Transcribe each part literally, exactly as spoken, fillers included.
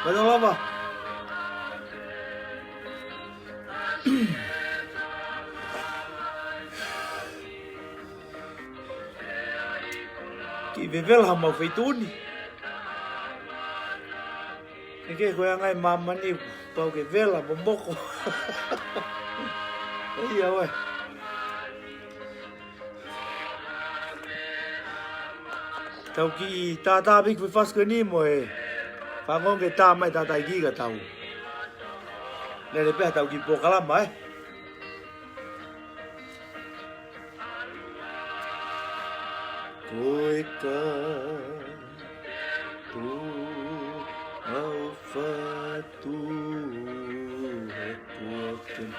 Mālō lava. Kiʻi vevela ha mau feituʻu ni. Ke ke koe angai māmani pau ke vela momoko. Ia ue. Tau kiʻi tātā piki fai fasikoni mo e fāngonga ke tā mai tātā iki ka tau lele pē ha tau kiʻi polokalama, ē. Ko e ka tu au fatu he kuaken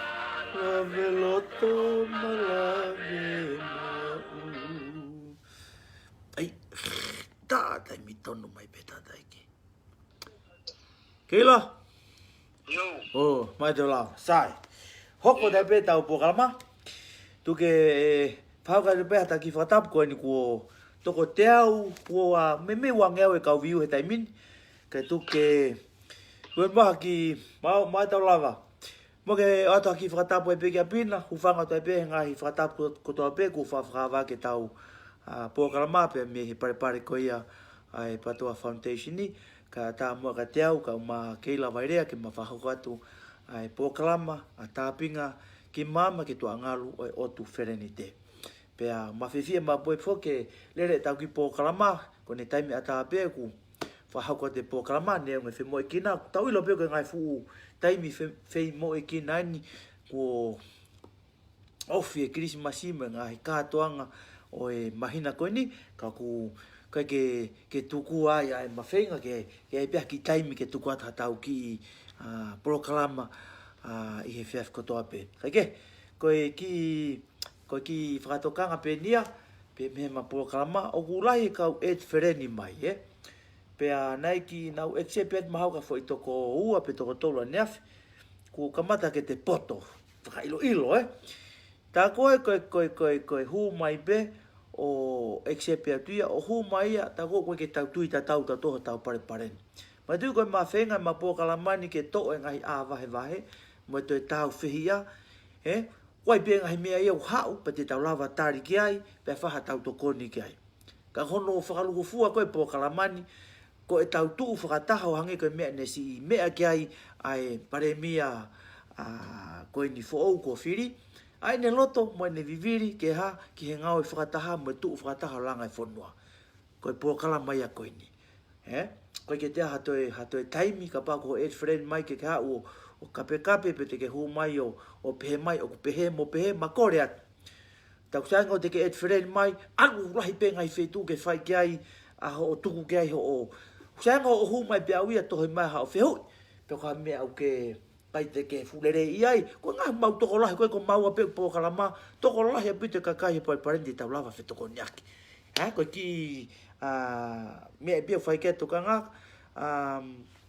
lave loto malave mau. Ai, tā taimi tonu mai pē tātā iki. Keila? Io. ʻŌ, mai te lau. Sai. Hoko atu pē tau polokalama. Tuku ke, ē, fakahoko atu pē ha tau kiʻi fakatapu ko eni kuo toko teau, kuo ua, meimei ua ngeau e kau viu he taimi ni. Kae tuku ke, ue maha ki, mau, mai tau lava. Mo ke ʻoatu ha kiʻi fakatapu ai pē ki ʻapi na, hūfanga atu ai pē he ngaahi fakatapu ko-, kotoa pē kuo fa-, fakahā ke tau, ā, polokalama pē mei he palepale ko ia ʻa e PATOA Foundation ni, kae tā muʻa kiate au, kau mo Keila Vailea ke ma fakahoko atu ʻa e polokalama, ʻa Tāpinga ki Maama ki he Tuʻa Ngalu ʻo e ʻOtu Felenite. Pea ma fiefia maʻu pē foki ke lele ʻetau kiʻi polokalama, ko ʻene taimi ʻatā pē ʻoku fakahoko atu e polokalama, neongo e femoʻuekina, tau ʻilo pē ko e ngaahi fuʻu taimi fe-, femoʻuekina eni kuo ofi e Kilisimasi mo e ngaahi kātoanga ʻo e māhina ko eni, ka ʻoku ʻikai ke, ke tuku ai ʻa e mafeinga ke, ke ʻai pē ha kiʻi taimi ke tuku atu ha tau kiʻi, ā, polokalama, ā, ʻi he efiafi kotoa pē. Kae kehe, ko e kiʻi Ko e kiʻi fakatokanga pē eni ia, pē mei heʻema polokalama, ʻoku lahi e kau add friend mai, ē. Pea naʻe ʻikai ke nau accept atu mahalo ka foʻi toko ua pe toko tolu ʻaneafi, kuo kamata ke te poto, fakaʻiloʻilo, ē. Tā ko e, ko e, ko e, ko e, ko e hū mai pē ʻo accept atu ia, ʻo hū mai ia, tā ko e ʻoku ʻikai ke tau tui tatau tautolu hotau palepale ni. Manatuʻi ko e mafeinga ʻema polokalama ni ke toʻo e ngaahi ʻā vahevahe, mo e toe tāufehiʻa, ē, ʻoku ʻi ai pē ngaahi meʻa ia ʻoku haʻu, pea te tau lava tali ki ai, pea fai ha tau tokoni ki ai. Ka ko hono fakalūkufua ko e polokalama ni, ko ʻetau tuʻu fakataha ʻo hangē ko e meʻa ne siʻi meʻa ki ai ʻa e Palēmia, ā, ko eni foʻou kuo fili, ʻa ʻene loto mo ʻene vivili ke hā, ki he ngāue fakataha mo e tuʻu fakataha ʻo langa e fonua. Ko e polokalama ia ko eni. Ē? ʻOku ʻikai ke toe ʻi ai ha toe, ha toe taimi kapau ko e add friend mai ke ke haʻu ʻo, ʻo kapekape pe te ke hū mai ʻo, ʻo pehē mai, ʻoku pehē mo pehē, ma kole atu. Tā ʻoku sai ange ʻo te ke add friend mai, ʻalu lahi pē ngaahi feituʻu ke fai ki ai, ʻa hoʻo tuku ki ai hoʻo. ʻOku sai ange ʻo hū mai pē ʻau ia tohi mai haʻo fehuʻi, pe ko ha meʻa ʻoku ke ʻikai te ke fuʻu lelei ai, ko e ngaahi mau tokolahi, ko e ko maua pē polokalama, tokolahi ʻaupito e kakai he palepale ni te tau lava fetokoniʻaki. Ē, ko e kiʻi, ā, meʻa pē ʻoku fai ki ai e tokanga, ā,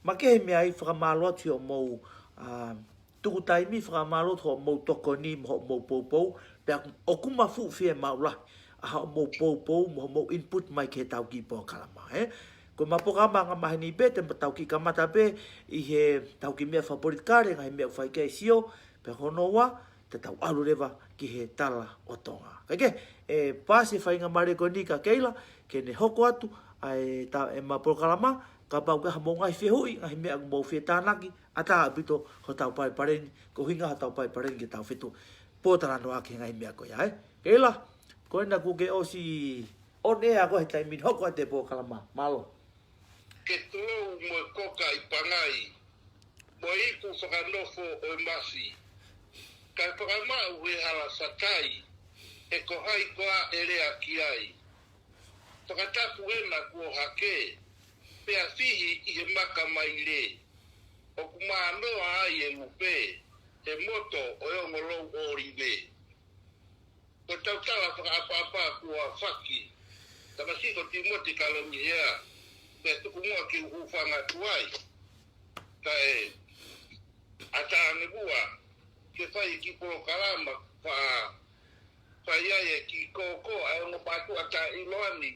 makehe mei ai fakamālō atu hoʻomou, ā, tuku taimi fakamālō atu hoʻomou tokoni mo hoʻomou poupou, pea ʻoku ma fuʻu fiemaʻu lahi ʻa hoʻomou poupou mo hoʻomou input mai ki he tau kiʻi polokalama, ē. Ko ʻema polokalama angamaheni pē, te ma tau kiʻi kamata pē ʻi he tau kiʻi meʻa fakapolitikale, ngaahi meʻa ʻoku fai ki ai e sio, pea ko hono ua, te tau ʻalu leva ki he tala ʻo Tonga. Kae kehe, ʻe paasi e faingamālie ko eni kia Keila, ke ne hoko atu ʻa e ta-, ʻema polokalama, kapau ʻoku ʻi ai hamou ngaahi fehuʻi, ngaahi meʻa ʻoku mou fie tānaki, ʻatā ʻaupito hotau palepale ni, ko e ʻuhinga hotau palepale ni ke tau fetuʻu pōtalanoaʻaki he ngaahi meʻa ko ia, ē. Keila, ko ena kuo ke ʻosi on air koe he taimi ni, hoko atu e polokalama. Mālō. Ke tulou mo e koka ʻi Pangai, mo e ipu fakanofo ʻo e masi. Kae fakamaʻu he hala fakai, he ko hai koā ʻe lea ki ai. Fakatapu ena kuo hake, pea fihi ʻi he maka maile. ʻOku mānoa ai e lupe, he moto ʻo e ongo lou ʻōlive. Ko e tau tala fakaʻapaʻapa kuo faki, tamasiʻi ko Timoti Kalomihea, pea tuku muʻa ke u hūfanga atu ai. Kae ʻatā ange muʻa, ke fai e kiʻi polokalama, fa, fai ai e kiʻi kōkō, ʻa e ongo mātuʻa taʻeʻiloa ni,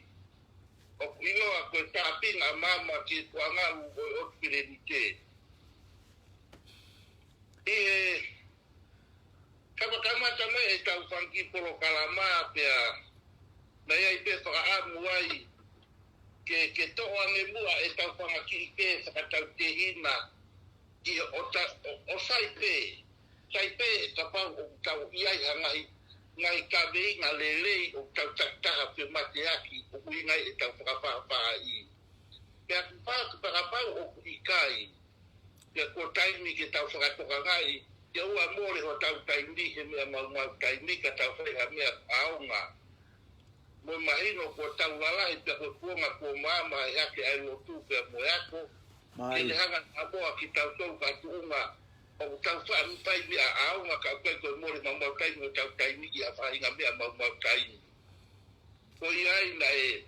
ʻoku ʻiloa ko e tāpinga ʻa Maama ki he tuʻangalu ʻo e ʻOtu Pelenite. ʻI he kamakamata mai ʻetau fanga kiʻi polokalama pea, naʻe ʻi ai pē fakaʻamu ai, ke, ke toʻo ange muʻa ʻetau fanga kiʻi pē fakatautehina, ʻi he ʻo ta, ʻo, ʻo sai pē, sai pē kapau ʻoku tau ʻi ai ha ngaahi, ngaahi kaveinga lelei ʻoku tau takitaha pē mateaki, ʻoku ʻi ai ʻetau fakapaʻapaʻaʻi. Pea kuo pau ke fakapau ʻoku ʻikai, pea ko e taimi ke tau fakatokangaʻi, ke ʻoua mole hotau taimi he meʻa maumau taimi ka tau fai ha meʻa ʻaonga. Mo mahino kuo tau lalahi pea ko e kuonga kuo maama he hake ʻa e lotu pea mo e ako. Mai. Ke ne hanga ʻa moa ki tau tau ka tuʻunga, ʻoku tau fai meʻa ʻaonga ka ʻoku ʻikai ko e mole maumau taimi hotau taimi ʻi ha faʻahinga meʻa maumau taimi. Ko ia ai naʻe,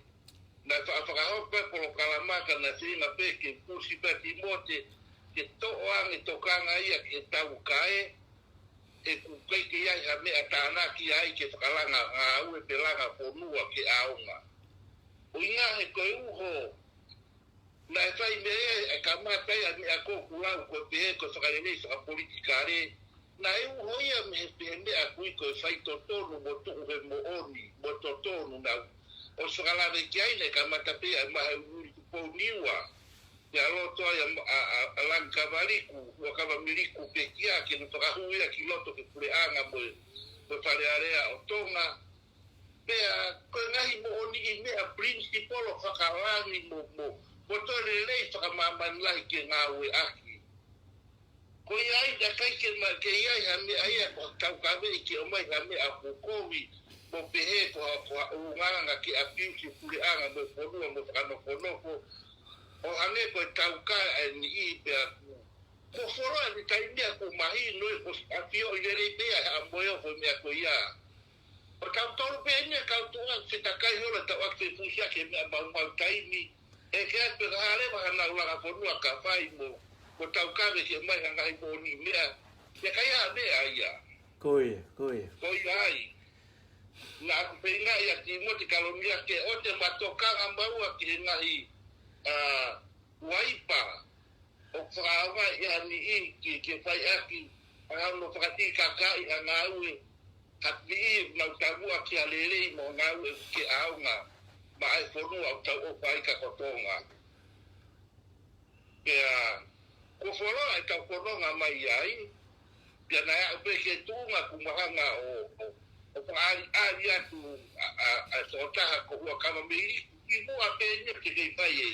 naʻe fa, fakahoko e polokalama ka naʻe feinga pē ke pusi pē Timote, ke toʻo ange tokanga ia ke tau kae, he ʻoku ʻikai ke ʻi ai ha meʻa tānaki ai ke fakalanga ngāue pe langa fonua ke ʻaonga. ʻUhinga he ko e uho, naʻe fai mei ai e kamata ia meʻa ko ʻeku lau ko e pehē ko e fakalelei fakapolitikale, naʻe uho ia mei he pehē meʻa kui ko e fai totonu mo tuʻu he moʻoni, mo totonu nau. ʻOsi fakalave ki ai naʻe kamata pē ia ʻe Mahe Uluulutupou Niua, pea loto ai ʻa, ʻa, ʻa, ʻa Langikavaliku, Huʻakavameiliku Pekia, ke ne fakahū ia ki loto ki he puleʻanga mo e, mo e Fale Alea ʻo Tonga. Pea, ko e ngaahi moʻoniʻi meʻa principle fakalangi mo, mo, mo toe lelei fakamāmani lahi ke ngāueʻaki. Ko ia ai, naʻe ʻikai ke ma, ke ʻi ai ha meʻa ia, ko e tau kavei ke ʻomai ha meʻa ko kovi, mo pehē ko ha, ko ha ʻulungaanga ke apiusi puleʻanga mo e fonua mo fakanokonoko, ʻo hangē ko e tau kae ʻa e niʻihi pea ku. Ko folo ʻa e taimi ia ko mahino ʻe ko afioʻi lelei pē ia he ʻamoeo ko e meʻa ko ia. ʻO tau tolu pē eni e kau tuʻa fetakai holo tau ake fusia ke meʻa maumau taimi. ʻE ke ake pē ka hale maha nau langa fonua ka fai mo, mo tau kave ke mai ha ngaahi moʻoniʻi meʻa. Ke kai ha meʻa ia. Ko ia, ko ia. Ko ia ai. Naʻa ku feinga ia Timote Kalonia ke ʻoua te ma tokanga maua ki he ngaahi, ʻa, uaipa. ʻOku fakaʻaongaʻi ʻe ha niʻihi ke, ke fai ʻaki, ʻa hono fakatikakaʻi ʻa e ngāue, ha niʻihi ʻoku nau tamuʻa ki ha lelei mo e ngāue ke ʻaonga, maʻa e fonua ʻoku tau ʻofa ai ka ko Tonga. Pea, ko folo ʻa e tau fononga mai ai, pea naʻe aʻu pē ki he tuʻunga kuo ma hanga ʻo, ʻo, ʻo fakaʻaliʻali atu ʻa, ʻa, ʻa e tokotaha ko Huʻakavameiliku, ʻi muʻa pē eni ke kei fai e.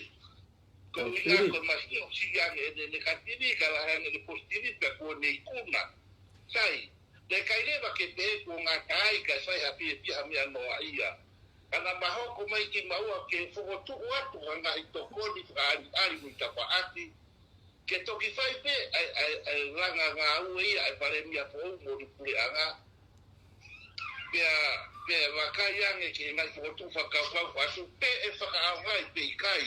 Ko e ʻuhinga ko e masiʻi ʻosi ange ʻene, ʻene katili ka lahi ange ʻene positivi pea kuo ne ikuna. Sai, naʻe ʻikai leva ke pehē kuo ngata ai ka sai ha fiefia ha meʻa noa ia. Ka naʻa ma hoko mai kimaua ke fokotuʻu atu ha ngaahi tokoni fakaʻaliʻali mo e tafaʻaki. Ke toki fai pē ʻa e, ʻa e, ʻa e langa ngāue ia ʻa e palēmia foʻou mo e puleʻanga. Pea, pea vakai ange ki he ngaahi fokotuʻu fakakaukau atu pe ʻe fakaʻaongaʻi pe ʻikai.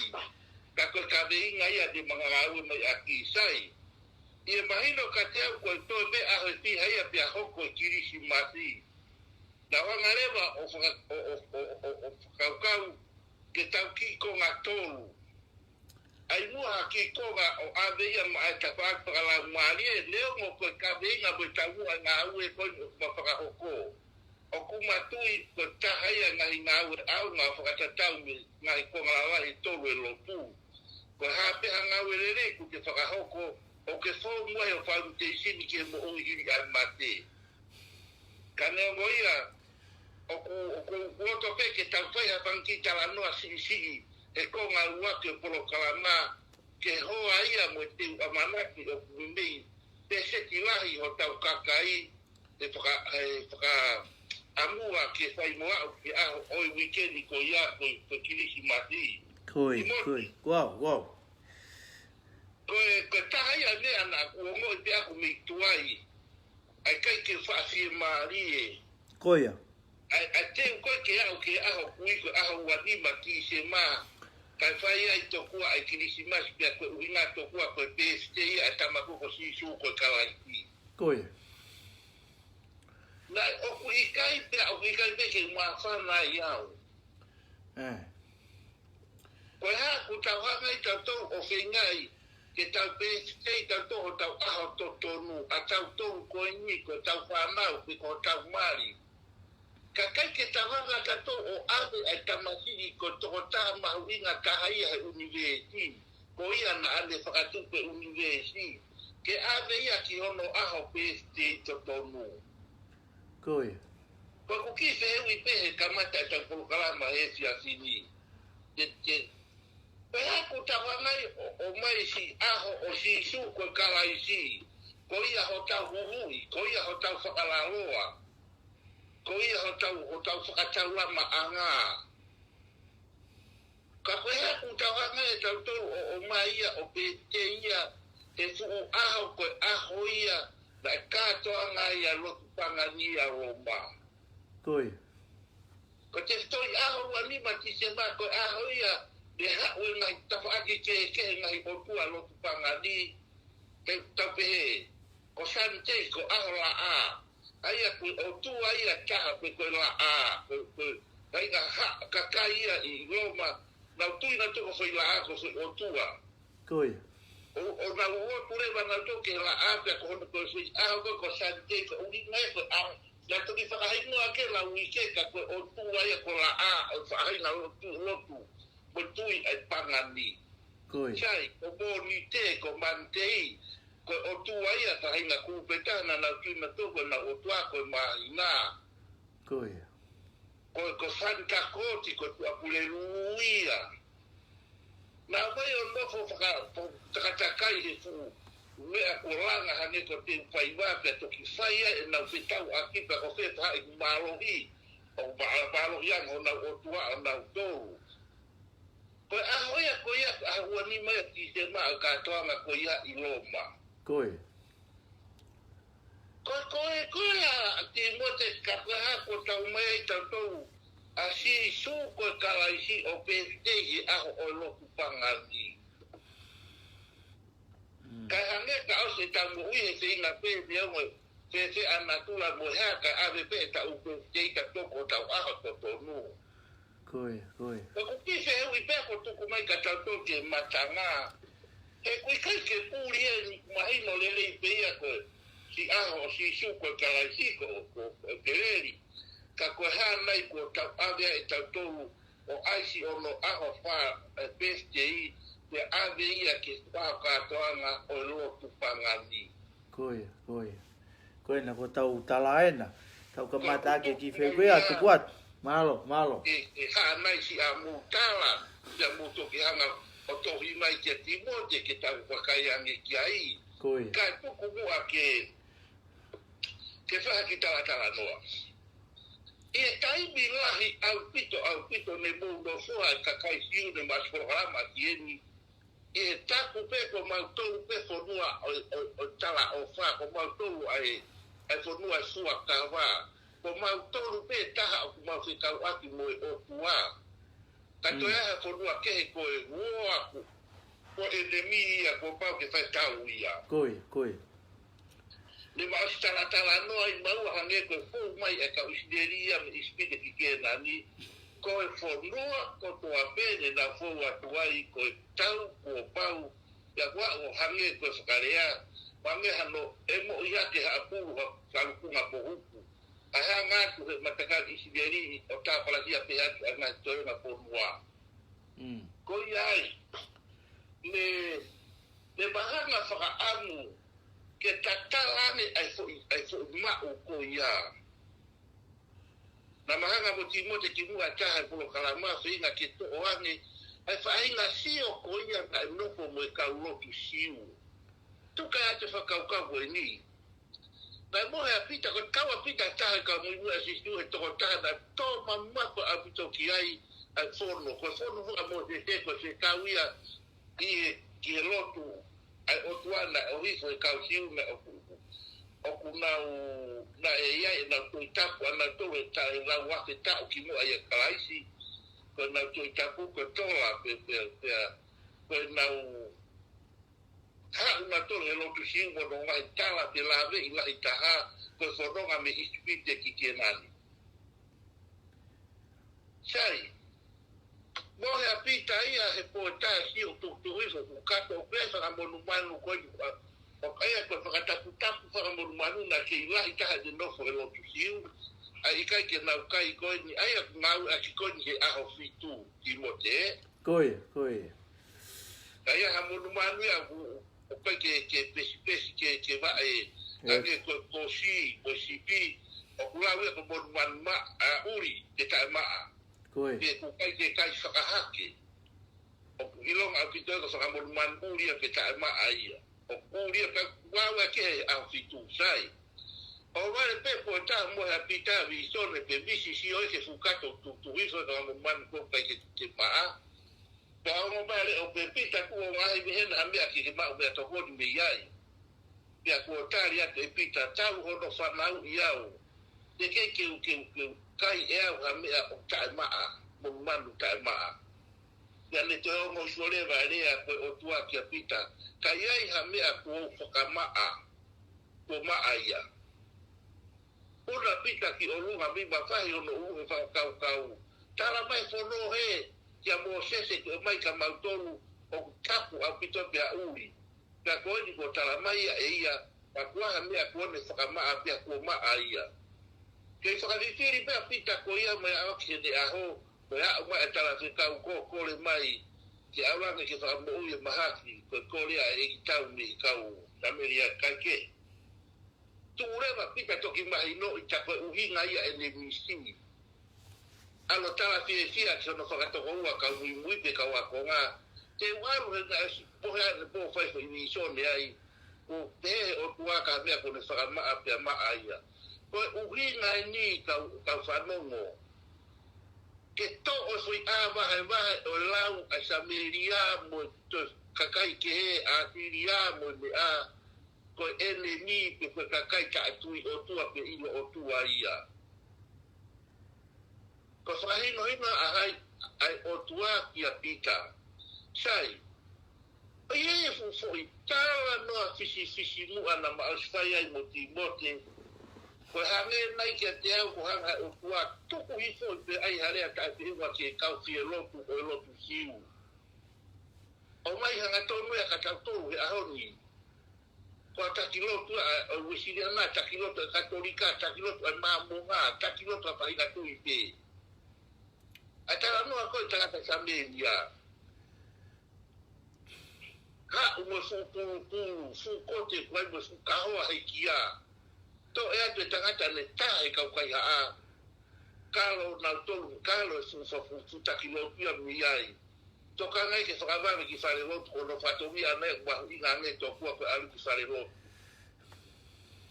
Ka ko e kaveinga ia te ma ngāue mai ʻaki. Sai. ʻI he mahino kiate au ko e toe meʻa ʻaho ʻe fiha ia pea hoko e Kilisimasi. Naʻa ku hanga leva ʻo faka, ʻo, ʻo fakakaukau ke tau kiʻi konga tolu. ʻAi muʻa ha kiʻi konga ʻo ʻave ia maʻa e tafaʻaki fakalaumālie, neongo ko e kaveinga mo e taumuʻa e ngāue ko eni ʻoku ma fakahoko. ʻOku ma tui ko e taha ia e ngaahi ngāue ʻaonga ʻo fakatatau mo e ngaahi konga lalahi ʻe tolu ʻo e lotu. Ko e hā pē ha ngāue lelei ʻoku te fakahoko, ʻoku ke fou muʻa ʻi ho fauniteisini ki he moʻui hili ʻa e mate. Ka neongo ia, ʻoku, ʻoku, ʻoku loto pē ke tau fai ha fanga kiʻi talanoa siʻisiʻi, he konga ua ki he polokalama, ke hoa ia mo e teu ʻamanaki ʻoku meimei peseti lahi hotau kakai, he faka, he fakaʻamua ke fai mo aʻu ki he ʻaho ʻo e uikeni ko ia ko e, ko e Kilisimasi. Ko ia, Timote. Ko ia. Wow, wow. Ko e, ko e taha ia e meʻa naʻa ku ongoʻi pē ʻaku mei tuai. ʻA e ʻikai ke faʻa fiemālie. Ko ia. ʻA e, ʻa e teu ko ē ke aʻu ki he ʻaho kui ko e ʻaho ua nima Tīsema. Kae fai ai tokua ʻa e Kilisimasi pea ko e ʻuhinga tokua ko e pēsitei ʻa e tama ko ē ko Sīsū ko e Kalaisi. Ko ia. Naʻe ʻoku ʻikai pē, ʻoku ʻikai pē ke māfana ai au. Ko e hā ʻoku tau hanga ai tautolu ʻo feingaʻi ke tau pēsitei tautolu hotau ʻaho totonu, ʻa tautolu ko eni, ko hotau fānau, pe ko hotau mali. Ka ʻikai ke tau hanga tautolu ʻo ʻave ʻa e tamasiʻi ko e tokotaha mahuʻinga taha ia he ʻunivēsi, ko ia naʻa ne fakatupu e ʻunivēsi, ke ʻave ia ki hono ʻaho pēsitei totonu. Ko ia. Ko ʻeku kiʻi fehuʻi pē he kamata ʻetau polokalama he efiafi ni. Ke, ke, ko e hā ʻoku tau hanga ai ʻo, ʻo ʻomai siʻi ʻaho ʻo Sīsū ko e Kalaisi, ko ia hotau huhuʻi, ko ia hotau fakalaloa, ko ia hotau, hotau fakataulamaʻanga. Ka ko e hā ʻoku tau hanga ai tautolu ʻo, ʻo ʻomai ia, ʻo pēsitei ia he fuʻu ʻaho, ko e ʻaho ia naʻe kātoanga ai ʻa e lotu pangani ʻa Loma. Ko ia. Ko e tefitoʻi ʻaho ua nima Tīsema, ko e ʻaho ia naʻe haʻu e ngaahi tafaʻaki kehekehe, ngaahi ʻotua lotu pangani, ke tau pehē, ko Sunday, ko e ʻaho laʻā. ʻA ia ko e ʻotua ia ʻe taha pē ko e laʻā, ko, ko e faʻahinga ha-, kakai ia ʻi Loma, nau tui nautolu ko e foʻi laʻā ko e foʻi ʻotua. Ko ia. ʻO, ʻo nau lotu leva nautolu ki he laʻā pea ko hono ko e foʻi ʻaho ko, ko Sunday, ko e ʻuhinga ia ko e ʻaho. Naʻe toki fakahingoa ke lau ʻi ke ka ko e ʻotua ia ko e laʻā, ʻo e faʻahinga lotu, lotu mo e tui ʻa e pangani. Ko ia. Sai, ko Mōnite, ko Monday, ko e ʻotua ia, faʻahinga kūpeta naʻa nau tui nautolu ko honau ʻotua ko e māhina. Ko ia. Ko, ko Santa Claus, ko e tuʻapulelulu ia. Naʻa nau ō mai ʻo nofo faka-, fo-, takatakai he fuʻu meʻa ko e langa hangē ko e teu faiva pea toki fai ai ʻenau fetauʻaki pea ko fē faʻahinga mālohi, ʻo ma-, mālohi ange honau ʻotua ʻanautolu. Ko e ʻaho ia, ko ia, ʻaho ua nima ia Tīsema ʻa e kātoanga ko ia ʻi Loma. Ko ia. Ko, ko e, ko e ʻa Tīmote ka ko e hā ʻoku tau ʻomai ai tautolu ʻa Sīsū ko e Kalaisi ʻo pēsitei he ʻaho ʻo e lotu pangani. Mm. Kae hangē ka ʻosi ʻetau moʻui he feinga pē meʻa mo e fēfē ʻa natula mo e hā kae ʻave pē ʻetau pēsitei tautolu ko hotau ʻaho totonu. Ko ia, ko ia. Ka ko e kiʻi fehuʻi pē ʻoku tuku mai kia tautolu ke matanga. He ʻoku ʻikai ke puli eni, mahino lelei pē ia ko e siʻi ʻaho ʻo Sīsū ko e Kalaisi ko, ko, ko e keleli. Ka ko e hā nai ʻoku tau ʻave ai ʻe tautolu ʻo ʻai siʻono ʻaho fā, e, pēsitei, pea ʻave ia ki he ʻaho kātoanga ʻo e lotu pangani. Ko ia, ko ia. Ko ena ko ʻetau tala ena. Tau kamata ʻaki e kiʻi fehuʻi ko ia, tuku atu. Mālō, mālō. E, e hā nai siʻa mou tala, siʻa mou toki hanga ʻo tohi mai kia Tīmote ke tau vakai ange ki ai. Ko ia. Kae tuku muʻa ke, ke fai ha kiʻi talatalanoa. ʻI he taimi lahi ʻaupito, ʻaupito ne mou nofo ai kakai Siu ne ma ʻosi polokalama ki eni, ʻi he taku pē ko mautolu pē fonua ʻo, ʻo, ʻo talaʻofa, ko mautolu ʻa e, ʻa e fonua fuakava. Ko mautolu pē taha ʻoku mau fekauʻaki mo e ʻOtua. Ka toe ʻi ai ha fonua kehe ko e uoaku, ko e ʻenemi ia kuo pau ke fai tau ia. Ko ia, ko ia. Ne ma ʻosi talatalanoa ai maua hangē ko e fou mai e kau ʻIsileli ia mei ʻIsipite ki Kēnani, ko e fonua kotoa pē ne nau fou atu ai ko e tau kuo pau, ia kuo aʻu ʻo hangē ko e fakalea, hangē hano ʻe moʻi hake ha ʻapulu ha kalukunga pohuku. ʻA e hanga atu he matakali ʻIsileli ʻo tāpalasia pē atu ʻa e ngaahi toenga fonua. Mm. Ko ia ai, ne, ne ma hanga fakaʻamu ke tatala ange ʻa e foʻi, ʻa e foʻi maʻu ko ia. Naʻa ma hanga mo Tīmote ki muʻa taha e polokalama feinga ke toʻo ange ʻa e faʻahinga sio ko ia naʻe nofo mo e kau lotu Siu. Tuku atu e fakakaukau ko eni. Naʻe mohe ʻa Pita, ko e kau ʻa Pita taha e kau muimui ʻa Sīsū he tokotaha naʻe tō mamafa ʻaupito ki ai ʻa e fono. Ko e fono foki ʻa Mōsese ko e fekau ia ki he, ki he lotu ʻa e ʻOtua naʻe ʻohifo he kau Siu naʻe ʻoku, ʻoku nau, naʻe ʻi ai ʻenau Tohi Tapu ʻanautolu he taʻu, he lau afe taʻu kimuʻa ʻia Kalaisi. Ko ʻenau Tohi Tapu ko e Tola pē, pē, pē, ko ʻenau Haʻu nautolu he lotu Siu mo hono ngaahi tala pe lave ʻi lahi taha, ko e fononga mei ʻIsipite ki Kēnani. Sai, mohe ʻa Pita ia he pō ʻe taha ʻo tukutuku hifo, fukato ʻo pehē fakamonumanu ko eni, ʻo ʻai ʻa e fakataputapu fakamonumanu naʻe kei lahi taha ʻene nofo he lotu Siu, ʻa e ʻikai ke nau kai ko eni, ʻa ia ʻoku ngāueʻaki ko eni he ʻaho fitu, Tīmote. Ko ia, ko ia. Ka ʻi ai ha monumanu ia ʻoku, ʻoku ʻikai ke, ke pesipesi ke, ke vaʻe, ʻIo. Ka ke ko, ko si, ko sipi, ʻoku lau ia ko monumanu maʻa, ʻuli, ke taʻemaʻa. Ko ia. Ke ʻoku ʻikai ke kai fakahake. ʻOku ʻilonga ʻaupito ia ko fakamonumanu ʻuli ia ke taʻemaʻa ia. ʻOku ʻuli ia ka lau ia ke he ʻaho fitu, sai. ʻO vale pē pō ʻe taha mohe ʻa Pita vīsone pe visi sio ʻi he fukato tukutuku hifo fakamonumanu ko ʻikai ke, ke maʻa. Pea ongo mai leʻo pē Pita kuo ngaahi mei hena ha meʻa ke ke maʻu meʻatokoni mei ai. Pea kuo tali atu ʻe Pita, tau hono fanauʻi au. Te ke keu, keu, keu, kai ʻe au ha meʻa ʻoku taʻemaʻa, monumanu taʻemaʻa. Pea ne toe ongo sio leva e lea ko e ʻOtua kia Pita, ka ʻi ai ha meʻa kuo u fakamaʻa, kuo maʻa ia. Puna Pita ki ʻolunga mei mafahi hono ʻuhe fakakaukau. Tala mai fono he, kia Mōsese ke ʻomai kia mautolu ʻoku tapu ʻaupito pea ʻuli. Pea ko eni kuo tala mai ia ʻe ia, ka kuo ʻi ai ha meʻa kuo ne fakamaʻa pea kuo maʻa ia. Kei fakafifili pē ʻa Pita ko ia mo e ʻaoki heʻene ʻaho, ko e aʻu mai e talafekau ko kole mai, ke ʻalu ange ke fakamoʻui e mahaki, ko e kole ʻa e ʻEiki tau mei he kau Samēlia kae kehe. Tuʻu leva Pita toki mahinoʻi tā ko e ʻuhinga ia ʻene misi. ʻAlu ʻo tala fiefia ki hono fakatokoua kau muimui pe kau ākonga. Te u ʻalu he naʻe ʻosi pohe ʻa ʻene pō fai foʻi vīsone ai. Kuo pehē ʻe he ʻOtua ka meʻa kuo ne fakamaʻa pea maʻa ia. Ko e ʻuhinga eni kau, kau fanongo. Ke toʻo e foʻi ʻā vahevahe ʻo e lau ʻa Samēlia mo e toe kakai kehe, ʻAsilia mo e meʻa, ko e ʻenemi pe ko e kakai taʻetui ʻOtua pe ʻilo ʻOtua ia. Ko e fakahinohino ʻa hai, ʻa e ʻOtua kia Pita. Sai, ʻo ʻi ai e fuʻu foʻi talanoa fisifisimuʻa naʻa ma ʻosi fai ai mo Tīmote. Ko e hangē nai kiate au ko e hanga ʻe he ʻOtua tuku hifo pē ʻai ha lea taʻefeʻunga ki he kau fielotu ʻo e lotu Siu. ʻOmai hangatonu ia kia tautolu he ʻaho ni. Ko e taki lotu ʻa, ʻa e Uēsiliana, taki lotu ʻa e Katolika, taki lotu ʻa e Māmonga, taki lotu ʻa e faʻahinga tui pē. ʻA e talanoa ko e tangata Samēlia. Haʻu mo e fuʻu pulupulu, fuʻu kote, kuo ʻi ai mo e fuʻu kahoa he kia. Toʻo atu e tangata ʻe taha he kau kaihaʻa. Kalo nautolu, kalo e fuʻu fafutu taki lotu ia mei ai. Tokanga ke fakavave ki fale lotu ko hono fatongia ʻana ia ʻoku mahuʻinga ange tokua ko e ʻalu ki fale lotu.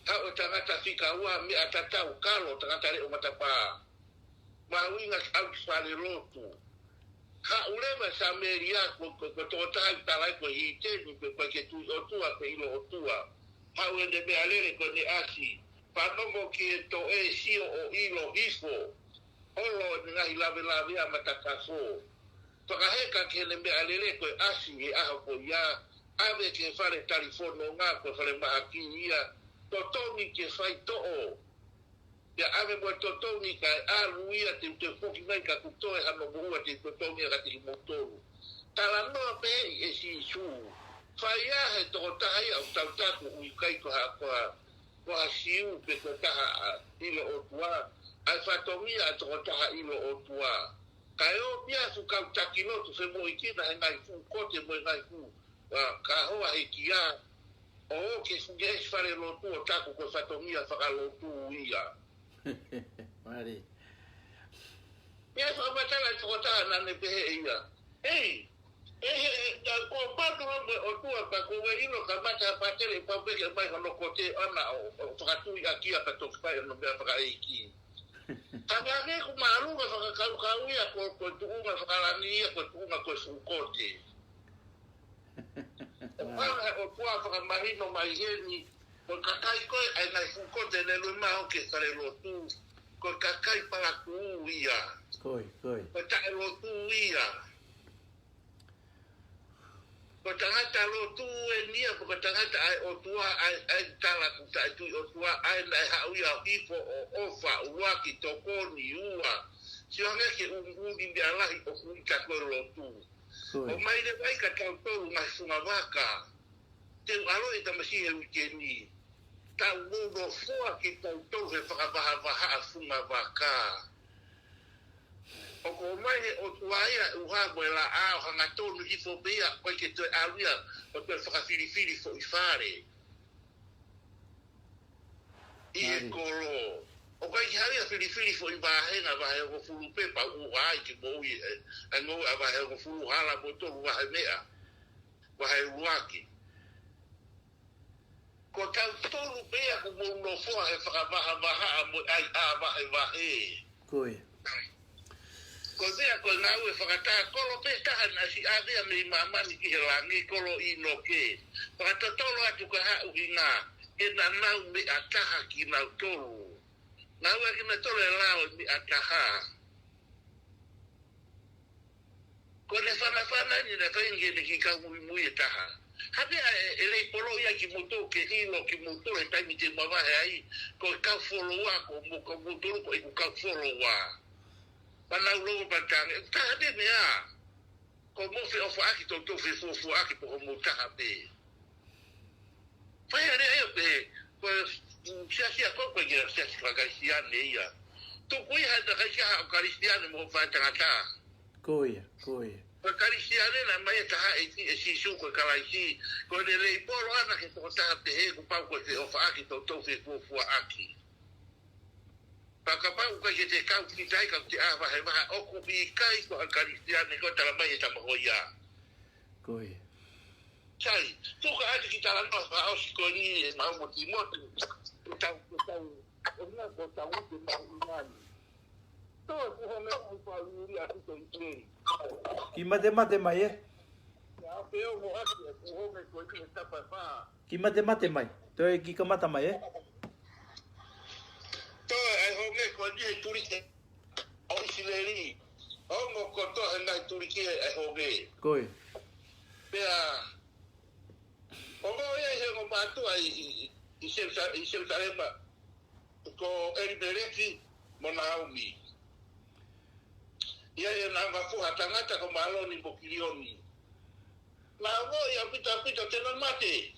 Haʻu e tangata fika ua meʻa tatau kalo tangata leʻo matapā. Mahuʻinga ke ʻalu ki fale lotu. Haʻu leva Samēlia ko, ko, ko e tokotaha ʻoku tala ai ko e hiteni pe ko e ke tui ʻOtua pe ʻilo ʻOtua. Haʻu ʻene meʻalele ko ʻene ʻasi. Fanongo ki he toʻe sio ʻo ʻilo hifo. Holo ʻene ngaahi lavelavea matakafo. Fakaheka ki heʻene meʻalele ko e ʻasi he ʻaho ko ia. ʻAve ki he fale talifononga ko e falemahaki ia. Totongi ke faitoʻo. Pea ʻave mo e totongi kae ʻalu ia te u toe foki mai ka kuo toe hano moʻua te u totongi ia kiate kimoutolu. Talanoa pē ʻe Sīsū. Fai ā he tokotaha ia ʻoku tautaku ʻoku ʻikai ko ha, ko ha, ko ha Siu pe ko e taha ʻilo ʻOtua. ʻA e fatongia ʻa e tokotaha ʻilo ʻOtua. Kae ō pē ʻa e fuʻu kau taki lotu femoʻuekina he ngaahi fuʻu kote mo e ngaahi fuʻu, ʻa, kahoa he kia. ʻO ke fuʻu ʻi he fale lotu ʻo taku ko e fatongia fakalotu ia. Mālie. Pea fakamatala e tokotaha naʻa ne pehē ʻe ia. Ei, e he, e, ka ko patu mo e ʻOtua ka ko e ʻilo ka mata ha pātele pau pē ke ʻomai hono kote ʻana ʻo, ʻo fakatui ʻaki ia ka toki fai hono meʻa fakaʻeiki. Hangē ko e māʻolunga fakakaukau ia ko, ko e tuʻunga fakalangi ia ko e tuʻunga ko e fuʻu kote. ʻO hanga ʻe he ʻOtua fakamahino mai heni, ko e kakai ko ē ʻa e ngaahi fuʻu kote ne lue mai ʻo ke fale lotu, ko e kakai palakū ia. Ko e, ko e. Ko e taʻelotu ia. Ko e tangata lotu eni ia, ko e tangata ʻa e ʻOtua, ʻa e, ʻa e tala ʻoku taʻetui ʻOtua, ʻa e naʻe haʻu ia ʻo hifo ʻo ʻofa, ʻuluaki, tokoni, ua. Sio ange ki he ʻū meʻa lahi ʻoku ʻita ko e lotu. ʻOmai leva ai kia tautolu ngaahi fungavaka. Te u ʻaloʻi e tamasiʻi he uike ni. Tau mou nofoa kitautolu he fakavahavahaʻa fungavaka. ʻOku ʻomai he ʻOtua ia e ʻuha mo e laʻā ʻo hangatonu hifo pē ia, ʻoku ʻikai ke toe ʻalu ia ʻo toe fakafilifili foʻi fale ʻi he kolo. ʻOku ʻikai ke haʻu ia ʻo filifili foʻi vāhenga, vāhehongofulu pē pea ʻuha ai ke moʻui e, e ngoue ʻa vāhehongofulu, hala mo tolu, vahe meʻa, vahe ʻuluaki. Ko tautolu pē ia ʻoku mou nofoa he fakavahavahaʻa mo e ʻai ʻā vahevahe. Ko e meʻa ko e ngāue fakataha kolo pē taha naʻe siʻi ʻave ia mei māmani ki he langi, kolo ʻĪnoke. Fakatotolo atu ko e hā e ʻuhinga? Ke na nau meʻa taha kinautolu. Ngāue kinautolu e lao meʻa taha. Ko e fanafana ni naʻe fai ni ke ne kiʻi kau muimui e taha. Hā pē ʻa e, e leipolo ia kimoutolu ke ʻilo kimoutolu he taimi te mavahe ai, ko e kau foloa, ko mo, ko moutolu ko ʻeku kau foloa. Pea nau logo pea tangi, ʻoku taha pē meʻa. Ko mou feʻofaʻaki, toutou fefuofuaʻaki, pe ko mou taha pē. Fai ʻa e lea ia pē, ko e, mm, siasi ʻa ko, ko e siasi faka-Kalisitiane ia. Tuku ia ha taha ʻikai ke ʻi ai haʻo Kalisitiane mo hoʻo fai tangata. Ko ia, ko ia. Ko e Kalisitiane naʻe ʻomai e taha ʻe, ʻe Sīsū ko e Kalaisi, ko e lelei polo ʻana ki he tokotaha pehē kuo pau ko e feʻofaʻaki, toutou fefuofuaʻaki. Pea kapau ʻoku ʻikai ke te kau kita ai, ka te ʻā vahevahe, ʻoku ʻikai ko ha Kalisitiane koe, talamai ʻe he tama ko ia. Ko ia. Sai, tuku atu ki he talanoa fakaʻosi ko eni ʻemau mo Tīmote. Ko tau, ko tau, ʻo na ko tau te mau ʻinani. Tō e kuhonge au pa uri atu to i te. Kiʻi matemate mai, ē? Ia, pe o mo atu e kuhonge ko eni e tapa fā. Kiʻi matemate mai. Toe kiʻi kamata mai, ē? Tō e honge ko eni he tuliki ʻo ʻIsileli. Ongo kotoa he ngaahi tuliki e, e honge. Ko ia. Pea, ongo ia he ongo mātuʻa ʻi, ʻi, ʻi Selusa-, ʻi Selusalema. Ko ʻElimeleki mo Naomi. ʻI ai ʻenau ngaahi foha tangata ko Māloni mo Kilioni. Naʻa nau ongoʻi ʻaupito ʻaupito te nau mate.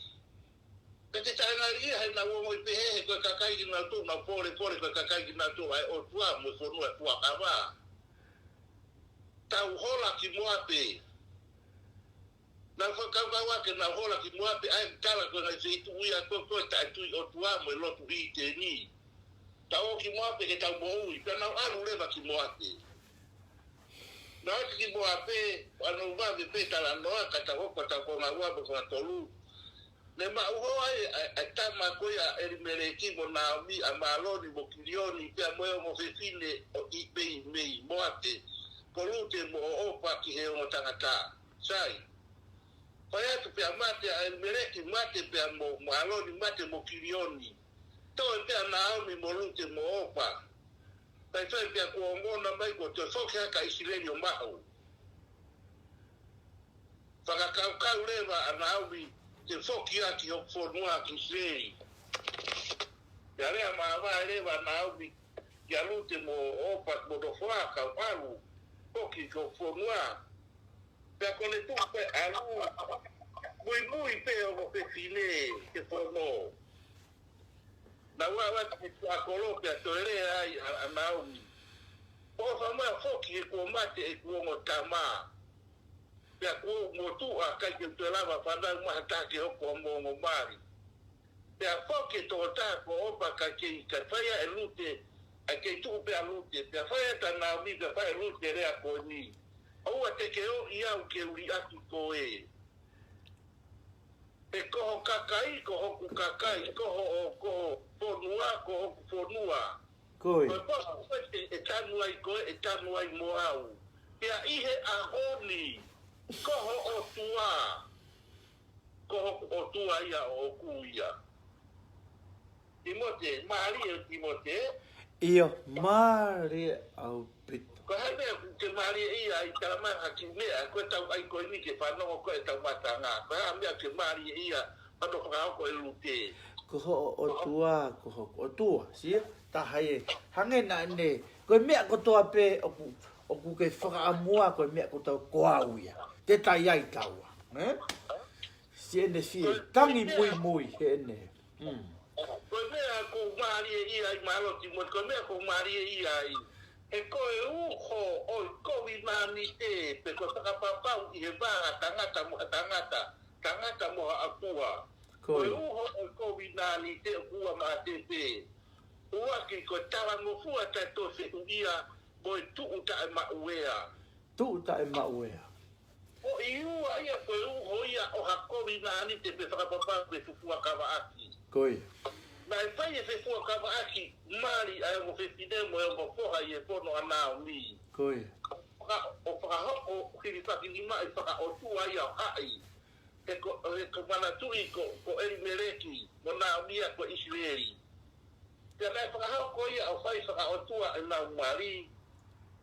Ka te taʻengali ia he naʻa nau ongoʻi pehē he ko e kakai kinautolu, nau pōlepole ko e kakai kinautolu ʻa e ʻOtua mo e fonua ʻo e fuakava. Tau hola ki Moape. Nau fakakaukau ʻa ke nau hola ki Moape ʻa e tala ko e ngaahi feituʻu ia ko, ko e taʻetui ʻOtua mo e lotu ʻi ʻĪteni. Tau ō ki Moape ke tau moʻui, pea nau ʻalu leva ki Moape. Nau ō ki Moape, ʻa nau vave pē talanoa, ka tau hoko tau konga ua mo konga tolu. Ne maʻu hoa ai ʻa, ʻa e tama ko ia ʻElimeleki mo Naomi, ʻa Māloni mo Kilioni, pea mo e ongo fefine ʻo ʻi mei, mei Moape, ko Lute mo ʻOpa ki he ongo tangata. Sai. Fai atu pea mate ʻa ʻElimeleki, mate pea mo, mo Māloni, mate mo Kilioni. Toe pea Naomi mo Lute mo ʻOpa. Kae fai pea kuo ongona mai kuo toe foki hake ʻa ʻIsileli ʻo maʻu. Fakakaukau leva ʻa Naomi te foki ʻaki hoku fonua ki ʻIsileli. Pea lea māvae leva ʻa Naomi kia Lute mo ʻOpa mo e foha kau ʻalu foki ki hoku fonua. Pea ko ʻene tuʻu pē ʻalu, muimui pē ongo fefine ke fono. Naʻa nau ō atu ki he tuʻa kolo pea toe lea ai ʻa, ʻa Naomi. Ko e fāmai foki he kuo mate ʻeku ongo tama. Pea kuo u motuʻa ʻikai ke u toe lava fanau maha taha ke hoko mo e ongo mali. Pea foki e tokotaha ko ʻOpa kae kei, kae fai ʻe Lute, ʻa e kei tuʻu pē ʻa Lute. Pea fai atu ʻa Naomi, pea fai ʻe Lute e lea ko eni. ʻOua te ke ō ʻi au ke u liʻaki koe. He ko ho kakai, ko hoku kakai, ko ho, ko ho fonua, ko hoku fonua. Ko ia. Ko e potu ko ē ʻe tanu ai koe, ʻe tanu ai mo au. Pea ʻi he ʻaho ni, ko ho ʻOtua. Ko hoku ʻOtua ia ʻoʻoku ia. Tīmote, mālie Tīmote. ʻIo, mālie ʻaupito. Ko e hā e meʻa ʻoku ke mālieʻia ai, talamai ha kiʻi meʻa, ko e tau ʻai ko eni ke fanongo ko e tau matanga. Ko e hā e meʻa ʻoku ke mālieʻia, ʻa hono fakahoko ʻe Lute? Ko hoʻo ʻOtua, ko hoku ʻOtua, sio, taha ē, hangē naʻa ne, ko e meʻa kotoa pē ʻoku, ʻoku ke fakaʻamua, ko e meʻa kotoa ko au ia. Te tai ai taua, ē? Siʻene fie, tangi muimui, heʻene. Mm. Ko e meʻa ʻoku mālieʻia ai, mālō Tīmote, ko e meʻa ʻoku mālieʻia ai. He ko e uho ʻo e kovinānite, pe ko e fakapapau ʻi he vā ʻa e tangata mo ha tangata, tangata mo ha ʻOtua. Ko e uho ʻo e kovinānite ʻoku ua maʻa te pē. ʻUluaki ko e talangofua taʻe toe fehuʻia mo e tuʻu taʻe maʻuea. Tuʻu taʻe maʻuea. Ko e ua ia ko e uho ia ʻo ha kovinānite pe fakapapau pe fufuakavaʻaki. Ko ia. Naʻe fai e fufuakavaʻaki, mali ʻa e ongo fefine mo e ongo foha ʻi he fono ʻa Naomi. Ko ia. Faka-, ʻo fakahoko, ʻo hilifaki nima ʻi fakaʻotua ia ʻo haʻi. He ko, he ko manatuʻi ko, ko ʻElimeleki, mo Naomi ia ko ʻIsileli. Pea naʻe fakahoko ia ʻo fai fakaʻotua ʻenau mali,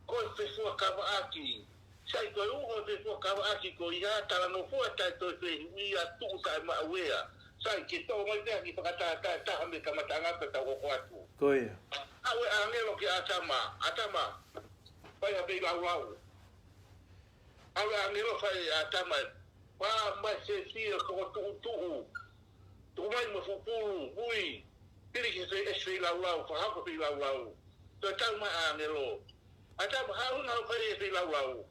ko e fufuakavaʻaki. Sai ko e uho e fufuakavaʻaki ko ia, talangofua taʻe toe fehuʻia, tuʻu taʻe maʻuea. Sai ke tō mai pea ki fakatātā taha mei he kamataʻanga pea tau hoko atu. Ko ia. Haʻu e ʻāngelo kia ʻĀtama, ʻĀtama, fai ha feilaulau. Haʻu e ʻāngelo fai ʻe ʻĀtama, pā mai se fia ko tuʻutuʻu. Tuku mai mo fupulu, ui, pili ki he fei-, ʻe feilaulau, fakahoko feilaulau. Toe tau mai ʻāngelo. ʻĀtama, haʻu na ʻo fai e feilaulau.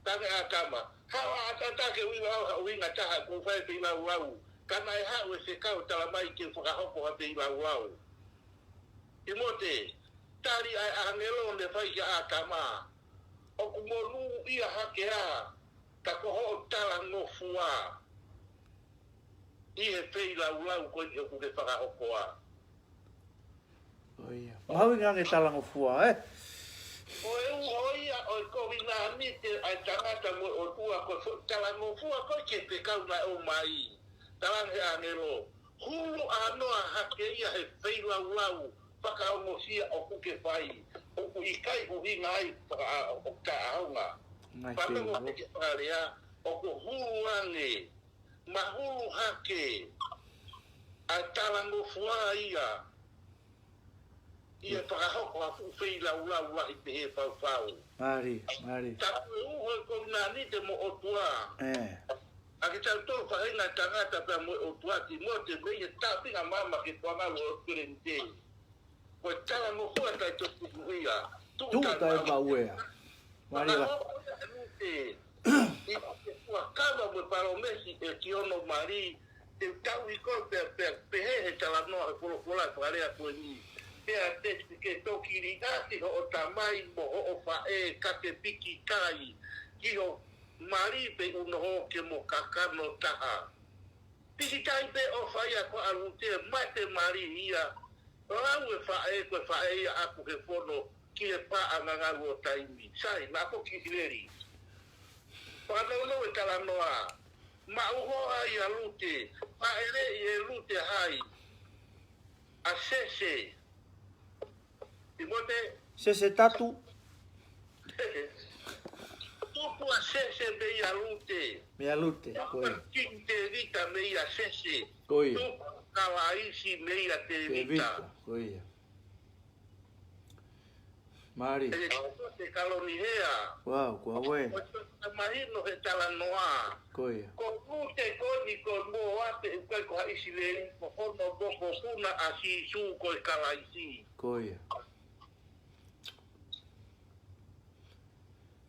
Tangi ʻĀtama, haʻu ʻa ʻĀtama ke ui lau ha ʻuhinga taha ko e fai feilaulau. Ka naʻe haʻu e fekau talamai ke fakahoko ha feilaulau. Tīmote, tali ʻa e ʻāngelo ne fai kia ʻĀtama. ʻOku monūʻia hake ā, ka ko hoʻo talangofua ʻi he feilaulau ko eni ʻoku ke fakahoko ā. ʻO ia. Mahuʻinga ange talangofua, ē? Ko e uho ia ʻo e kovinānite ʻa e tangata mo e ʻOtua, ko e fo-, talangofua ko e ke fekau naʻe ʻomai. Talaange ʻe he ʻāngelo, hulu ʻānoa hake ia he feilaulau fakaongosia ʻoku ke fai, ʻoku ʻikai ʻuhinga ai faka-, ʻo taʻahonga. Ngaahi feilaulau. Fanongo ki he fakalea, ʻoku hulu ange, mahulu hake, ʻa e talangofua ia, ʻi he fakahoko ha fuʻu feilaulau lahi pehē fau fau. Mālie, mālie. Tapu e uho e kovinānite mo e ʻOtua. Ē. ʻA kitautolu faʻahinga tangata pea mo e ʻOtua Tīmote mei he tāpinga maama ki he tuʻunga ʻo e ʻOtua Lenite. Ko e talangofua taʻe toe fehuʻia. Tuʻu taʻe maʻuea. Mālie lā. Fakahoko ia ʻe Lute. ʻI he fuakava mo e palōmesi ʻe ki hono mali, te u tauhi koe pea, pea, pehē he talanoa he folofola fakalea ko eni. Pea te ke toki liʻaki hoʻo tamai mo hoʻo faʻē ka ke piki kai ki ho mali pea ʻunoho ke mo kakano taha. Piki kai pē ʻofa ia ko ʻa Lute, mate mali ia, lau e faʻē, ko e faʻē ia ʻaku he fono ki he pā ʻa Ngangau ʻo Taimi. Sai, naʻa ko ki ʻIsileli. Fakanounou e talanoa. Maʻu hoa ia Lute, faʻeleʻi ʻe Lute hai? ʻA Sese. Tīmote. Sese tatu. Tupu ʻa Sese meia Lute. Meia Lute, ko ia. Tupu Kingi Tēvita meia Sese. Ko ia. Tupu Kalaisi meia Tēvita. Tēvita, ko ia. Mālie. ʻE ko te kaloni hea. Wow, ko au ē. Ko te mahino he talanoa. Ko ia. Ko Lute ko eni ko Moape, ʻikai ko ha ʻIsileli, ko hono mokopuna ʻa Sīsū ko e Kalaisi. Ko ia.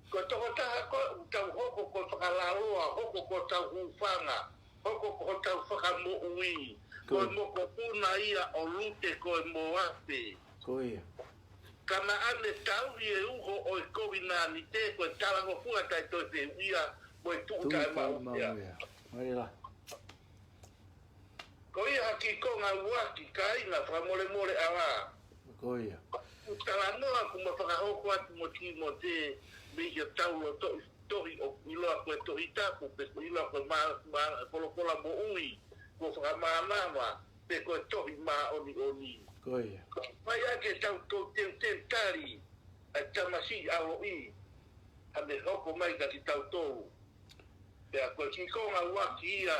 Ko e tokotaha ko ē ʻoku tau hoko ko e fakalaloa, hoko ko hotau hūfanga, hoko ko hotau fakamoʻui. Ko e mokopuna ia ʻo Lute ko e Moape. Ko ia. Ka naʻa ne tauhi e uho ʻo e kovinānite, ko e talangofua taʻe toe fehuʻia, mo e tuʻu taʻe maʻuea. Mālie lā. Ko ia ha kiʻi konga ua ki kāinga fakamolemole ʻalā. Ko ia. ʻOku talanoa ʻoku ma fakahoko atu mo Tīmote, mei he tau loto tohi ʻoku ʻiloa ko e Tohi Tapu, pe ʻoku ʻiloa ko e mā-, mā-, folofola moʻui, ko e fakamānava, pe ko e Tohi Māʻoniʻoni. Ko ia. Mai ake tau tou teuteu tali, ʻa e tamasiʻi ʻaloʻi, ʻa ʻene hoko mai kia kitautolu. Pea ko e kiʻi konga ʻuluaki ia,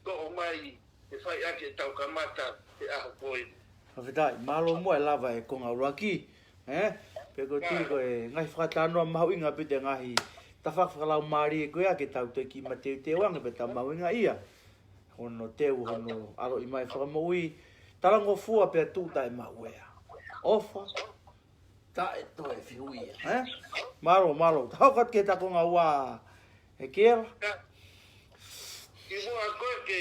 toʻo mai, ʻe fai ʻaki ʻetau kamata he ʻaho ko eni. Fakafetaʻi, mālō muʻa e lava e konga ʻuluaki, ē? Pea ko e tui ko e ngaahi fakatalanoa mahuʻinga pē ʻa e ngaahi tafaʻaki fakalaumālie ko ia ke tau toe kiʻi mateuteu ange pea tau mahuʻingaʻia. Hono teu, hono ʻaloʻi mai fakamoʻui, talangofua pea tuʻu taʻemaʻuea. ʻOfa, taʻe toe fehuʻia, ē? Mālō, mālō. Tau hoko atu ki he konga ua, ʻEkiela. Kimuʻa ko ē ke,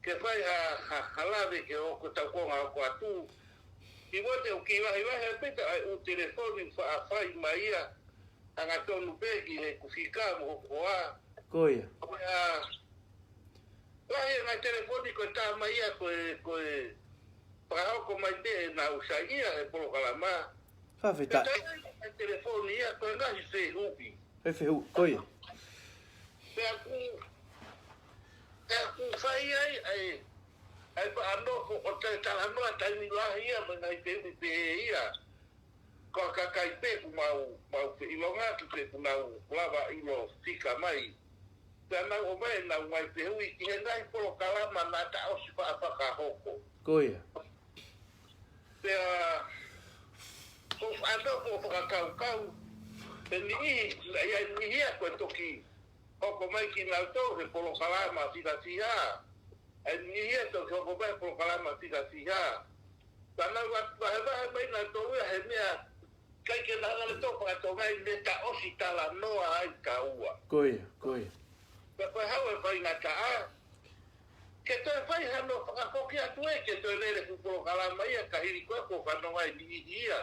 ke fai ha, ha, ha lave ke hoko ʻetau konga hoko atu. Kimuʻa te u kiʻi vahevahe pē ʻa e ʻū telefoni faʻa fai mai ia. Hangatonu pē ki he kufika mo hokoa. Ko ia. Ko ia, lahi e ngaahi telefoni ko e tā mai ia ko e, ko e fakahoko mai pē ʻenau saiʻia he polokalama. Fakafetaʻi. Pea tā mai e ngaahi telefoni ia ko e ngaahi fehuʻi. He fehuʻi, ko ia. Pea ʻoku, pea ʻoku fai ai, ʻa e, ʻa e faʻa nofo ʻo toe talanoa taimi lahi ia mo e ngaahi fehuʻi pehē ia. Ko e kakai pē ʻoku mau, mau feʻilongaki pē ʻoku nau lava ʻilo fika mai. Pea nau ʻomai ʻenau ngaahi fehuʻi ki he ngaahi polokalama naʻa ta ʻosi faʻa fakahoko. Ko ia. Pea, ko e faʻa nofo ʻo fakakaukau, he niʻihi, ʻa ia e niʻihi ia ko e toki hoko mai kinautolu he polokalama fika fiha. ʻA e niʻihi ia toki hoko mai he polokalama fika fiha. Ka nau ʻoatu vahevahe mai nautolu ia he meʻa, ʻikai ke nau hanga ʻo toe fakatonga ai meʻa ta ʻosi talanoa ai kaua. Ko ia, ko ia. Pea ko e haʻu e faingataʻa, ke toe fai hano fakafoki atu ē, ke toe lele fuʻu polokalama ia ka hili ko ē kuo fanongo ai e niʻihi ia.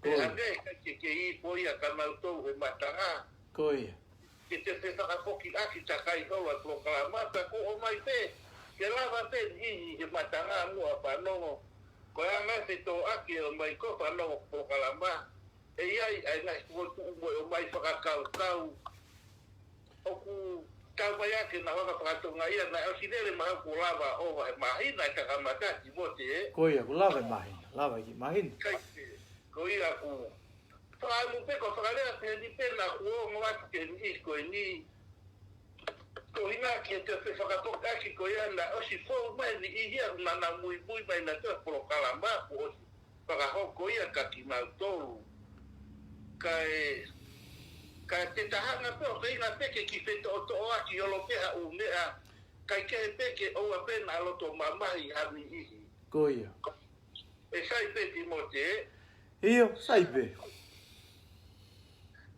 Ko ia. Pea hangē ʻikai ke, ke ipo ia kia nautolu he matanga. Ko ia. Ke te fefakafokiʻaki takai holo ʻa e polokalama, pea ʻoku ʻomai pē, ke lava pē ʻi he matanga muʻa fanongo. Ko e anga e fetōʻaki ʻo e ʻomai ko e fanongo polokalama, ʻe ʻi ai ʻa e ngaahi fokotuʻu mo e ʻomai fakakaukau. ʻOku tau mai ake naʻa hanga fakatonga ia naʻe ʻosi lele mahalo kuo lava ʻova he māhina ʻe takamata ki mote ē. Ko ia, kuo lava e māhina, lava e kiʻi māhina. ʻIkai pē, ko ia ʻoku fakaʻamu pē ko e fakalea pē ni pē naʻa kuo ongo atu ke ni ko eni. Ko e ʻuhinga ki he toe fefakafokiʻaki ko ia naʻe ʻosi fou mai e niʻihi ia naʻa nau muimui mai nautolu he polokalama kuo ʻosi fakahoko ia kia kinautolu. Kae, kae te ta hanga pē ʻo feinga pē ke kiʻi fetoʻotoʻoʻaki holo pē ha ʻū meʻa, kae kehe pē ke ʻoua pē naʻa loto mamahi ha niʻihi. Ko ia. ʻE sai pē Timote ē? ʻIo, sai pē.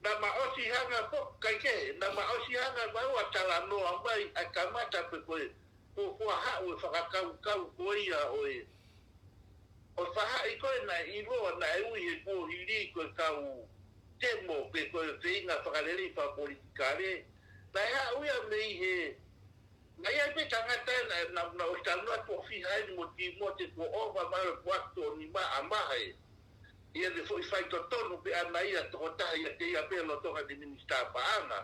Naʻa ma ʻosi hanga pē, kae kehe, naʻa ma ʻosi hanga maua talanoa mai ʻa e kamata pē ko e, ko e fuofua haʻu e fakakaukau ko ia ʻo e, ʻo e faʻahi ko ē naʻe ʻiloa naʻe ui he kuohili ko e kau temo pe ko e feinga fakalelei fakapolitikale. Naʻe haʻu ia mei he Naʻe ʻi ai pē tangata ē naʻa, naʻa, naʻa ʻosi talanoa atu ʻo fiha eni mo Timote kuo ʻova mai ʻo kuo ʻoatu ʻo nima ʻa Mahe. ʻI heʻene foʻi faitotonu pē ʻana ia tokotaha ʻiate ia pē lolotonga ʻene minisitā paʻanga.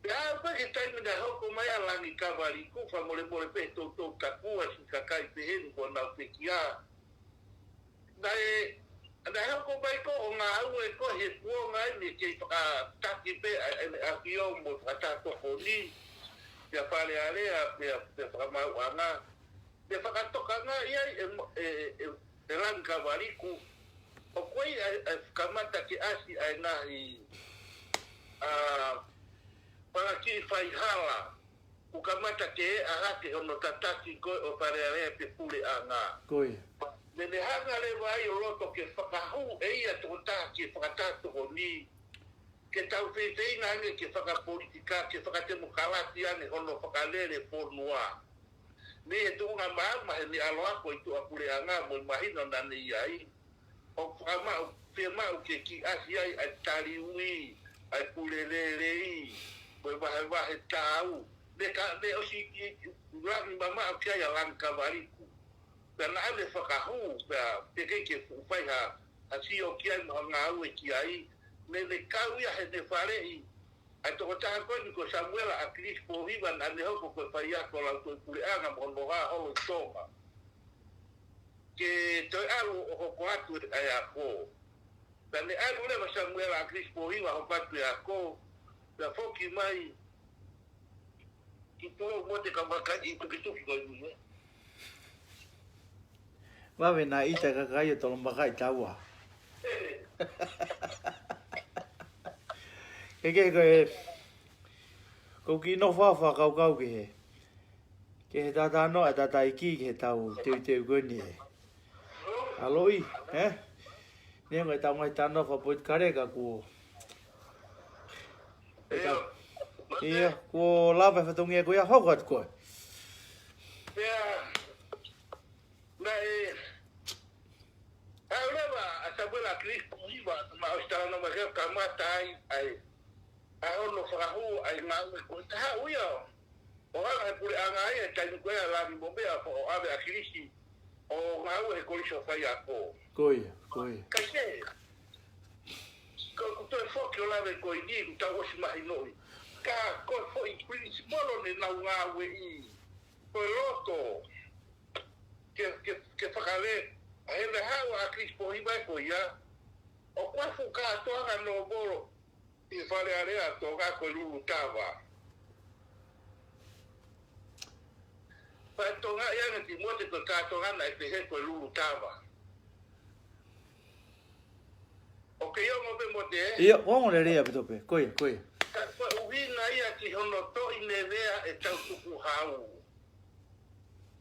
Pea aʻu pē ki he taimi naʻe hoko mai ai ʻa Langi Kavaliku, fakamolemole pē he toutou takua siʻi kakai pehē ni kuo nau pekia. Naʻe, naʻe hoko mai ko ē ʻo ngāue ko ē he kuonga eni ke fakataki pē ʻa e, ʻa e ʻAfio mo e fakataha tokoni, pea Fale Alea, pea, pea Fakamaauʻanga. Pea fakatokangaʻi ai ʻe, ʻe, ʻe, ʻe Langi Kavaliku, ʻoku ʻi ai ʻa e, ʻa e kamata ke ʻasi ʻa e ngaahi, ʻa, pangaki faihala. Kuo kamata ke ʻā hake hono tataki ko ē ʻo Fale Alea pe puleʻanga. Ko ia. Naʻa ne hanga leva ai ʻo loto ke fakahū ʻe ia tokotaha ke fakataha tokoni, ke tau fefeinga ange ke fakapolitika, ke fakatemokalati ange hono fakalele fonua. Mei he tuʻunga maama heʻene ʻalu ako ʻi tuʻapuleʻanga mo e mahino naʻa ne ʻi ai. ʻOku fakamaʻu, fiemaʻu ke kiʻi ʻasi ai ʻa e taliui, ʻa e pule lelei, mo e vahevahe taau. Naʻe ka, naʻe ʻosi kiʻi langi mamaʻo ki ai ʻa Langi Kavaliku. Pea naʻa ne fakahū, pea teʻeki ke fuʻu fai ha, ha sio ki ai mo ha ngāue ki ai. Naʻa ne kau ia heʻene faleʻi ʻa e tokotaha ko eni ko Samuela ʻAkilisi Pōhiva naʻa ne hoko ko e faiako lautohi puleʻanga mo hono hā holo ʻi Tonga. Ke toe ʻalu ʻo hoko atu ʻa e ako. Pea ne ʻalu leva Samuela ʻAkilisi Pōhiva ʻo patu e ako, pea foki mai ki tuʻa mo e kau kakai tukituki ko eni, ē. Vave naʻa ʻita e kakai ʻo tolomakaʻi taua. Ke ke ko e, ko ki no fafa kaukau ke he. Ke he tatano e tataiki ke he tau teuteu ko eni ē. ʻAloʻi, ē? Neongo e tau ngaahi tano fa poit kare ka kuo. Ia, kuo lava e fatongia ko ia hoko atu koe. Pea, naʻe, ʻalu leva ʻa Samuela ʻAkilisi Pōhiva, ma o sitala na ma ke kamata ai, ai. ʻA hono fakahū ʻa e ngāue ko e taha ʻo ia. ʻO anga he puleʻanga ia, taimi ko ia Lani mo meʻa fo ʻo ʻave ʻAkilisi ʻo ngāue he Kolisi ʻo Faiako. Ko ia, ko ia. Ka ke, ko, ko toe foki ʻo lave ko eni, kuo tau ʻosi mahinoʻi. Ka ko e foʻi principle ne nau ngāueʻi. Ko e loto, ke, ke, ke fakale, ʻa he meʻa haʻu ʻa ʻAkilisi Pōhiva ko ia. ʻO ko e fuʻu kātoanga nōmolo ʻi Fale Alea ʻa Tonga ko e Lulutava. Pea Tonga ia na ki mo te ko e kātoanga naʻe pehē ko e Lulutava. ʻOku ke ongo pē mo te? Ia, ongo lelei ʻaupito pē. Ko ia, ko ia. Ka ko e ʻuhinga ia ki hono toʻi nevea e tau tukuhau.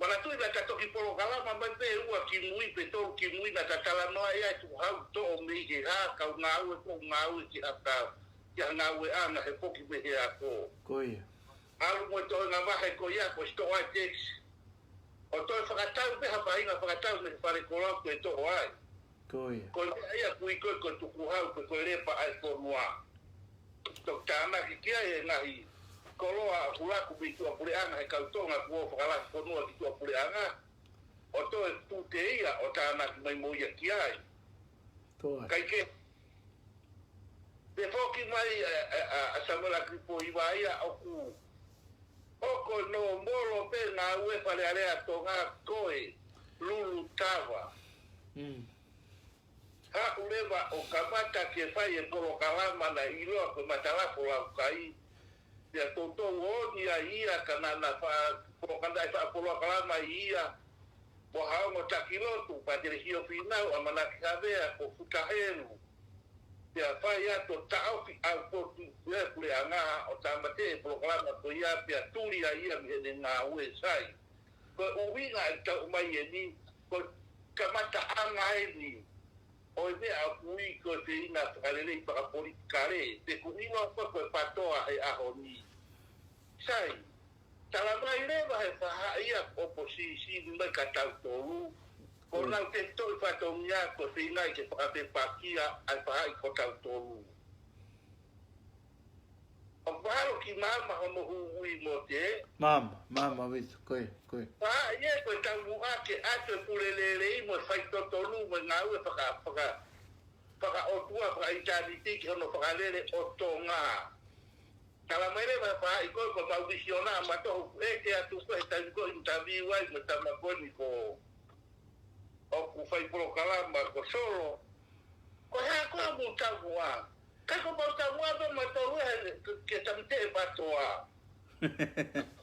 Manatuʻi naʻa ta toki polokalama mai pē ua kimui pe tolu kimui naʻa ta talanoa ia e tukuhau toʻo mei he hā kau ngāue ko ngāue ki ha kau, ki ha ngāueʻanga he foki mei he ako. Ko ia. ʻAlu mo e toenga vahe ko ia ko e sitoa e taxi. ʻO toe fakatau pē ha faʻahinga fakatau mei he fale kolau ke toʻo ai. Ko ia. Ko e meʻa ia ʻoku ui ko e, ko e tukuhau pe ko e lepa ʻa e fonua. Toki tānaki ki ai e ngaahi koloa ʻoku laku mei tuʻapuleʻanga he kau Tonga kuo fakalaku fonua ki tuʻapuleʻanga. ʻO toe pute ia ʻo tānaki mai mo ia ki ai. Ko ia. Kae ke, te foki mai ʻa, ʻa, ʻa, ʻa Samuela ʻAkilisi Pōhiva ia ʻoku, ʻoku nōmolo pē ngāue Fale Alea ʻa Tonga ko e Lulutava. Mm. Haʻu leva ʻo kamata ke fai e polokalama naʻe ʻiloa ko e Matalafu Laukai. Pea toutou ō ni ai ia ka naʻa na fa-, polokalama, faʻa polokalama ia. Mo ha ongo taki lotu, Pātele Hio Fīnau, ʻAmanaki Havea, ko Futa Helu. Pea fai atu ʻo taʻofi ʻa e potu, ʻa e puleʻanga, ʻo tāmateʻi e polokalama ko ia, pea tuli ai ia mei heʻene ngāue sai. Ko e ʻuhinga e tau mai eni, ko e kamataʻanga eni ʻo e meʻa ʻoku ui ko e feinga fakalelei fakapolitikale, pe ʻoku ʻiloa ko e, ko e PATOA he ʻaho ni. Sai, tala mai leva he faʻahi ʻa e ʻoposisini mai kia tautolu, ko ʻenau tefitoʻi fatongia ko e feinga ke fakafepakiʻi ʻa e faʻahi ko tautolu. ʻOku mahalo ki māmā hono huhuʻi mo te. Māmā, māmā ʻaupito, ko ia, ko ia. Pea ʻi he ko e taumuʻa ke ʻatu e pule lelei mo e faitotonu mo e ngāue faka-, faka-, fakaʻotua, fakaʻitāniti ki hono fakalele ʻo Tonga. Tala mai leva he faʻahi ko e, ko mau misiona ʻa Matohu ʻEke atu ko e taimi ko e interview ai mo e tama ko eni ko ʻoku fai polokalama ko Solo. Ko e hā ko ā mou taumuʻa? Ka ko mau taumuʻa pē mautolu he, ke, ke tāmateʻi e PATOA.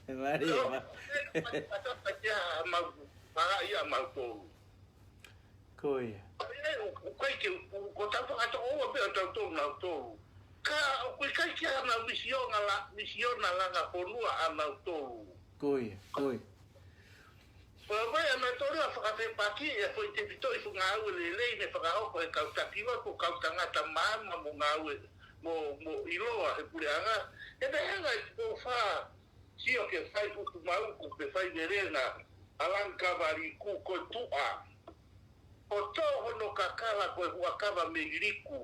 Mālie, ma- PATOA kia mau, paha ia mautolu. Ko ia. ʻOku ʻikai ke, ʻoku, ko tau fakatoʻoua pē ʻo tautolu nautolu. Ka ʻoku ʻikai ke ʻi ai haʻanau misiona la-, misiona langa fonua ʻanautolu. Ko ia, ko ia. Pea mai ʻa Matohu ʻo fakafepakiʻi e foʻi tefitoʻi fuʻu ngāue lelei ne fakahoko he kau taki lotu, kau tangata maama mo ngāue mo, mo ʻiloa he puleʻanga. He meʻa ʻe ʻikai te u fai, sio ke fai utu mauku pe fai velenga ʻa Langkawi Liku ko e tuʻa. ʻO tō hono kakala ko e huʻakava mei Liku.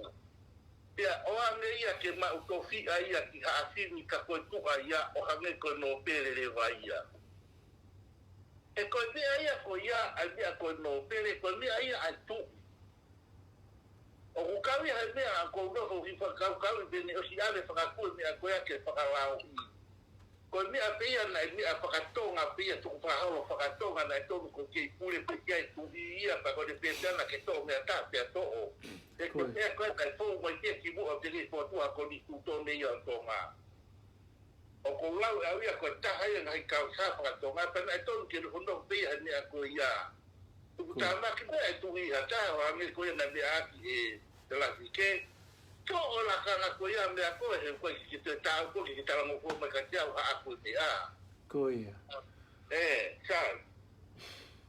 Pea ʻoange ia ke maʻu tofiʻa ia ki Haʻafini ka ko e tuʻa ia ʻo hangē ko e nōpele leva ia. He ko e meʻa ia ko ia, ʻa e meʻa ko e nōpele, ko e meʻa ia ʻa e tuʻi. ʻOku kau ia he meʻa ʻa ʻoku ou nofo ʻo fakakaukauʻi pe ne ʻosi ʻave fakakū e meʻa ko ia ke fakalaoʻi. Ko e meʻa pē ia naʻe meʻa fakatonga pē ia, tukufakaholo fakatonga naʻe tonu ko e kei pule pē ki ai e tuʻi ia, pea ko ʻene pehē pē ia naʻa ke toʻo meʻa taha pea toʻo. He ko e meʻa ko ē naʻe fou mai ki he kimuʻa ʻo te ke fotu a ko ni tu tone ia ʻo Tonga. ʻOku ou lau ʻe au ia ko e taha ia ngaahi kau sā faka-Tonga, pea naʻe tonu ke nofonofo pē ia he meʻa ko ia. Tuku tāmaki meʻa e tuʻi ha taha ʻo hangē ko ia naʻe meʻa ʻaki ʻe te lafi ke. Ko e lakanga ko ia meʻa ko ē he ko e ki te tāu ko ki te talangofua mai ka te au ha ako e meʻa. Ko ia. Ē, sai.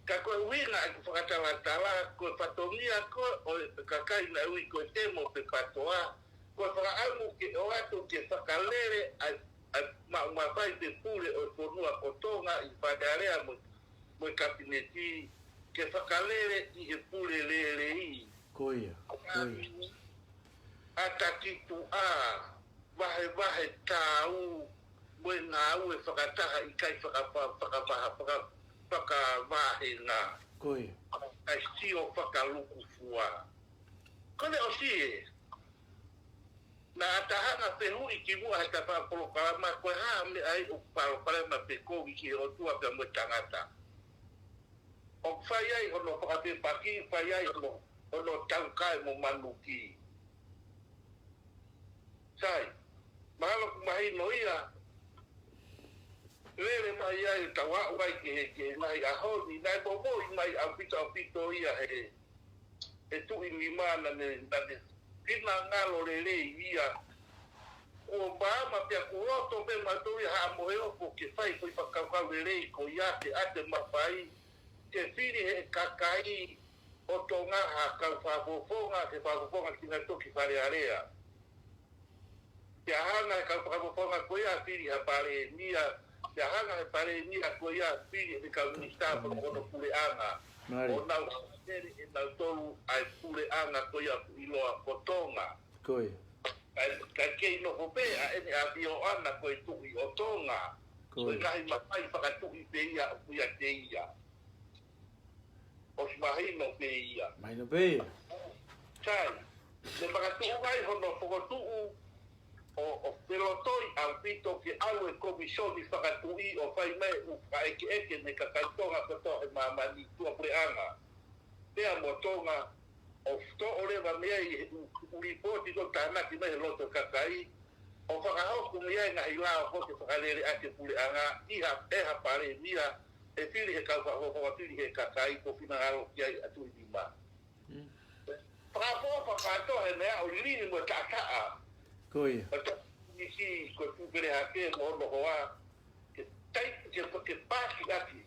Ka ko e ʻuhinga ʻeku fakatalatala, ko e fatongia ko ē ʻo e kakai naʻe ui ko e temo pe patoa, ko e fakaʻamu ke ʻoatu ke fakalele ʻa e, ʻa e maʻu mafai pe pule ʻo e fonua ko Tonga ʻi Fale Alea mo, mo e kapineti, ke fakalele ʻi he pule lelei. Ko ia, ko ia. ʻAtakituʻa, vahevahe tāu, mo e ngāue fakataha ʻikai fakapa-, fakavaha-, faka-, fakavahenga. Ko ia. ʻAi sio fakalukufua. Ko e ʻosi ē. Naʻa ta hanga fehuʻi kimuʻa he ta faʻa polokalama ko e hā meʻa ai ʻoku polokalama pe kovi ki he ʻOtua pea mo e tangata. ʻOku fai ai hono fakafepaki, fai ai hono, hono taukae mo manuki. Sai, mahalo ʻoku mahino ia, lele mai ai tau aʻu ai ki he, ki he ngaahi ʻaho ni, naʻe momoʻi mai ʻaupito ʻaupito ia he, he tuʻi nima naʻa ne, naʻa ne finangalo lelei ia. Kuo maama pea kuo loto pē mautolu ia Haʻa Moheofo ke fai ko e fakakaukau lelei ko ia ke ʻoatu e mafai ke fili he kakai ʻo Tonga ha kau fakafofonga, ke fakafofonga kinautolu ki Fale Alea. Pea hanga he kau fakafofonga ko ia fili ha palēmia, pea hanga he palēmia ko ia fili he kau minisitā ko hono puleʻanga. Mālie. ʻO nau haʻele ʻe nautolu ʻa e puleʻanga ko ia ʻoku ʻiloa ko Tonga. Ko ia. Kae, kae kei nofo pē ʻa ʻene ʻafioʻanga ko e tuʻi ʻo Tonga. Ko ia. Ko e ngaahi mafai fakatuʻi pē ia ʻoku ʻiate ia. ʻOsi mahino pē ia. Mahino pē ia. Sai, ne makatuʻu mai hono fokotuʻu ʻo, ʻo felotoi ʻaupito ke ʻalu e komisioni fakatuʻi ʻo fai mai ʻū fakaʻekeʻeke mei he kakai Tonga kotoa he māmani, tuʻapuleʻanga pea mo Tonga, ʻo toʻo leva mei ai e ʻū, ʻū lipooti ko ē tānaki mai he loto kakai, ʻo fakahoko mei ai e ngaahi lao ko ē ke fakalele ʻaki e puleʻanga ʻi ha, ʻe ha palēmia, ʻe fili he kau fakafofonga, fili he kakai kuo finangalo ki ai ʻa e tuʻi nima. Mm. Fakafofonga kātoa he meʻa ʻo lilini mo e taʻataʻa. Ko ia. ʻO ta-, ʻi he ko e Tupele Hake mo hono hoa, ke tai, ke, ke pāki ʻaki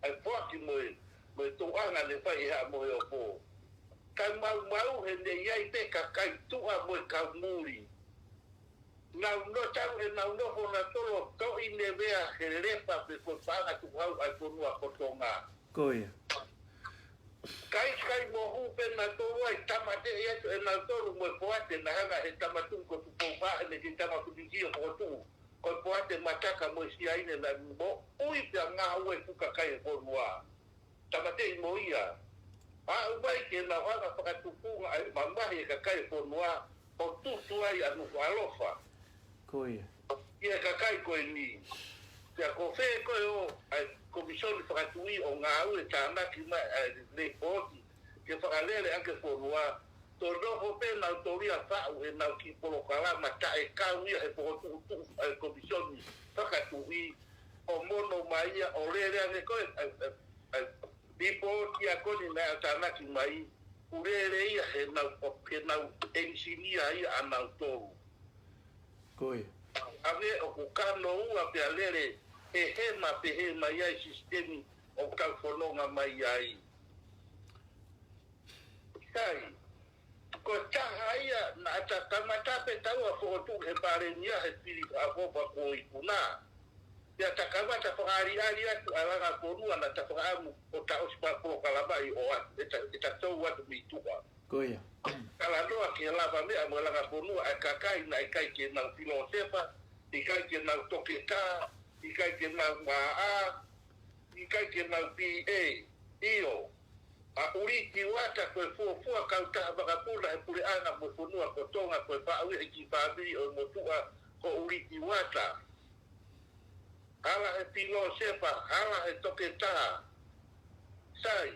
ʻa e foaki mo e, mo e tuʻunga ne fai ʻe Haʻa Moheofo. Kae maumau he ne ʻi ai pē kakai tuʻa mo e kau muli. Nau nofo, tau ʻenau nofo nautolu ʻo toʻi nevea he lepa pe ko e paʻanga tukuhau ʻa e fonua ko Tonga. Ko ia. Kae, kae mohu pē nautolu ai, tāmateʻi atu ʻe nautolu mo e poate naʻe hanga ʻe he tama tuʻi ko Tupou Faʻahine ki he tama kutikio ko Tuʻu. Ko e poate mataka mo e siaine naʻe moʻui pea ngāue ʻa e kakai e fonua. Tāmateʻi mo ia. Aʻu mai ke nau hanga fakatupunga ai mamahi e kakai e fonua ʻo tutu ai ʻa Nukuʻalofa. Ko ia. ʻI he kakai ko eni. Pea ko fē ko ē ʻa e komisioni fakatuʻi ʻo ngāue tānaki mai ʻa e lipooti ke fakalele ʻaki e fonua, toe nofo pē nautolu ia ʻo faʻu ʻenau kiʻi polokalama taʻekau ia he pokotuʻutuʻu ʻa e komisioni fakatuʻi ʻo mono mai ia ʻo lele ange ko ē ʻa e, ʻa e, ʻa e lipooti ia ko eni naʻe tānaki mai, ʻoku lele ia heʻenau, heʻenau ʻenisinia ia ʻanautolu. Ko ia. Ange ʻoku kano ua pea lele he hema pehē mai ai e sisitemi ʻoku tau fononga mai ai. Sai, ko e taha ia naʻa ta kamata pē taua fokotuʻu he palēmia he fili fakaʻofoʻofa kuo ikuna. Pea ta kamata fakaʻaliʻali atu ʻa e langa fonua naʻa ta fakaʻamu ʻo ta ʻosi pā polokalama ʻi ʻo atu, ʻe ta, ʻe ta tou atu mei tuʻa. Ko ia. Talanoa ki he lavameʻa mo e langa fonua ʻa e kakai naʻe ʻikai ke nau filōsefa, ʻikai ke nau toketā, ʻikai ke nau maʻa, ʻikai ke nau P A. ʻIo, ʻa ʻUliti Uata ko e fuofua kautaha vakapuna he puleʻanga mo e fonua ko Tonga, ko e faʻu ia he kiʻi fāmili ʻo e motuʻa ko ʻUliti Uata. Hala he filōsefa, hala he toketā. Sai,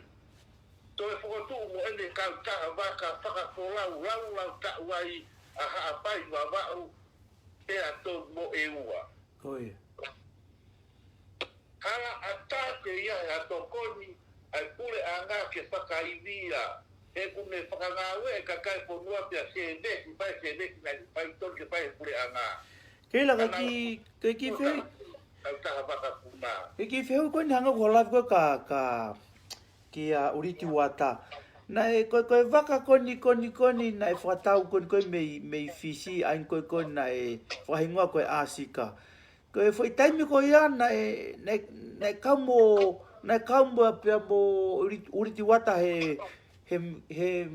Ko e fokotuʻu mo ʻene kautaha vaka fakafolau laulau taʻu ai ʻa Haʻapai, Vavaʻu, Peatonu mo ʻEua. Ko ia. Hala ʻatā ke ʻi ai ha tokoni ʻa e puleʻanga ke fakaivia. He ʻoku ne fakangāue e kakai fonua pea sēvesi, fai sēvesi nai, fai tonu ke fai e puleʻanga. Kei la ka ki, ke ki fe- Kautaha vakapuna. Ke ki fehuʻi ko eni hangē ko e lave ko ē ka, ka, kia ʻUliti Uata. Naʻe, ko, ko e vaka ko eni, ko eni, ko eni, naʻe fakatau ko eni ko ē mei, mei Fisi, ʻa eni ko ē ko ē naʻe fakahingoa ko e ʻAsika. Ko e foʻi taimi ko ia naʻe, naʻe, naʻe kau mo, naʻe kau mo pea mo ʻUliti, ʻUliti Uata he, he, he,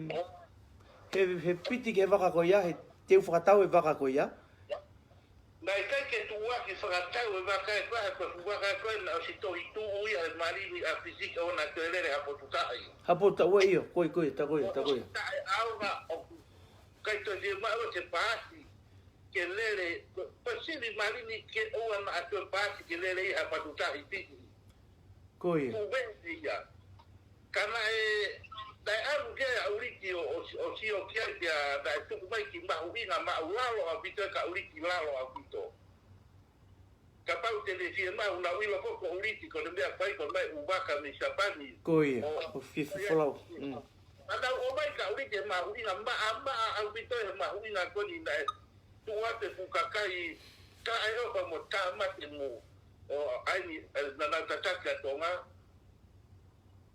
he, he piti ki he vaka ko ia, he teu fakatau e vaka ko ia. Naʻe ʻikai ke tuʻuaki fakatau e vaka ʻe koe, ko e fuʻu vaka ʻe koe, naʻe ʻosi tohi tuʻu ia he malini ʻa Fisi ke ʻoua toe lele ha potu tahi. Ha potu tahi, ʻio, ko ia, ko ia, tā ko ia, tā ko ia. Taʻeʻaonga ʻoku ʻikai toe fiemaʻu ke paasi ke lele, ko, ko e sivi malini ke ʻoua naʻa toe paasi ke lele ia ha potu tahi Fisi. Ko ia. Ko e meʻa ia. Ka naʻe, naʻe ʻalu ki ai ʻa ʻUliti ʻo, ʻo, ʻo sio ki ai pea naʻe tuku mai ki mahuʻinga maʻulalo ʻaupito ʻe ka ʻUliti lalo ʻaupito. Kapau te ne fiemaʻu, naʻa ku ʻilo ko, ko ʻUliti ko ʻene meʻa fai ko e ʻomai ʻū vaka mei Sapani. Ko ia, ʻo, ʻo fie folau. Mm. Naʻa nau ʻomai kia ʻUliti e mahuʻinga maʻamaʻa ʻaupito he mahuʻinga ko eni naʻe tuʻu atu e fuʻu kakai taʻeʻofa mo tāmate mo, ʻo ʻai ni, ē, naʻa nau tataki ʻa Tonga.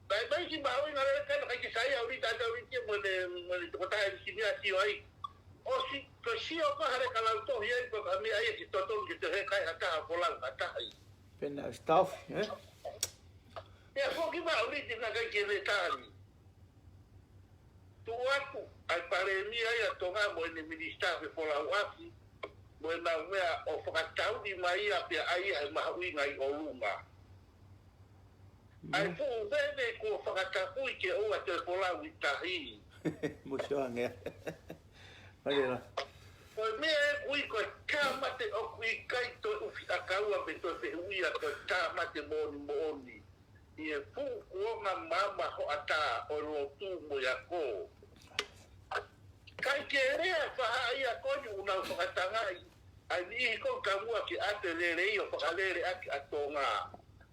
Naʻe ʻomai ki mahuʻinga lelei, ka naʻe ʻikai ke saiʻia ʻa ʻUliti, ʻa ʻUliti mo ʻene, mo ʻene tokotaha ʻenisinia sio ai. ʻOsi, ko e sio ko ē ʻa e kakai lautohi ai, ko e meʻa ia ke totonu ke toe heka ai ha taha folau ha taha ia. Pena staff, ē? Pea foki mai ʻa ʻUliti naʻe ʻikai ke ne tali. Tuʻu atu ʻa e palēmia ia ʻa Tonga mo ʻene minisitā fefolauʻaki, mo ʻenau meʻa ʻo fakatauʻi mai ia pea ʻai ia he mahuʻinga ʻi ʻolunga. ʻA e fuʻu veve kuo fakatapui ke ʻoua toe folau ʻi tahi. Mo sio ange. Mālie la. Ko e meʻa ē ʻoku ui ko e tāmate ʻoku ʻikai toe ʻufi ʻakaua pe toe fehuʻia, ko e tāmate moʻoni moʻoni. ʻI he fuʻu kuonga maama hoʻatā ʻo e lotu mo e ako. ʻIkai ke lea fahaʻi ako ni ʻoku nau fakatangaʻi ʻa e niʻihi ko ē ka muʻa ke ʻatu e lelei ʻo fakaleleʻaki ʻa Tonga.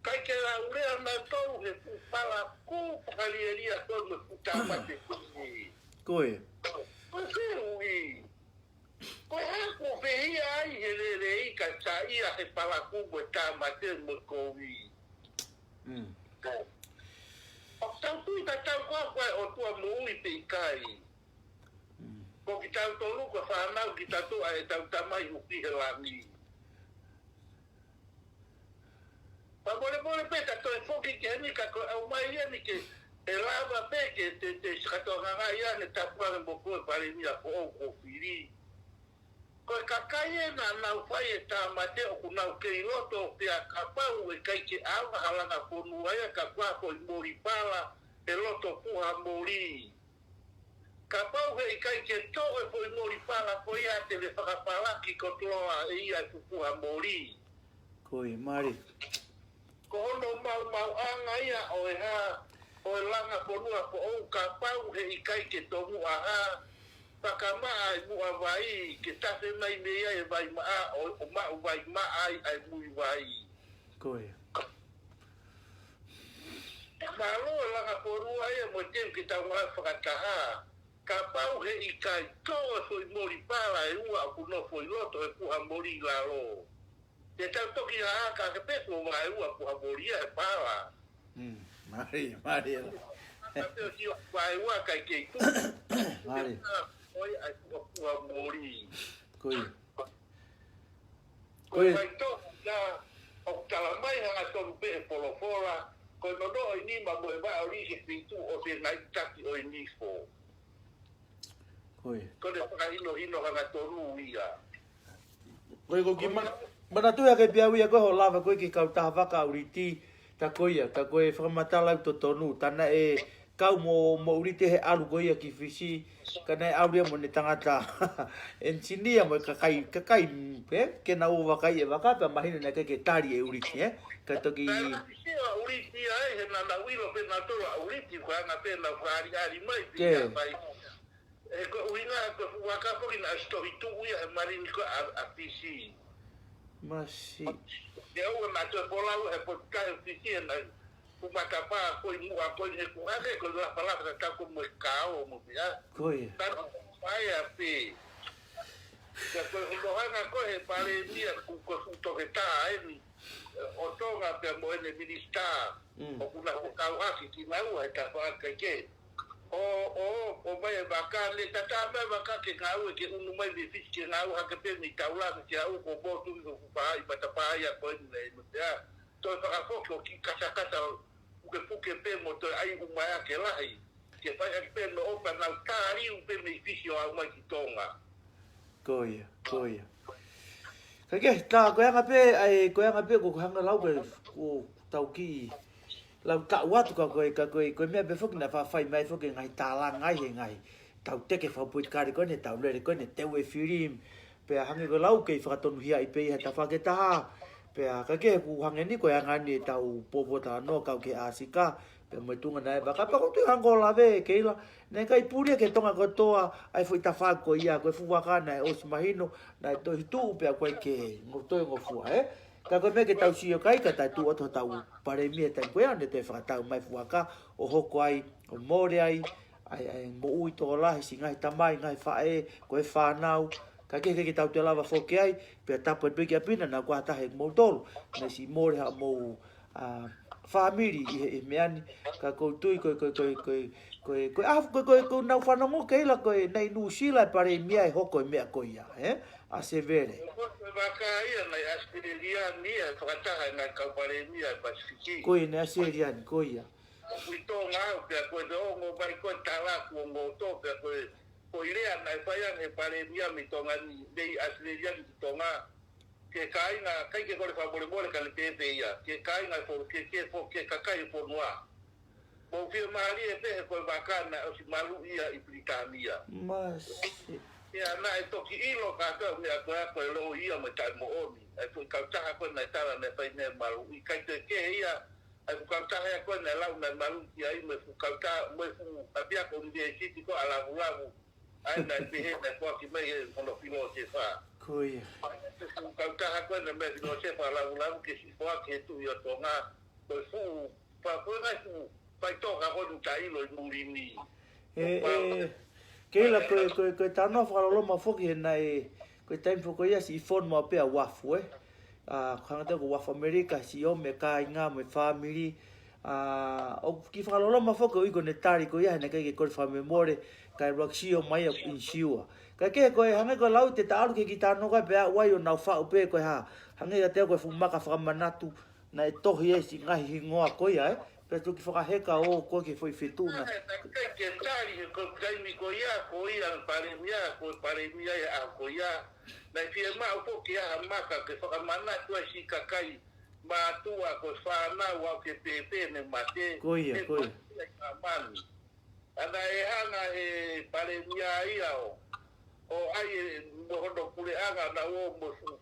ʻIkai ke lau lea nautolu he fuʻu palakū fakalielia ko ē mo e fuʻu tāmate ko eni. Ko e. Ko e fehuʻi. Ko e hā kuo fehiʻa ai he lelei ka saiʻia he palakū mo e tāmate mo e kovi. Mm. ʻOku tau tui tatau ko ē ko e ʻOtua moʻui pe ʻikai. Mm. Ko kitautolu ko e fānau kitautolu ʻa ʻetau Tamai ʻoku ʻi he langi. Fakamolemole pē ka toe foki ki heni ka ko e ʻomai eni ke ʻe lava pē ke te, te sikato nganga ia ne tapu ange mo ko e palēmia foʻou kuo fili. Ko e kakai ē naʻa nau fai e tāmate ʻoku nau kei loto pea kapau ʻe ʻikai ke ʻaonga ha langa fonua ia ka ko e foʻi moli pala he loto puha moli. Kapau he ʻikai ke toʻo e foʻi moli pala ko ia te ne fakapalaki kotoa ʻe ia e fuʻu puha moli. Ko ia, mālie. Ko hono maumauʻanga ia ʻo e hā, ʻo e langa fonua foʻou kapau he ʻikai ke tomuʻa hā, fakamaʻa e muʻa vai, ke tafe mai mei ai e vai maʻa, ʻo, ʻo maʻu vai maʻa ai ʻa e mui vai. Ko ia. Mālō e langa fonua ia mo e teu ke tau ngāue fakataha. Kapau he ʻikai toʻo e foʻi moli pala ʻe ua ʻoku nofo ʻi loto he puha moli ʻi lalo. Te tau toki ʻā ka ke peku ʻo vaeua puha moli ia he pala. Mm, mālie, mālie la. Ka te o sio vaeua kai kei tu. Mālie. ʻOi ai puha, puha moli. Ko ia. Ko e faitoʻo ia, ʻoku tala mai hangatonu pē he folofola, ko e nonoʻo ʻi nima mo e vaʻa ʻo lī ki he feituʻu ʻoku ʻi he ngaahi taki ʻo e nifo. Ko ia. Ko e fakahinohino hangatonu ia. Ko ia ko ki ma-, manatuʻi ake pē au ia ko e hoʻo lava ko ē ki he kautaha vaka ʻa ʻUliti, tā ko ia, tā ko e fakamatala ʻoku totonu, tā naʻe kau mo, mo ʻUliti he ʻalu ko ia ki Fisi, ka naʻe ʻalu ia mo ʻene tangata ʻenisinia mo e kakai, kakai, ē, ke nau ō ʻo vakaiʻi e vaka, pea mahino naʻe ʻikai ke tali ʻe ʻUliti, ē, ka toki. Naʻe ʻosi sio ʻUliti ai, he naʻa nau ʻilo pē nautolu ʻa ʻUliti, ko e anga pē naʻa nau fakaʻaliʻali mai, pē Ke. ia fai. He ko e ʻuhinga ko e fuʻu vaka foki naʻe ʻosi tohi tuʻu ia he malini ko ē ʻa, ʻa Fisi. Masi. Ke ʻoua naʻa toe folau he potu tahi ʻo Fisi he naʻe fuʻu matapā ko ē muʻa ko ē he kuo hake ko e lafalafa tatau ko ē mo e kao mo e meʻa. Ko ia. Tanu paia pē. Ka ko e ʻuhinga ko ē he palēmia ko e, ko e fuʻu toketā eni ʻo Tonga pea mo ʻene minisitā. Mm. ʻOku na fekauʻaki kinaua he tafaʻaki kehe. ʻO, ʻo, ʻomai e vaka, ne tatā mai e vaka ke ngāue ke unu mai mei Fisi ke ngāue hake pē mei Taulanga ke aʻu ko Motu ʻi ko Fupaha ʻi matapā ia ko eni ne inu te a. Toe fakafoki ʻo kiʻi katakata pukepuke pē mo toe ʻai ʻuma ia ke lahi. Ke fai ʻaki pē no opa nau tāliu pē mei Fisi ʻo aʻu mai ki Tonga. Ko ia, ko ia. Ka ke, tā, ko e anga pē, ai, ko e anga pē, ko e hanga lau ke, ko tau kiʻi, lau taʻu atu ka ko e, ka ko e, ko e meʻa pē foki naʻe faʻa fai mai foki ngaahi tālanga ai he ngaahi, tau teke fakapuitikale ko eni, tau lele ko eni, teu e filim, pea hangē ko e lau kei fakatonuhiaʻi pē ia he tafaʻaki ʻe taha, pea ka ke ku hangē ni ko e anga ni ʻetau popo talanoa kau ki he ʻAsika, pea mo e tuʻunga naʻe vaka pea ko e tuʻu hangē ko e lave, Keila, naʻe ʻikai puli ia ki Tonga kotoa, ʻa e foʻi tafaʻaki ko ia, ko e fuʻu vaka naʻe ʻosi mahino, naʻe tohi tuʻu pea ko e ke, ngo toe ngofua, ē? Ka ko e meʻa ke tau sio ki ai, ka taʻe tuʻu atu hotau palēmia he taimi ko ia, ne toe fakatau mai fuʻu vaka, ʻo hoko ai, ʻo mole ai, ʻa e, ʻa e moʻui tokolahi, siʻi ngaahi tamai, ngaahi faʻē, ko e fānau, ka ke, ke, ke tau toe lava foki ai, pea tapu atu pē kia Pina, naʻa kuo ʻatā he moutolu, naʻe siʻi mole haʻamou, ʻa, fāmili ʻi he, ʻi he meʻa ni, ka ʻoku ou tui ko e, ko e, ko e, ko e, ko e, ko e, ʻa, ko e, ko e, ko e nau fanongo Keila ko e naʻe ʻi Nuʻusila e palēmia ʻe hoko e meʻa ko ia, ē? ʻA Sevele. Ko e vaka ia naʻe ʻAositelēlia ni ʻa e fakataha e ngaahi kau palēmia ʻa e Pasifiki. Ko ia, naʻe ʻAositelēlia ni, ko ia. ʻI Tonga au, pea ko e te ongo mai ko e tala kuo ngoto, pea ko e, ko e lea naʻe fai ange he palēmia mei Tonga ni, mei ʻAositelēlia ni ki Tonga, ke kāinga, ʻikai ke kole fakamolemole ka ne pehē pē ia, ke kāinga e fonu, ke, ke fo-, ke kakai e fonua. Mou fiemālie pē he ko e vaka naʻe ʻosi maluʻi ia ʻi Pilitānia. Masi. Ia naʻe toki ʻilo kātoa meʻa ko ē ko e lōia mo e taʻemoʻoni. ʻA e foʻi kautaha ko ē naʻe tala naʻe fai mei ai e maluʻi, ʻikai toe kehe ia, ʻa e fuʻu kautaha ia ko ē naʻe lau naʻe maluʻi ai mo e fuʻu kautaha, mo e fuʻu ʻapiako ʻunivēsiti ko ē ʻa Lavulavu. ʻA ia naʻe pehē naʻe foaki mai he hono filōsefa. Ko ia. Ko e fuʻu kautaha ko ē naʻe mei filōsefa ʻa Lavulavu ke siʻi foaki he Tuʻi ʻo Tonga. Ko e fuʻu, fa-, ko e ngaahi fuʻu faʻitoka ko eni taʻeʻilo ʻi muli ni. ʻE, ʻe, Keila ko e, ko e, ko e talanoa fakaloloma foki he naʻe, ko e taimi foki ko ia siʻi fonu maʻu pē ʻa Uafu, ē. ʻA, ko e hanga atu ko Uafu ʻAmelika, siʻi ʻomi e kāinga mo e fāmili. ʻA, ʻoku kiʻi fakaloloma foki ʻo ʻikai ko ʻene tali ko ia, he naʻe ʻikai ke kole fakamolemole, kae ʻuluaki sio mai ʻoku insiua. Ka ke ko e hangē ko e lau te ta ʻalu ki he kiʻi talanoa ko ē pea ʻai ʻo nau faʻu pē ko e hā. Hangē ia te ko e fuʻu maka fakamanatu, naʻe tohi e siʻi ngaahi hingoa ko ia, ē? Pea toki fakaheka ʻo ko e ke foʻi fetuʻu na. Naʻe ʻikai ke tali he ko e taimi ko ia, ko ia palēmia, ko e palēmia ia ʻa ko ia. Naʻe fiemaʻu foki ha maka ke fakamanatu ai siʻi kakai mātuʻa ko e fānau ʻoku pēpē ne mate. Ko ia, he ko ia. Ko ia ʻa mani. ʻA naʻe hanga he palēmia ia ʻo, ʻo ʻai e mo hono puleʻanga naʻa ō mo fuʻu,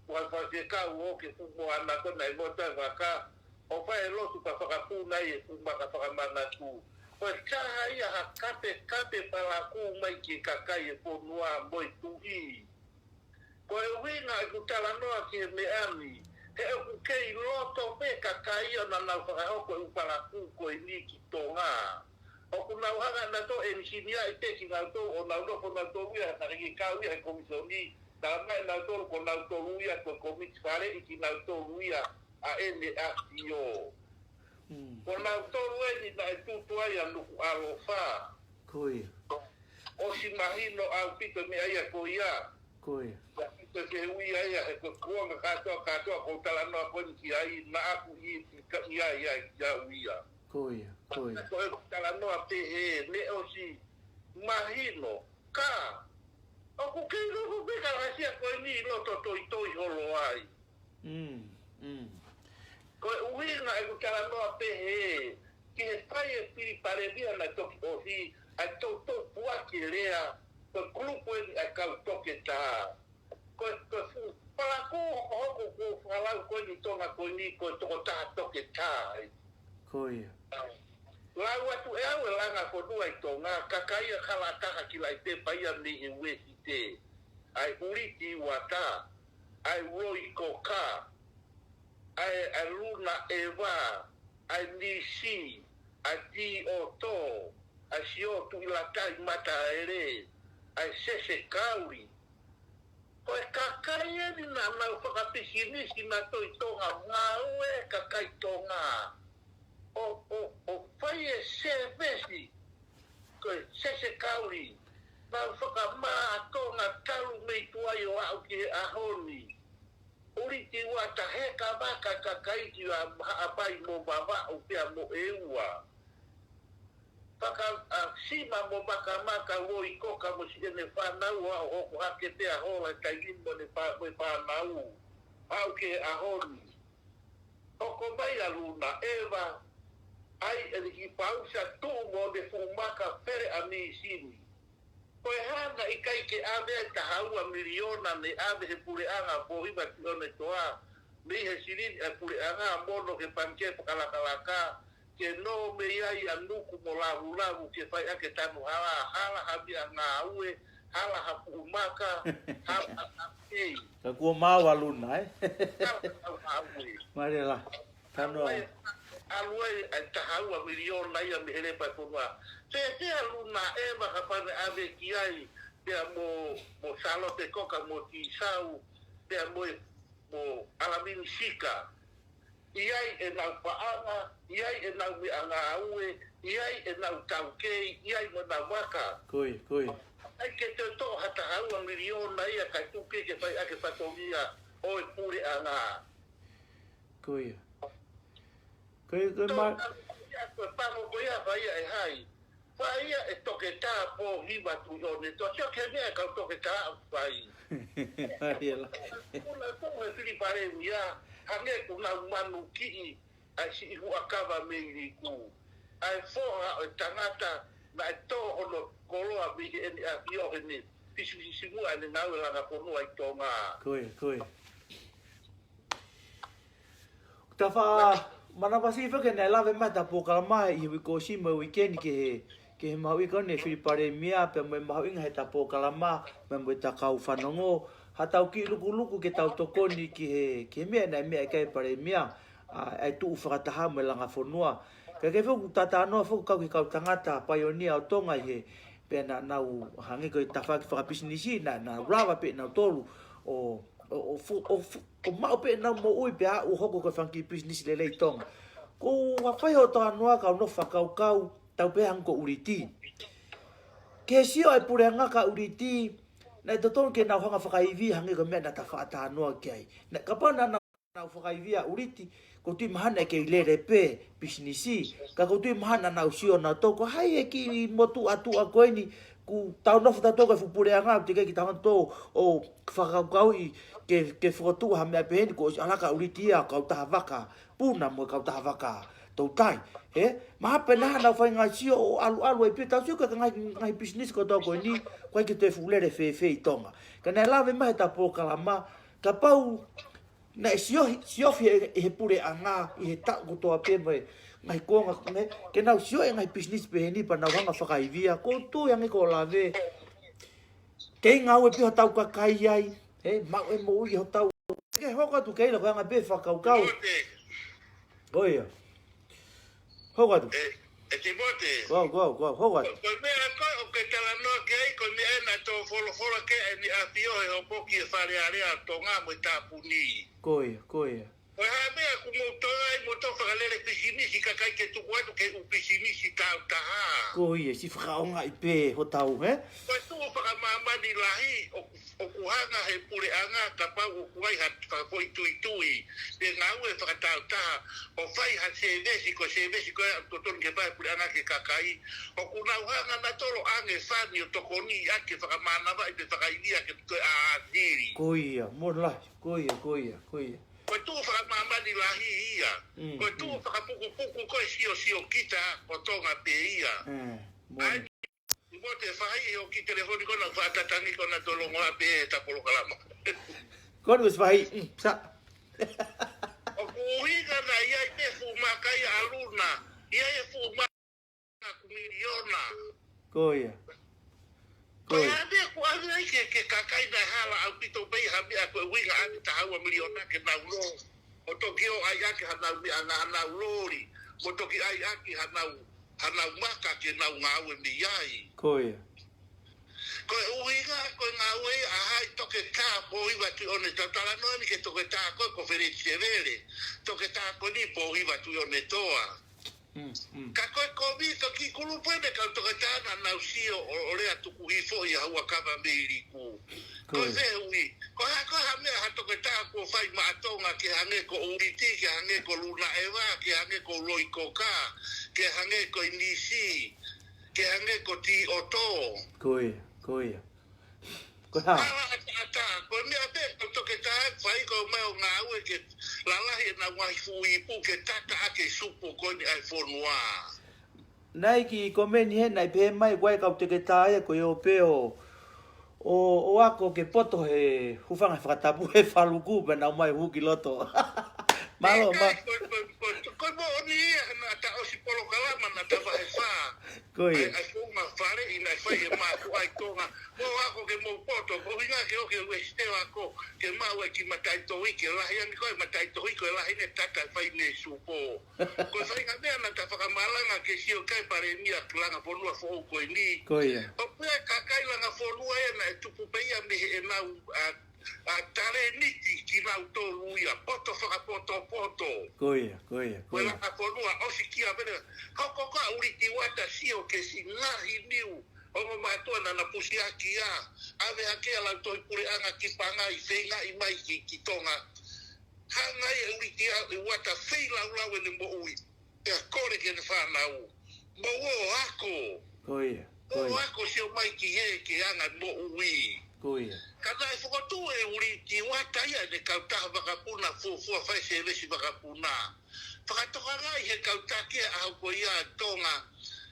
fuʻu faifekau ʻo ke fuʻu mo ana ko naʻe ngoto e vaka, ʻo fai e lotu ka fakapuna e fuʻu maka fakamanatu. Ko e taha ia ha kapekape palakū mai ki he kakai e fonua mo e tuʻi. Ko e ʻuhinga ʻeku talanoa ki he meʻa ni, he ʻoku kei loto pē kakai ia naʻa nau fakahoko e ʻū palakū ko eni ki Tonga. ʻOku nau hanga nautolu ʻenisinia ʻi te kinautolu ʻo nau nofo nautolu ia, naʻe kei kau ia he komisoni, naʻe mai nautolu ko nautolu ia ko e komiti faleʻi kinautolu ia ʻa ʻEne ʻAfio. Mm. Ko nautolu eni naʻe tutu ai ʻa Nukuʻalofa. Ko ia. ʻOsi mahino ʻaupito meʻa ia ko ia. Ko ia. Ia ʻi te ke ui ai ia he ko e kuonga kātoa, kātoa ko e talanoa ko eni ki ai naʻa ku ʻi, ʻi ka ia ia ia ui ia. Ko ia, ko ia. Ko e talanoa pehē, ne ʻosi mahino, ka ʻoku kei loto pē ka lasia ko eni loto toitoi holo ai. Mm, mm. Ko e ʻuhinga ʻeku talanoa pehē, ki he fai e fili palēmia naʻe toki ʻosi, ʻa e toutou puaki e lea, ko e kulupu eni ʻa e kau toketā. Ko e, ko e fuʻu palakū hokohoko kuo lau ko eni Tonga ko eni ko e tokotaha toketā. Ko ia. Lau atu ʻe au e langa fonua ʻi Tonga, kakai ʻa Kalataha ki Laʻipepa ia mei he Uēsite. ʻA e ʻUliti Uata, ʻa e Loi Koka, ʻa e, ʻa e Luna ʻEva, ʻa e Nisi, ʻa e Tioto, ʻa e Sio Tuʻilatai Mataele, ʻa e Sese Kauli. Ko e kakai eni naʻa nau fakapisinisi nautolu ʻi Tonga, ngāue kakai Tonga. ʻO, ʻo, ʻo fai e sēvesi, ko e Sese Kauli, nau fakamā ʻa Tonga talu mei tuai ʻo aʻu ki he ʻaho ni. ʻUliti Uata, heka vaka kakai ki Haʻapai mo Vavaʻu pea mo ʻEua. Faka-, ʻa, Sima mo Makamaka, Loi Koka mo siʻene fānau, ʻo hoko hake pea hola taimi mo ʻene fā-, mo e fānau. Aʻu ki he ʻaho ni. Hoko mai ʻa Luna ʻEva, ʻai ʻEliki Pausa, tuʻu mo ʻene fuʻu maka Fele ʻa Misini. Ko e hā naʻe ʻikai ke ʻave e taha ua miliona ne ʻave he puleʻanga Pōhiva Tuʻiʻonetoa, mei he silini ʻa e puleʻanga mo ʻono ki he pangikē fakalakalaka, ke nō mei ai ʻa Nuku mo Lavulavu ke fai ʻaki e tanu hala, hala ha meʻangāue, hala ha fuʻu maka, hala ha kei. Ka kuo maau ʻa Luna, ē? Hala ha ngāue. Mālie lahi. Tanu hala. ʻAlu ai, ʻalu ai e taha ua miliona ia mei he lepa e fonua. Fēfē ʻa Luna ʻEva kapau naʻe ʻave ki ai, pea mo, mo Salote Koka mo Tisau, pea mo e mo ʻAlamini Sika. ʻI ai ʻenau paʻanga, ʻi ai ʻenau meʻangāue, ʻi ai ʻenau taukei, ʻi ai mo ʻenau maka. Ko ia, ko ia. ʻIkai ke toe toʻo ha taha ua miliona ia kae tuku ke fai ʻaki e fatongia ʻo e puleʻanga. Ko ia. Ko ia, ko ia. Tō ma- ia ko e pango ko ia fai ia ʻe hai. Fai ia ʻe Toketā Pōhiva Tuʻiʻonetoa. Sio ki he meʻa ʻa e kau toketā ʻoku fai. Mālie lahi. Kuo nau tō he fili palēmia, hangē kuo nau manukiʻi ʻa e siʻi huʻakava mei Liku. ʻA e foha ʻo e tangata naʻe tō hono koloa mei heʻene ʻAfio heʻene pisipisimuʻa ʻene ngāue langa fonua ʻi Tonga. Ko ia, ko ia. Tafa, manavasiʻi foki naʻe lave mai ʻeta polokalama ʻi he uike kuo ʻosi mo e uike ni ki he, ki he mahuʻinga ko eni e fili palēmia, pea mo e mahuʻinga heʻeta polokalama, pea mo ʻeta kau fanongo, haʻatau kiʻi lukuluku ke tau tokoni ki he, ki he meʻa naʻe meʻa ki ai e palēmia, ʻa, ʻa e tuʻu fakataha mo e langa fonua. Kae kehe foki ʻoku ta talanoa foki kau ki he kau tangata paionia ʻo Tonga ʻi he, pea naʻa nau hangē ko e tafaʻaki fakapisinisi, naʻa, naʻa nau lava pē nautolu ʻo, ʻo, ʻo fu-, ʻo fu-, ʻo maʻu pē ʻenau moʻui pea ʻoku hoko ko e fanga kiʻi pisinisi lelei ʻi Tonga. Ko ʻeku fai hoʻo talanoa kau nofo fakakaukau, tau pehē hangē ko ʻUliti. Ke sio e puleʻanga kia ʻUliti, naʻe totonu ke nau hanga fakaivia hangē ko e meʻa naʻa ta faʻa talanoa ki ai. Naʻe kapau naʻa nau fakaivia ʻa ʻUliti, ʻoku ou tui mahalo naʻe kei lele pē pisinisi, ka ʻoku ou tui mahalo naʻa nau sio nautolu ko hai e kiʻi motuʻa tuʻa ko eni, ʻoku tau nofo tautolu ko e fuʻu puleʻanga, ʻoku teʻeki ke tau hanga ʻo fakakaukauʻi ke, ke fokotuʻu ha meʻa pehē ni, kuo ʻosi ʻalu ʻa ʻUliti ia ʻo kautaha vaka puna mo e kautaha vaka toutai. He, mahalo pē naʻa nau fai ngaahi sio ʻo ʻaluʻalu ai pē, tau sio ki he ngaahi, ngaahi pisinisi kotoa ko eni, ʻoku ʻikai ke toe fuʻu lele fēfē ʻi Tonga. Ka naʻe lave mai heʻeta polokalama, kapau naʻe siofi, siofi ʻe, ʻe he puleʻanga ʻi he taʻu kotoa pē mo e ngaahi kuonga, ne, ke nau sio e ngaahi pisinisi pehē ni pea nau hanga fakaivia, ʻoku ou tui hangē ko e lave. Kei ngāue pē hotau kakai ai, he, maʻu e moʻui hotau. Ke hoko atu Keila ko e anga pē fakakaukau. Timote. ʻOia. Hoko atu. ʻE, ʻe Timote. Ko au, ko au, ko au, hoko atu. Ko, ko e meʻa ko ē ʻoku ke talanoa ki ai, ko e meʻa ē naʻe tō folofola ki ai ʻEne ʻAfio he hopo ki he Fale Alea ʻo Tonga mo e tāpuni. Ko ia, ko ia. Ko e hā e meʻa ʻoku mou toe ai mo toe fakalele pisinisi kakai ke tuku atu ke u pisinisi tāutaha. Ko ia, siʻi fakaʻaongaʻi pē hotau, he? Ko e tuʻu fakamāmani lahi ʻoku ʻoku hanga he puleʻanga kapau ʻoku ʻi ai ha fakafoʻituitui, pe ngāue fakatāutaha, ʻo fai ha sēvesi, ko e sēvesi ko ē ʻoku totonu ke fai he puleʻanga ki he kakai, ʻoku nau hanga nautolu ʻo ʻoange fani ʻo tokoniʻi ʻaki e fakamānavaʻi pe fakaivia ke ko e ʻāsili. Ko ia, mo lahi, ko ia, ko ia, ko ia. Ko e tuʻu fakamāmani lahi ia. Mm, ko e tuʻu mm. Fakapukupuku ko e siosio kita ʻo Tonga pē ia. Mm, mo lahi. ʻAi, Timote, faʻahi ʻo ki telefoni ko ena faʻa tatangi ko ena tolongo a pē ʻeta polokalama. Ko ena ʻosi faʻahi, mm, sa. ʻOku ʻuhinga naʻe ʻi ai pē fuʻu maka ia ʻa Luna, ʻi ai e fuʻu maka ʻaku miliona. Ko ia. Ko ia. Ko e hā e meʻa ʻoku ʻave ai ki he, ki he kakai naʻe hala ʻaupito pē ʻi ha meʻa ko e ʻuhinga ʻave taha ua miliona ke nau lō. ʻO toki ō ʻai ʻaki hanau meʻa, hanau loli. ʻO toki ʻai ʻaki hanau, hanau maka ke nau ngāue mei ai. Ko ia. Ko e ʻuhinga, ko e ngāue ʻa hai toketā Pōhiva Tuʻiʻonetoa, talanoa ni ki he toketā ko ē ko Feleti Sevele, toketā ko eni Pōhiva Tuʻiʻonetoa. Mm, mm. Ka ko e kovi toki kulupu ʻene kau toketā naʻa nau sio ʻo, ʻo lea tuku hifo ʻi ha ua kava mei liku. Ko e Ko ia. fehuʻi, ko e hā, ko e hā e meʻa ha toketā kuo fai maʻa Tonga ke hangē ko ʻUliti, ke hangē ko Luna ʻEva, ke hangē ko Loikoka, ke hangē ko Inisi, ke hangē ko Tiʻoto. Ko ia, ko ia. Ko e hā? Hala ʻataʻatā, ko e meʻa pē, ko e toketā ʻe fai ko e meʻa ʻo ngāue ke lalahi ʻenau ngaahi fuʻu ipu ke tata ʻaki e supo ko eni ʻa e fonua. Naʻe ʻi ai e kiʻi komeni heni naʻe pehē mai ko e kau toketā ia ko e ō pē ʻo, ʻo, ʻo ako ke poto he hūfanga he fakatapu he faluku pea nau mai hū ki loto. Mālō, Ē, mā- kai, ko, ko, ko, ko e moʻoni ia, he naʻa ta ʻosi polokalama naʻa ta vahe fā. Ko ia. ʻAi, ʻai founga fale ʻi naʻe fai e mātuʻa ʻi Tonga. Mou ako ke mou poto, ko e ʻuhinga ke ō ki he uesite ʻo ako, ke maʻu e kiʻi mataʻitohi, ke lahi ange ko e mataʻitohi, ko e lahi ʻene tata fai mei he supo. Ko e faʻahinga meʻa naʻa ta fakamalanga ke sio ki ai Palēmia Langa Fonua foʻou ko eni. Ko ia. ʻOku ʻi ai e kakai Langa Fonua ia naʻe tupu pē ia mei heʻenau, ʻa, ʻa, talēniti kinautolu ia, poto fakapotopoto. Ko ia, ko ia, ko Ko e ia. Langa Fonua, ʻosi kia pele. Hoko ko ē ʻa ʻUliti Uata sio ki he siʻi ngaahi niu ʻo e ongo mātuʻa naʻa na pusiaki ia. ʻAve hake ʻa e lautohi puleʻanga ki Pangai, feingaʻi mai ki, ki Tonga. Hanga ʻe ʻUliti Uata feilaulau ʻene moʻui. Pea kole ki heʻene fānau, mou ō ako. Ko ia, ko Mou ia. ako, sio mai ki hē ki he anga moʻui. Ko ia. Ka naʻe fokotuʻu ʻe ʻUliti Uata ia ʻene kautaha vakapuna fuofua, fai sēvesi vakapuna. Fakatokangaʻi he kau taki ʻa e ʻaho ko ia ʻa Tonga.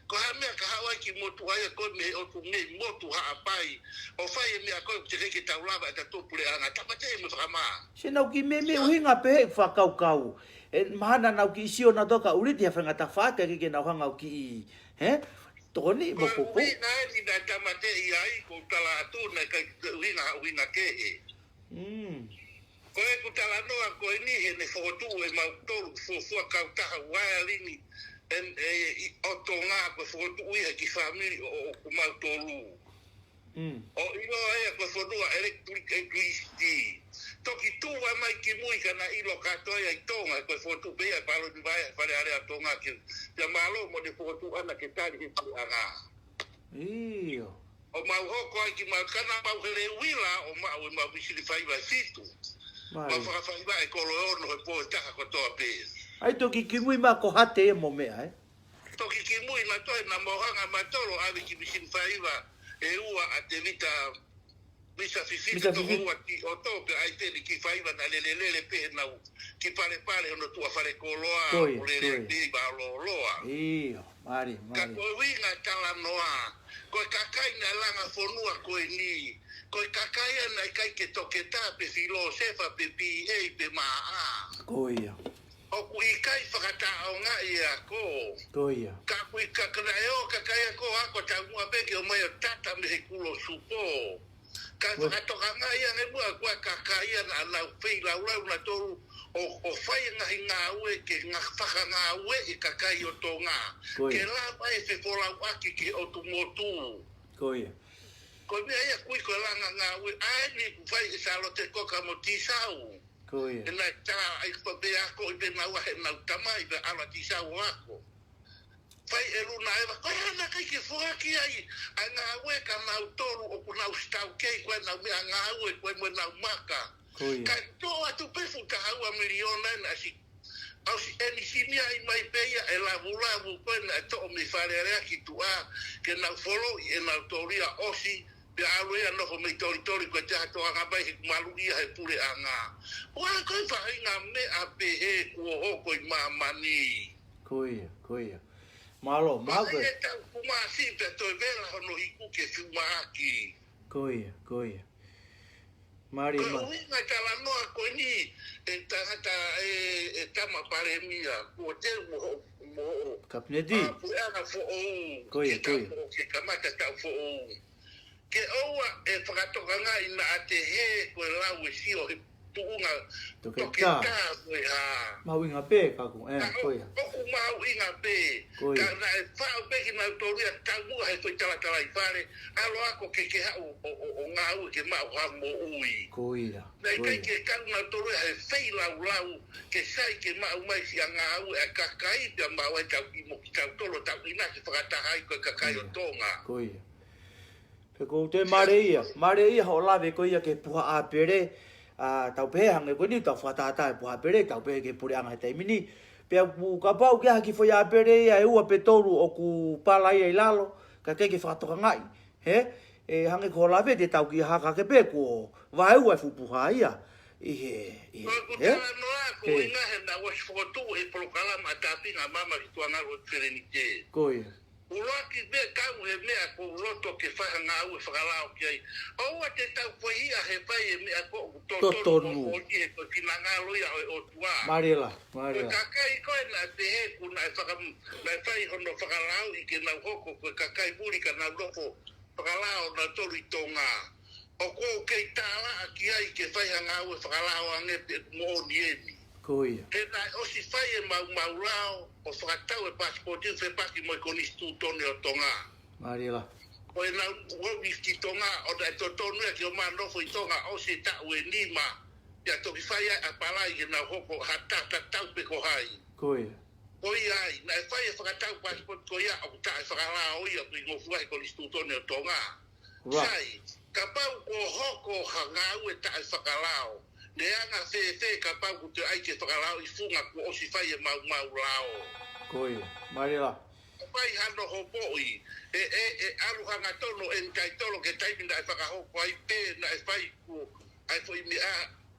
Ko e hā e meʻa ka haʻu ai ki motuʻa ia ko ē mei he ʻotu mei motu Haʻapai, ʻo fai e meʻa ko ē ʻoku teʻeki ke tau lava ʻe tautolu puleʻanga, tāmateʻi mo e fakamā. Sio, naʻa ku kiʻi meimei ʻuhinga pē he fakakaukau. ʻE mahalo naʻa ku kiʻi sio naʻa toka ʻUliti ha faʻahinga tafaʻaki ke, ke nau hanga ʻo kiʻi, hē? Tokoni mo Ko e popo. ʻuhinga eni naʻe tāmateʻi ai, ko u tala atu naʻe ʻikai ke ʻuhinga ha ʻuhinga kehe. Mm. Ko ʻeku talanoa ko eni heʻene fokotuʻu ʻe mautolu fuofua kautaha uaealini, ʻe, ʻe, ʻi ʻo Tonga ko e fokotuʻu ia ʻe he kiʻi fāmili ʻo, ʻo, ʻo mautolu. Mm. ʻO ʻiloa ia ko e fonua electric electricity. Toki tuʻu mai ki mui ka naʻe ʻilo kātoa ia ʻi Tonga, ko e fokotuʻu pē ia ʻe Paloni Vaea, Fale Alea ʻo Tonga ke, pea mālō mo ʻene fokotuʻu ʻana ke tali he puleʻanga. ʻIo. ʻO mau hoko ai ki mau kana mau hele uila, ʻo maʻu ʻemau misini faiva ʻe fitu. Mai. Mau fakafaiva ʻe kolo ʻe ono he pō ʻe taha kotoa pē. ʻAi toki kimui mai ko Hate ia mo meʻa, ē? Toki kimui naʻa toe naʻa mau hanga mautolu ʻave kiʻi misini faiva ʻe ua ʻa Tevita, Misa Fifi, Misa Fifi. Toko ua Tiʻoto, pea ʻai pē ni kiʻi faiva naʻe lelelele pē heʻenau kiʻi palepale hono tuʻa falekoloa, Ko ia, ʻo lele ko ia. pē ʻi Vaololoa. ʻIo, mālie, Ka mālie. ko e ʻuhinga talanoa, ko e kakai naʻe Langa Fonua ko eni, ko e kakai ia naʻe ʻikai ke toketā pe filōsefa pe B A pe M A. Ko ia. ʻOku ʻikai fakataʻeʻaongaʻi e ako. Ko ia. Ka ʻoku ʻikai ka naʻe ō kakai ako, ako taumuʻa pē ke ō mai ʻo tata mei he kulo supo. Ka Ko- fakatokangaʻi ange muʻa ko e kakai ia naʻa nau feilaulau nautolu ʻo, ʻo fai e ngaahi ngāue ke nga-, fakangāueʻi e kakai ʻo Tonga. Ko ia. Ke lava e fefolauʻaki ki he ʻotu motu. Ko ia. Ko e meʻa ia ʻoku ui ko e langa ngāue, ʻa eni ʻoku fai ʻe Sālote Koka mo Tīsau. Ko ia. He naʻe tā ai ko pē ako ʻi pē naua heʻenau tamai pē ʻalu ʻa Tīsau ʻo ako. Fai ʻe Luna ʻEva, ko e hā naʻe ʻikai ke foaki ai ʻa e ngāue kia nautolu ʻoku nau sitaukei ko ʻenau meʻangāue ko ē mo ʻenau maka. Ko ia. Kae toʻo atu pē fuʻu taha ua miliona ena ʻasi. ʻOsi ʻenisinia ʻi mai pē ia e lavulavu ko ē naʻe toʻo mei Fale Alea ki tuʻa, ke nau foloʻi ʻe nautolu ia ʻosi, pea ʻalu ia nofo mei Tolitoli ko e te ʻato anga mai he malu ia he puleʻanga. ʻOua ko e faʻahinga meʻa pehē kuo hoko ʻi māmani. Ko ia, ko ia. Mālō, Ko mālō. e tau kumasi pea toe vela hono hiku ke fiumaʻaki. Ko ia, ko ia. Mālie Ko e ma- ʻuhinga e talanoa ko eni, ʻe tangata, ʻe, ʻe tama palēmia, kuo teu mo hoʻo, mo hoʻo Kapineti. Puleʻanga foʻou, Ko ia, ke ko ia. Ka-, ke kamata taʻu foʻou. Ke ʻoua ʻe fakatokangaʻi naʻa te hē ko e lau ʻe sio he tuʻunga Toketā. Toketā ko e hā. Mahuʻinga pē, ka ko, ē, Ka ko ia. ʻOku mahuʻinga pē. Ko ia. Ka naʻe faʻu pē kinautolu ia taumuʻa he foʻi talatalaifale, ʻalu ako ke ke haʻu ʻo, ʻo, ʻo ngāue ke maʻu ha moʻui. Ko ia. Naʻe Ko ʻikai ia. ke kau nautolu ia he feilaulau, ke sai ke maʻu mai siʻa ngāue ʻa e kakai pea maʻu ai tau kimoutolu, tau ʻinasi fakataha ai ko e kakai ʻo Ia. Tonga. Ko ia. Pea ʻoku ou tui mālie ia, mālie ia hoʻo lave ko ia ki he puha ʻāpele, ʻa, tau pehē hangē ko eni tau fakatātā e puha ʻāpele, tau pehē ki he puleʻanga he taimi ni. Pea ʻoku kapau ʻoku ʻi ai ha kiʻi foʻi ʻāpele ia ʻe ua pe tolu ʻoku pala ia ʻi lalo, ka ʻikai ke fakatokangaʻi. Hē? ʻE hangē ko hoʻo lave te tau kiʻi haka ke pē kuo vaeua e fuʻu puha ia. ʻI he, ʻi he, Ko e hē? kutalanoa, ko Hē. e ʻuhinga he naʻa ku ʻosi fokotuʻu e polokalama ʻa Tāpinga Maama ki Tuʻangalu ʻo Selenite. Ko ia. ʻUluaki pē kau he meʻa ʻoku ou loto ke fai ha ngāue fakalao ki ai. ʻOua te tau foʻi ia he fai e meʻa ko ʻoku totonu Totonu. mo ʻoni he ko e finangalo ia ʻo e ʻOtua. Mālie lā, Ko mālie e lā. kakai ko ē naʻe pehē kuo naʻe faka-, naʻe fai hono fakalao ʻi ke nau hoko ko e kakai muli ka nau nofo fakalao nautolu ʻi Tonga. ʻOku ou kei tālaʻa ki ai ke fai ha ngāue fakalao ange pe moʻoni eni. Ko ia. He naʻe ʻosi fai e maumau lao ʻo fakatau e pasipoti fepaki mo e konisitūtone ʻo Tonga. Mālie lā. Ko e nau ʻomi ki Tonga, ʻo naʻe totonu ia ke ō mai ʻo nofo ʻi Tonga ʻosi e taʻu ʻe nima, pea toki fai ai ʻa palai ke nau hoko ha taha tatau pe ko hai. Ko ia. Ko ia ai, naʻe fai e fakatau pasipoti ko ia ʻoku taʻefakalao ia ʻoku ngofua he konisitūtone ʻo Tonga. Right. Sai, kapau kuo hoko ha ngāue taʻefakalao, ne anga fēfē kapau kuo toe ʻai ke fakalao ʻi funga kuo ʻosi fai e maumau lao. Ko ia, mālie lā. Fai hano hopoʻi, ʻe, ʻe, ʻe ʻalu hangatonu e taitolo ke taimi naʻe fakahoko ai pe naʻe fai kuo ʻai foʻi meʻa,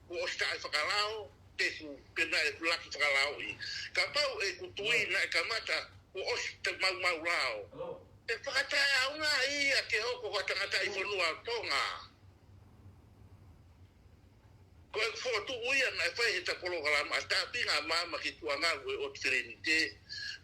kuo ʻosi taʻefakalao, pe kuo, pe naʻe laki fakalaoʻi. Kapau ʻeku tui naʻe kamata, kuo ʻosi te maumau lao. ʻE fakataʻeʻaonga ia ke hoko ko ha tangataʻi fonua ʻo Tonga. Ko e fokotuʻu ia naʻe fai he ta polokalama ʻa Tāpinga Maama ki Tuʻangalu ʻo Selenite.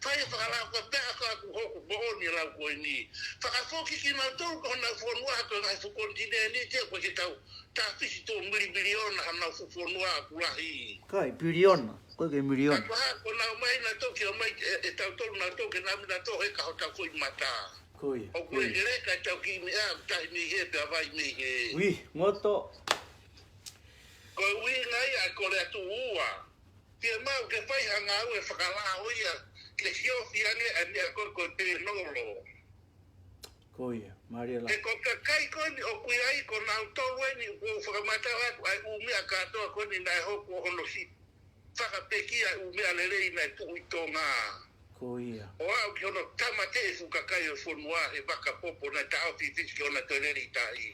Fai e fakalao ka pea ka ʻoku hoko moʻoni e lau ko eni. Fakafoki kinautolu ko honau fonua ko e ngaahi fuʻu konitinēniti ko e ke tau tafisi tuʻu milimiliona honau fuʻu fonua ʻoku lahi. Kai, piliona. Ko e ke miliona. Ka ko e hā, ko nau mai nautolu ke ō mai e, e tautolu nautolu ke nau mai nautolu he ka hotau foʻi mata. Ko ia, ʻOku ko ia. lekeleka e tau kiʻi meʻa, tahi mei he pea vai mei he. Ui, ngoto. Ko e ʻuhinga ia ko e atu ua. Ke mau ke fai ha ngāue fakalao ia, ke siofi ange ʻa e meʻa ko e, ko e pēnolo. Ko ia, mālie lā. He ko e kakai ko eni ʻoku ʻi ai ko nautolu eni ʻoku fakamatala atu ʻa e ʻū meʻa kātoa ko eni naʻe hoko hono si. Fakapekia ʻa e ʻū meʻa lelei naʻe tuʻu ʻi Tonga. Ko ia. ʻO aʻu ki hono tāmateʻi e fuʻu kakai ʻo e fonua he vaka popo naʻe taʻofi fisi ki hona toe lele ʻi tahi.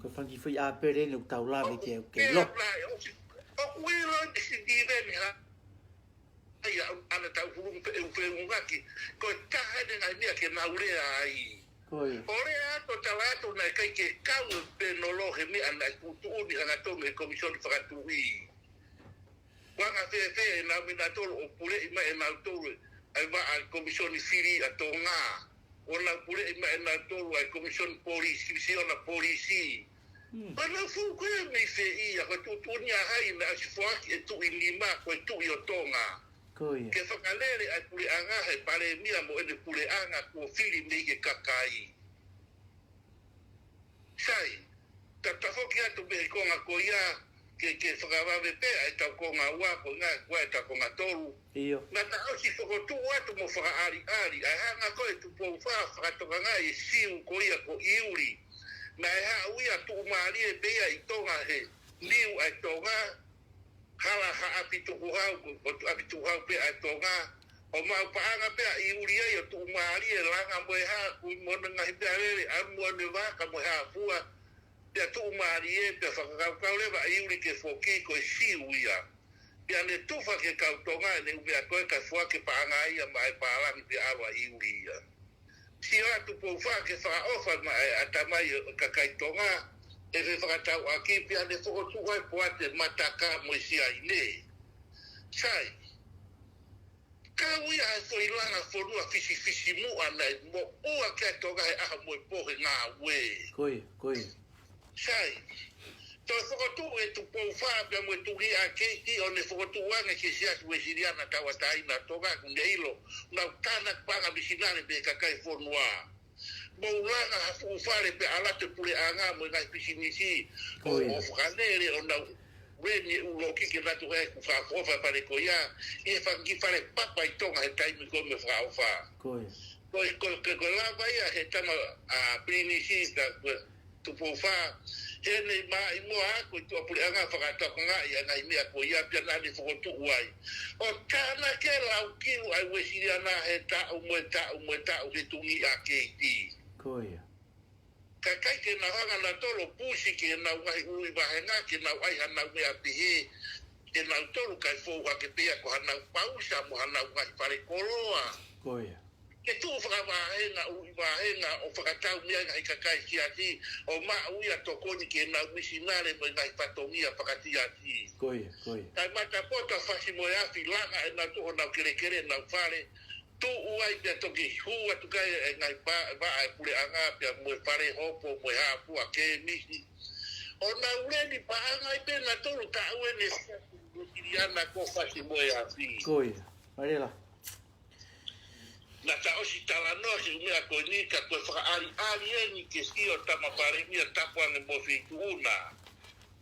Ko e fanga kiʻi foʻi ʻāpele eni ʻoku tau lave ki ai ʻoku kei Pea loto. Pea ʻoku, ʻoku ʻilo eni Sitiveni ha. Ai, ʻa, ʻana tau hulu pe, pe, pe, ungaki. Ko e taha eni ngaahi meʻa ke nau lea ai. Ko ia. ʻO lea atu, tala atu naʻe ʻikai ke kau e pēnolo he meʻa naʻe tuʻutuʻuni hangatonu he komisioni fakatuʻi. Ko e anga fēfē ʻenau mei nautolu ʻo puleʻi mai ʻe nautolu ʻa e vaʻa komisioni fili ʻa Tonga. ʻO nau puleʻi mai ʻe nautolu ʻa e komisioni polisi, misiona polisi. Hmm. Pea nau fuʻu ko e mei fē ia, ko e tuʻutuʻuni ʻa hai naʻe ʻosi foaki ʻe tuʻi nima, ko e tuʻi ʻo Tonga. Ko ia. Ke fakalele ʻa e puleʻanga he palēmia mo ʻene puleʻanga kuo fili mei he kakai. Sai, ta tafoki atu mei he konga ko ia, ke, ke fakavave pē ʻa e tau konga ua, ko e ngaahi ko e tau konga tolu. ʻIo. Naʻa ta ʻosi fokotuʻu atu mo fakaʻaliʻali, ʻa e hanga ko e Tupou Fā fakatokangaʻi e siu ko ia ko ʻIuli. Naʻe haʻu ia tuʻumālie pē ia ʻi Tonga he niu ʻa e Tonga, hala ha ʻapi tukuhau, ko, ko ʻapi tukuhau pē ʻa e Tonga. ʻO maʻu paʻanga pē ʻa ʻIuli ai ʻo tuʻumālie langa mo e hā, kui mo e ngaahi pea lele, ʻalu mo e vaka mo e hā fua. Pea tuʻumālie, pea fakakaukau leva ʻa ʻIuli ke foki ko e siu ia. Pea ne tufa ki he kau Tonga ʻene ʻū meʻa ko e ka foaki e paʻanga ia maʻa e pālangi pea ʻalu ʻa ʻIuli ia. Sio atu Tupou Fā ke fakaʻofa maʻa e ʻatamai ʻo e kakai Tonga, e fefakatauʻaki pea ne fokotuʻu ai Poate Mataka mo e Siaine. Sai, kau ia he foʻi langa fonua fisifisimuʻa naʻe moʻua ki ai Tonga he ʻaho mo e pō he ngāue. Ko ia, ko ia. Sai, toe fokotuʻu ʻe Tupou Fā pea mo e Tuʻi ʻa Keiti ʻo ne fokotuʻu ange ki he Siasi Uēsiliana Tauʻatāina ʻo Tonga, kuo ne ʻilo naʻa nau tānaki paʻanga misinale mei he kakai fonua. Mou langa ha fuʻu fale pea ʻalu atu e puleʻanga mo e ngaahi pisinisi ʻo, Ko ia. ʻo fakalele ʻo nau reni e ʻuluaki ke nau toe ʻai ʻeku fakaʻofoʻofa e fale ko ia ʻi he fanga kiʻi fale papa ʻi Tonga he taimi ko ē mo e fakaʻofa. Ko ia. Ko e, ko e, ko e, ko e lava ia he tama ʻa Pilinisi ka ko e Tupou Fā, he ne maʻimoa ko e tuʻapuleʻanga fakatokangaʻi ʻa e ngaahi meʻa ko ia pea naʻa ne fokotuʻu ai. ʻO tānaki e lau kilu ʻa e Uēsiliana he taʻu mo e taʻu mo e taʻu he Tuʻi ʻa Keiti. Ko ia. Kae ʻikai ke nau hanga nautolu ʻo pusi ki heʻenau ngaahi ʻuluʻi vāhenga ke nau ʻai hanau meʻa pehē, ke nautolu kae fou hake pē ia ko hanau pausa mo hanau ngaahi fale koloa. Ko ia. Ke tuʻu fakavāhenga, ʻuluʻi vāhenga ʻo fakatau mei ai e ngaahi kakai siasi ʻo maʻu ia tokoni ki heʻenau misinale mo e ngaahi fatongia fakasiasi. Ko ia, ko ia. Kae matapoto Fasi mo e Afi, langa ʻenau tuʻu honau kelekele, nau fale, tuʻu ai pea toki hū atu ki ai e ngaahi pa-, vaʻa e puleʻanga pea mo e fale hopo mo e hāpua kēmisi. ʻO nau reni paʻanga ai pē nautolu taʻu ʻeni e Siasi Uēsiliana ko Fasi mo e Afi. Ko ia. Mālie lā. Naʻa ta ʻosi talanoa ki he meʻa ko eni ka ko e fakaʻaliʻali ʻeni ke sio Tama Palēmia tapu ange mo e Feituʻu na.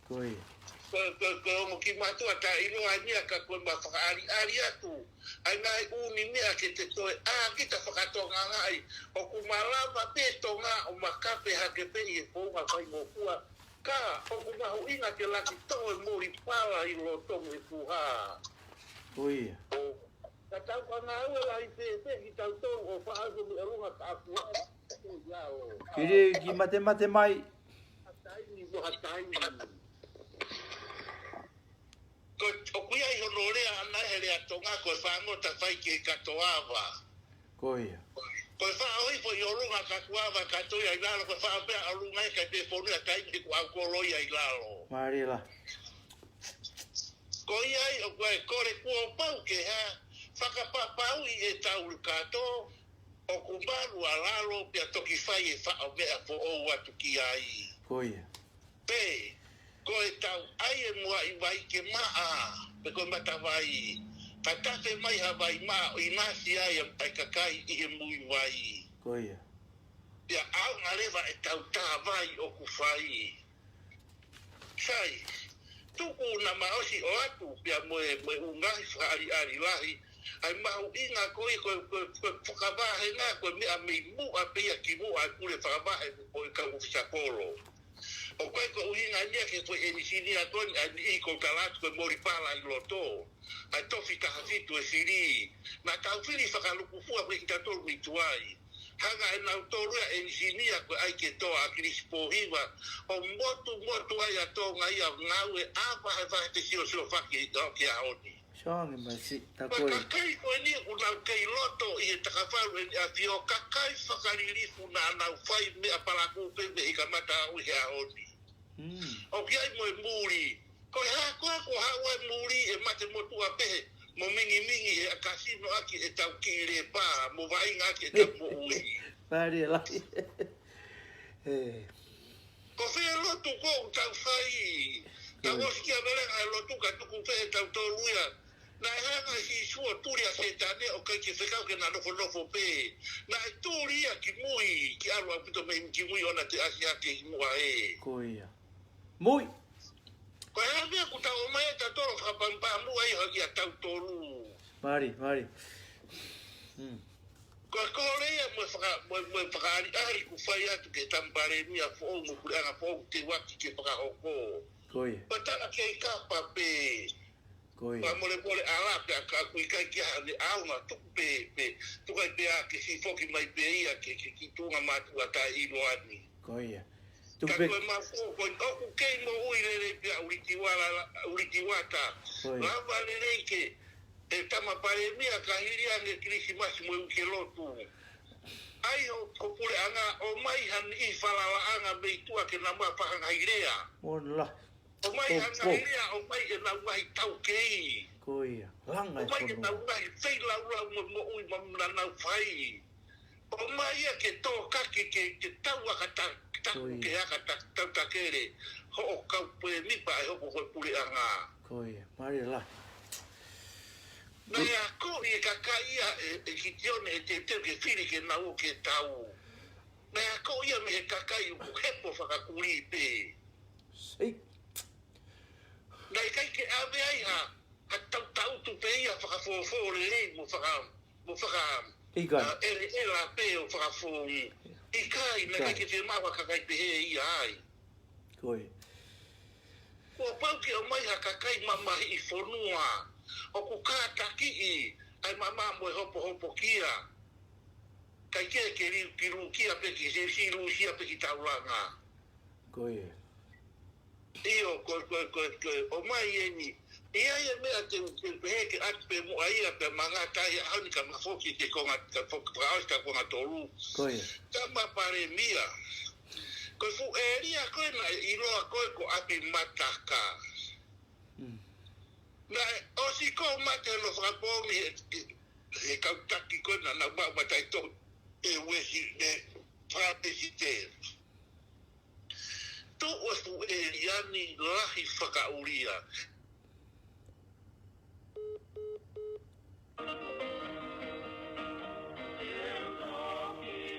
Ko ia. Ko, ko, ko e ongo kiʻi mātuʻa taʻeʻiloa ʻeni ia ka ko e ma fakaʻaliʻali atu ʻa e ngaahi ʻū meʻa ke te toe ʻā kita fakatokangaʻi ʻoku malava pē Tonga ʻo makape hake pē ʻi he founga faingofua. Ka ʻoku mahuʻinga ke laki toʻo e moli pala ʻi loto mo e puha. Ko ia. ʻO ka tau ka ngāue lahi pē pē kitautolu ʻo faʻaku mo e ʻalunga ka aku ai. Ko ia ʻo. Kiri ki mate mate mai. Hataini mo hataini. Ko, ʻoku ʻi ai hono lea ʻana he lea Tonga ko e fāngota fai ki he katoava. Ko ia. Ko e faʻo hifo ʻi ʻolunga ka kuava ka toe ʻi lalo ko e faʻo pē ʻa ʻolunga ʻe kai pē fonu ia taimi he kuo ʻalu kolo ia ʻi lalo. Mālie lā. Ko ia ai ʻoku ʻai kole kuo pau ke hā fakapapauʻi ʻe tautolu kātoa ʻoku malu ʻa lalo pea toki fai e faʻo meʻa foʻou atu ki ai. Ko ia. Pē, ko e tau ʻai e muaʻi vai ke maʻa, pe ko e matavai. Ka tafe mai ha vai maʻa ʻo ʻinasi ai ʻa e kakai ʻi he muivai. Ko ia. Pea ʻaonga leva e tau tā vai ʻoku fai. Sai, tuku na ma ʻosi ʻoatu, pea mo e, mo e ʻū ngaahi fakaʻaliʻali lahi, ʻa e mahuʻinga ko e, ko e, ko e, ko e fakavahenga, ko e meʻa mei muʻa pē ia ki muʻa ʻa e pule fakavahe mo e kau ʻōfisa kolo. ʻOku ʻikai ko e ʻuhinga ʻeni ia ke ko e ʻenisinia ko eni ʻa e niʻihi ko e tala atu ko e moli pala ʻi loto. ʻA e tofi taha fitu e fili. Naʻa tau fili fakalukufua ko e kitautolu mei tuai. Hanga ʻe nautolu ia ʻenisinia ko e ʻai ke toa ʻa Kilisi Pōhiva. ʻO motumotu ai ʻa Tonga ia ngāue ʻa vahevahe te siosio faki ʻo ki a honi. Song e masi, ta Ko e koi. kakai ko eni ʻoku nau kei loto ʻi he takafalu ʻeni ʻafio kakai fakalilifu naʻa nau fai meʻa palakū pē mei he kamata ʻo e ʻaho ni. Mm. ʻOku ʻi ai mo e muli. Ko e hā koā ko haʻu ai muli ʻe mate motuʻa pehē mo mingimingi he ʻakasino ʻaki ʻetau kiʻi lēpā mo vaʻinga ʻaki ʻetau moʻui. Mālie lahi. Ē. Ko fē lotu ko ʻoku tau fai? Tau Mm. ʻosi kia velenga e lotu ka tuku pē ʻe tautolu ia. Naʻe hanga ʻe Sīsū ʻo tuli ʻa Sētane ʻo ʻikai ke fekau ke na nofonofo pē. Naʻe tuli ia ki mui, ke ʻalu ʻaupito mei ki mui ʻo na toe ʻasi hake ʻi muʻa ē. Ko ia. Mui. Ko e hā e meʻa ʻoku tau ʻomai ʻe tautolu fakapāmupamu ai ʻa ia tautolu. Mālie, mālie. Mm. Ko e kole ia mo e faka-, mo e, mo e fakaʻaliʻali ʻoku fai atu ki he tama palēmia foʻou mo e puleʻanga foʻou te uaki ke fakahoko. Ko ia. Ko e tala kei kapa pē. Ko ia. Fakamolemole ʻalā pē ʻa ka ʻoku ʻikai ke ʻi ai haʻane ʻaonga tuku pē, pē, tuku ai pē ʻa ke siʻi foki mai pē ia ke, ke ki tuʻunga mātuʻa taʻeʻiloa ni. Ko ia. Tuku Ka pē. ko e mafu, ko e ʻoku kei moʻui lelei pē ʻa Ulitiwala, Ulitiwata. Ko ia. Lava lelei ke, ʻe tama palēmia ka hili ange Kilisimasi mo e uike lotu. ʻai ho, ho puleʻanga, ʻomai ha niʻihi falalaʻanga mei tuʻa ke nau maʻu ha ngaahi lea. Mono lahi. ʻOmai ha ngaahi lea, ʻomai ʻenau ngaahi taukei. Ko ia, langa e fonua. ʻOmai ʻenau ngaahi feilaulau mo moʻui mo ʻenau fai. ʻOmai ia ke tō kaki ke, ke tau aka ta, taku ke aka ta, tau takele. Hoʻo kau pē mipa e hoko ko e puleʻanga. Ko ia, mālie lahi. Naʻe akoʻi e kakai ia ʻe, ʻe Kitione ʻe teuteu ke fili ke nau ō ke tau. Naʻe akoʻi ia mei he kakai ʻoku hepo fakakulī pē. Sei. Naʻe ʻikai ke ʻave ai ha, ha tautautu pē ia fakafōfō lelei mo faka, mo faka, ʻikai. ʻEleʻela pē ʻo fakafōngi. ʻIkai, naʻe ʻikai ke fiemaʻu ha kakai pehē ia ai. Ko ia. Kuo pau ke ʻomai ha kakai mamahiʻi fonua. ʻOku kātakiʻi ʻa e maama mo e hopohopokia. ʻIkai ke, ke liu, ke liukia pē ki, ke liukia pē ki taulanga. Ko ia. ʻIo, ko, ko, ko, ko, ʻomai eni. ʻI ai e meʻa te, te pehē ke ʻatu pē muʻa ia pea mangata ai ʻaho ni ka ma foki ki he konga, ka foki fakaʻosi ki he konga tolu. Ko ia. Tama Palēmia. Ko e fuʻu ʻēlia ko ē naʻe ʻiloa ko ē ko ʻApi Mataka. Mm. Naʻe ʻosi ko mate lo fakapoongi he, he, he kau taki ko ē naʻa nau maʻu mataʻitohi ʻe uehi, ʻe fakapesite. Tuʻu e fuʻu ʻēlia ni lahi fakaʻulia.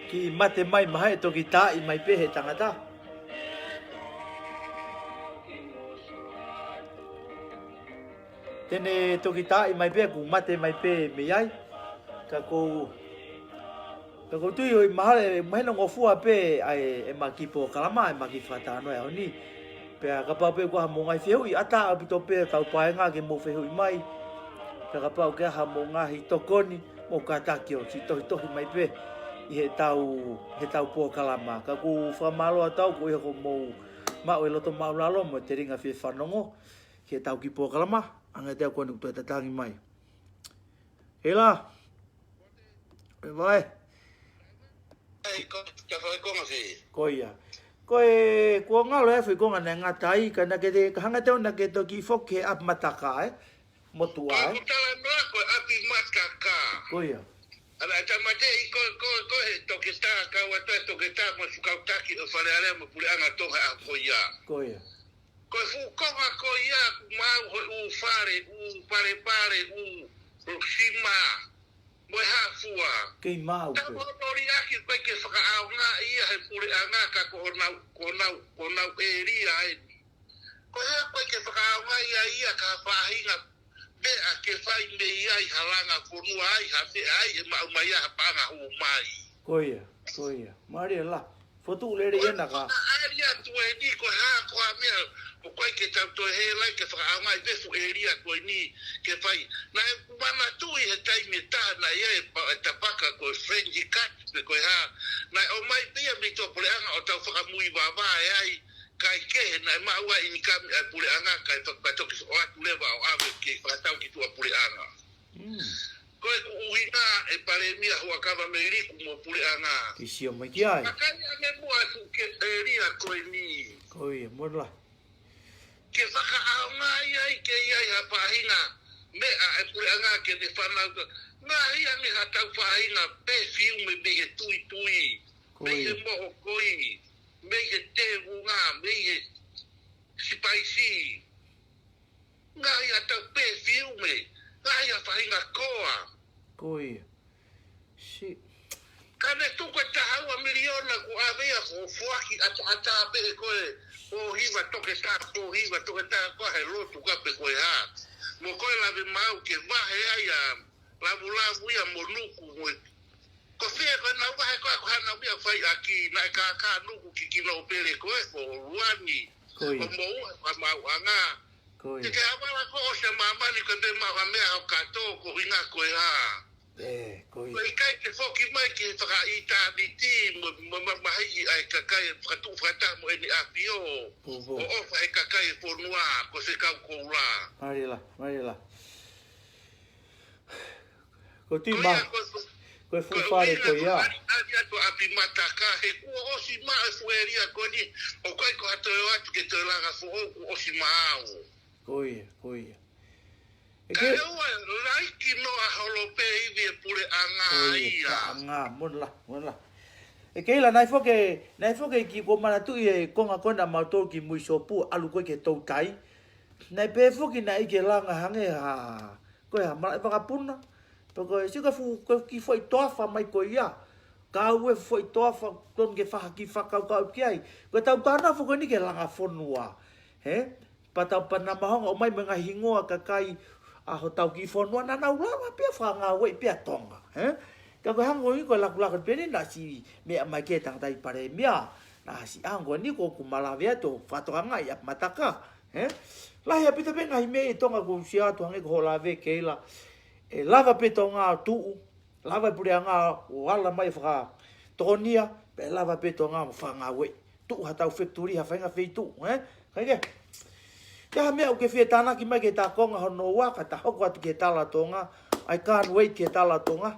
Kiʻi mate mai mahe toki taaʻi mai pē he tangata. Te ne toki taaʻi mai pē, kuo mate mai pē mei ai. Ka ʻoku ou, ka ʻoku ou tui ʻoku mahalo, mahino ngofua pē ʻa e, ʻema kiʻi polokalama, ʻema kiʻi fakatalanoa ʻo e ʻaho ni. Pea kapau pē ʻoku ʻi ai haʻamou ngaahi fehuʻi, ʻatā ʻaupito pē ʻetau paenga ke mou fehuʻi mai. Pea kapau ʻoku ʻi ai haʻamou ngaahi tokoni, mou kātaki ʻo siʻi tohitohi mai pē ʻi heʻetau, heʻetau polokalama. Ka ʻoku ou fakamālō atu au koeʻuhi ko hoʻomou maʻu e loto māʻulalo mo e telinga fie fanongo ki heʻetau kiʻi polokalama, ʻa e ngaahi teu ko eni ʻoku toe tatangi mai. Hela. Ko e vai. Ei, ko, kia whai konga fi. Ko ia. Ko e, kuo ngalo e whai konga naʻe ngata ai, ka naʻa ke te, ka hanga te ona ke toki foki he ʻApi Mataka, ē? Motuʻa, ē? Ko e talanoa ko e ʻApi Mataka. Ko ia. ʻAna e tamateʻi ko, ko, ko he toketā, kau atu e toketā, mo e fukautaki ʻo e Fale Alea mo e Puleʻanga Tonga ʻa ko ia. Ko ia. Ko e fuʻu konga ko ia ʻoku maʻu he ʻū fale, ʻū palepale, ʻū sima, mo e hā fua. Kei maʻu pē. Tau hono liʻaki ʻoku ʻikai ke fakaʻaongaʻi ia he puleʻanga ka ko honau, ko honau, ko honau ʻēlia eni. Ko e hā ʻoku ʻikai ke fakaʻaongaʻi ia ia ki ha faʻahinga meʻa ke fai mei ai ha langa fonua ai, ha meʻa ai, ʻe maʻu mai ai ha paʻanga hū mai. Ko ia, ko ia. Mālie lahi. Fotu lele ia naka. ʻAli atu eni ko e hā ko ha meʻa ʻoku ʻikai ke tau toe hē ai ke fakaʻaongaʻi pē fuʻu ʻēlia ko eni ke fai. Naʻe manatuʻi he taimi ʻe taha naʻe ʻi ai e pa-, e tapaka ko e fringe cut pe ko e hā. Naʻe ʻomai pē ia mei tuʻa puleʻanga ʻo tau fakamuivavae ai. Kae kehe naʻe maʻu ai ʻinikami ʻa e puleʻanga kae fakapatoki ʻo atu leva ʻo ʻave ke fakatau ki tuʻa puleʻanga. Mm. Ko e kuʻuhinga e Palēmia Huʻakavameiliku mo puleʻanga. Ke sio mai ki ai. Kakai ange muʻa atu ki he ʻēlia ko eni. Ko ia, mono lahi. Ke fakaʻaongaʻi ai ke ʻi ai ha faʻahinga meʻa e puleʻanga ke ne fanauʻi. Ngaahi ange ha tau faʻahinga pefiume mei he tuitui. Ko ia. Mei he mohokoi. Mei he tēvunga. Mei he sipaisi. Ngaahi ha tau pefiume, ngaahi ha faʻahinga koa. Ko ia. Si. Ka ne tuku e taha ua miliona kuo ʻave ia ko e foaki ʻataʻatā pē ko e pōhiva toketā, pōhiva toketā ko e lotu ka pe ko e hā. Mo ko e lave maʻu ke vahe ai ʻa Lavulavu ia mo Nuku mo e. Ko fē ko e nau vahe ko ē ko hanau ia fai ʻaki naʻe kākā Nuku ki Kinopele ko e ko Luani. Ko ia. Ko Moʻua, ko Maʻuʻanga. Ko ia. Te ke havala ko ʻosi ʻa māmani ko e te maʻu ha meʻa ʻo kato ko hinga ko e hā. Ē, ko ia. Ko e ʻikai ke foki mai ki he fakaʻitāniti mo, mo, mo, mamahiʻi ʻa e kakai fakatuʻu fakataha mo ʻEne ʻAfio. Ko, ko. ʻO ʻofa he kakai e fonua, ko e fekau koula. Mālie lahi, mālie lahi. Ko e tui Ko ia, mā. ko, ko, Ko e fuʻu fale ko ia. Ko e ʻuhinga ko e ʻaliʻali atu ʻapi Mataka, he kuo ʻosi maʻu e fuʻu ʻēlia ko eni, ʻoku ʻikai ko ha toe ō atu ke toe langa foʻou, kuo ʻosi maʻu. Ko ia, ko ia. ʻE Keila, ʻoua, laiki noa holo pē ivi e puleʻanga ia. Ko ia, ʻanga, mola, mola. ʻE Keila, naʻe foki, naʻe foki ki ko manatuʻi e konga ko ena mautolu ki Muisopu, ʻalu ko ē ki he toutai. Naʻe pehē foki naʻe ʻikai ke langa hangē ha, ko e ha malaʻe vakapuna. Pe ko e sio ko e fuʻu, ko e kiʻi foʻi toafa mai ko ia. Ka ʻoku ʻi ai e foʻi toafa, tonu ke fai ha kiʻi fakakaukau ki ai. Ko e tau tana foki eni ke langa fonua. He? Pea tau pehē naʻa mahonga ʻomai mo e ngaahi hingoa kakai ʻa hotau kiʻi fonua naʻa nau lava pē ʻo fakangāueʻi pē ʻa Tonga. He? Ka ko e hangē ko e lakulaku pē eni naʻe ʻosi meʻa mai ki he tangataʻeiki palēmia. Naʻe ʻosi ʻaho ko eni ko ʻeku malava atu ʻo fakatokangaʻi ʻapi Mataka. He? Lahi ʻaupito pē ngaahi meʻa ʻi Tonga ʻoku ou sio atu hangē ko hoʻo lave Keila. ʻE lava pē Tonga ʻo tuʻu, lava e puleʻanga ʻo ala mai ʻo fakatokonia, pea lava pē Tonga mo fakangāueʻi. Tuʻu ha tau fekitulī ha faʻahinga feituʻu, ē? Kae kehe. Ko e hā e meʻa ʻoku ke fie tānaki mai ki he tā konga hono ua, ka ta hoko atu ki he tala Tonga, I can't wait ki he tala Tonga.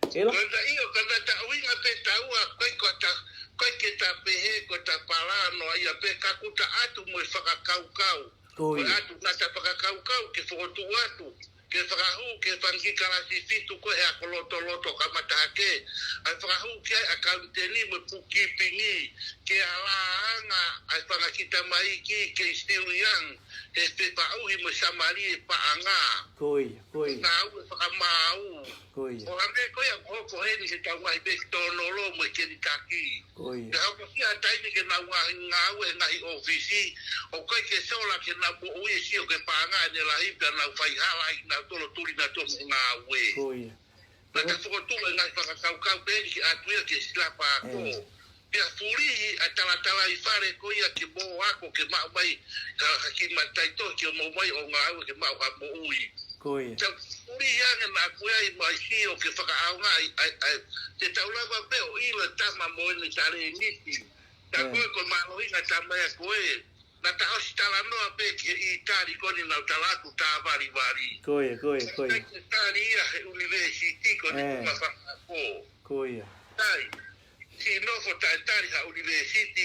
Keila? Ko e taʻu ia, ko e taʻu ʻuhinga pē taua, ʻikai ko ta, ʻikai ke ta pehē, ko ta palano ia pē ka kuo ta ʻatu mo e fakakaukau. Ko ia. Ko e ʻatu ka ta fakakaukau ke fokotuʻu atu, ke fakahū, ke fanga kiʻi kalasi fitu ko ē he ako lotoloto kamata hake. ʻAi fakahū ki ai ʻa e kauniteni mo e bookkeeping, ke ala anga ʻa e fanga kiʻi tamaiki, ke still young, he fepaʻuhi mo e samali e paʻanga. Ko ia, ko ia. Ngāue fakamaau. Ko ia. ʻO hangē ko ia ʻoku hoko heni he tau ngaahi peki tōnolo mo e kenitaki. Ko ia. Pea hoko ki ha taimi ke nau ngaahi ngāue he ngaahi ʻōfisi, ʻoku ʻikai ke sola ke nau moʻui e sio ki he paʻanga ʻene lahi pea nau faihala ai nautolu tuli nautolu mo e ngāue. Ko ia. Naʻa ta fokotuʻu e ngaahi fakakaukau pē eni ke ʻatu ia ki he silapa ako. Ē. Pea fulihi ʻa e talatalaifale ko ia ke mou ako ke maʻu mai ha, ha kiʻi mataʻitohi ke mou ō mai ʻo ngāue ke maʻu ha moʻui. Ko ia. Tau fulihi ange naʻa ko e ʻai mai sio ke fakaʻaongaʻi, ʻai, ʻai, te tau lava pē ʻo ʻilo e tama mo ʻene talēniti. Ka ko e, ko e mālohinga tama ia ko ē. Naʻa ta ʻosi talanoa pē ki he ʻĪtali ko eni naʻa ku tala atu tā valivali. Ko ia, ko ia, ko ia. Naʻe ʻikai ke tali ia he ʻunivēsiti ko eni, ē, kuo ma fakaako. Ko ia. Sai, siʻi nofo taʻetali ha ʻunivēsiti,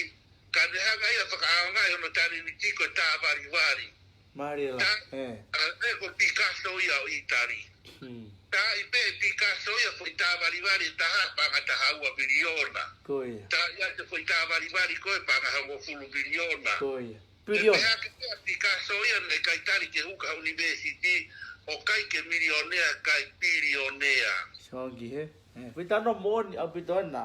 ka ne hanga ia ʻo fakaʻaongaʻi hono talēniti ko e tā valivali. Mālie lā, tā, ē. ʻA ē ko Picasso ia ʻo ʻĪtali. Hmm. Taaʻi pē ʻe Picasso ia foʻi tā valivali ʻe taha paʻanga taha ua miliona. Ko ia. Taaʻi atu foʻi tā valivali ko ē paʻanga hongofulu miliona. Ko ia. Piliona. Pea pehē ange pē ʻa Picasso ia naʻe ʻikai tali ke hū ki ha ʻunivēsiti, ʻoku ʻikai ke milionea kae pilionea. Sogi he. Ē, foʻi talanoa moʻoni ʻaupito ena.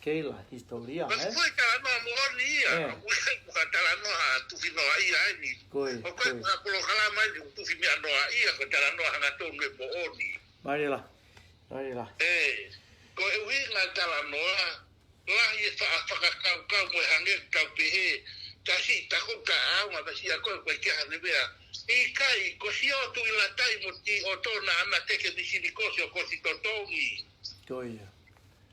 Keila, hisitōlia, ē? Ko e foʻi talanoa moʻoni ia, ē. ʻOku ʻikai ko ha talanoa tuʻunoaʻia eni. Ko ia, ko ia. ʻOku ʻikai ko ha polokalama eni ʻoku tuʻunoaʻia, ko e talanoa hangatonu ʻe moʻoni. Mālie lā, mālie lā. Ē, ko e ʻuhinga e talanoa, lahi e fa-, fakakaukau mo e hangē ʻoku tau pehē, ta siʻi ta ko ta ʻaonga ta siʻa ko e ko e kia hane mea. ʻIkai, ko Sio Tuʻilatai mo Tiʻoto naʻa na teke misini kosi ʻo kosi totongi. Ko ia.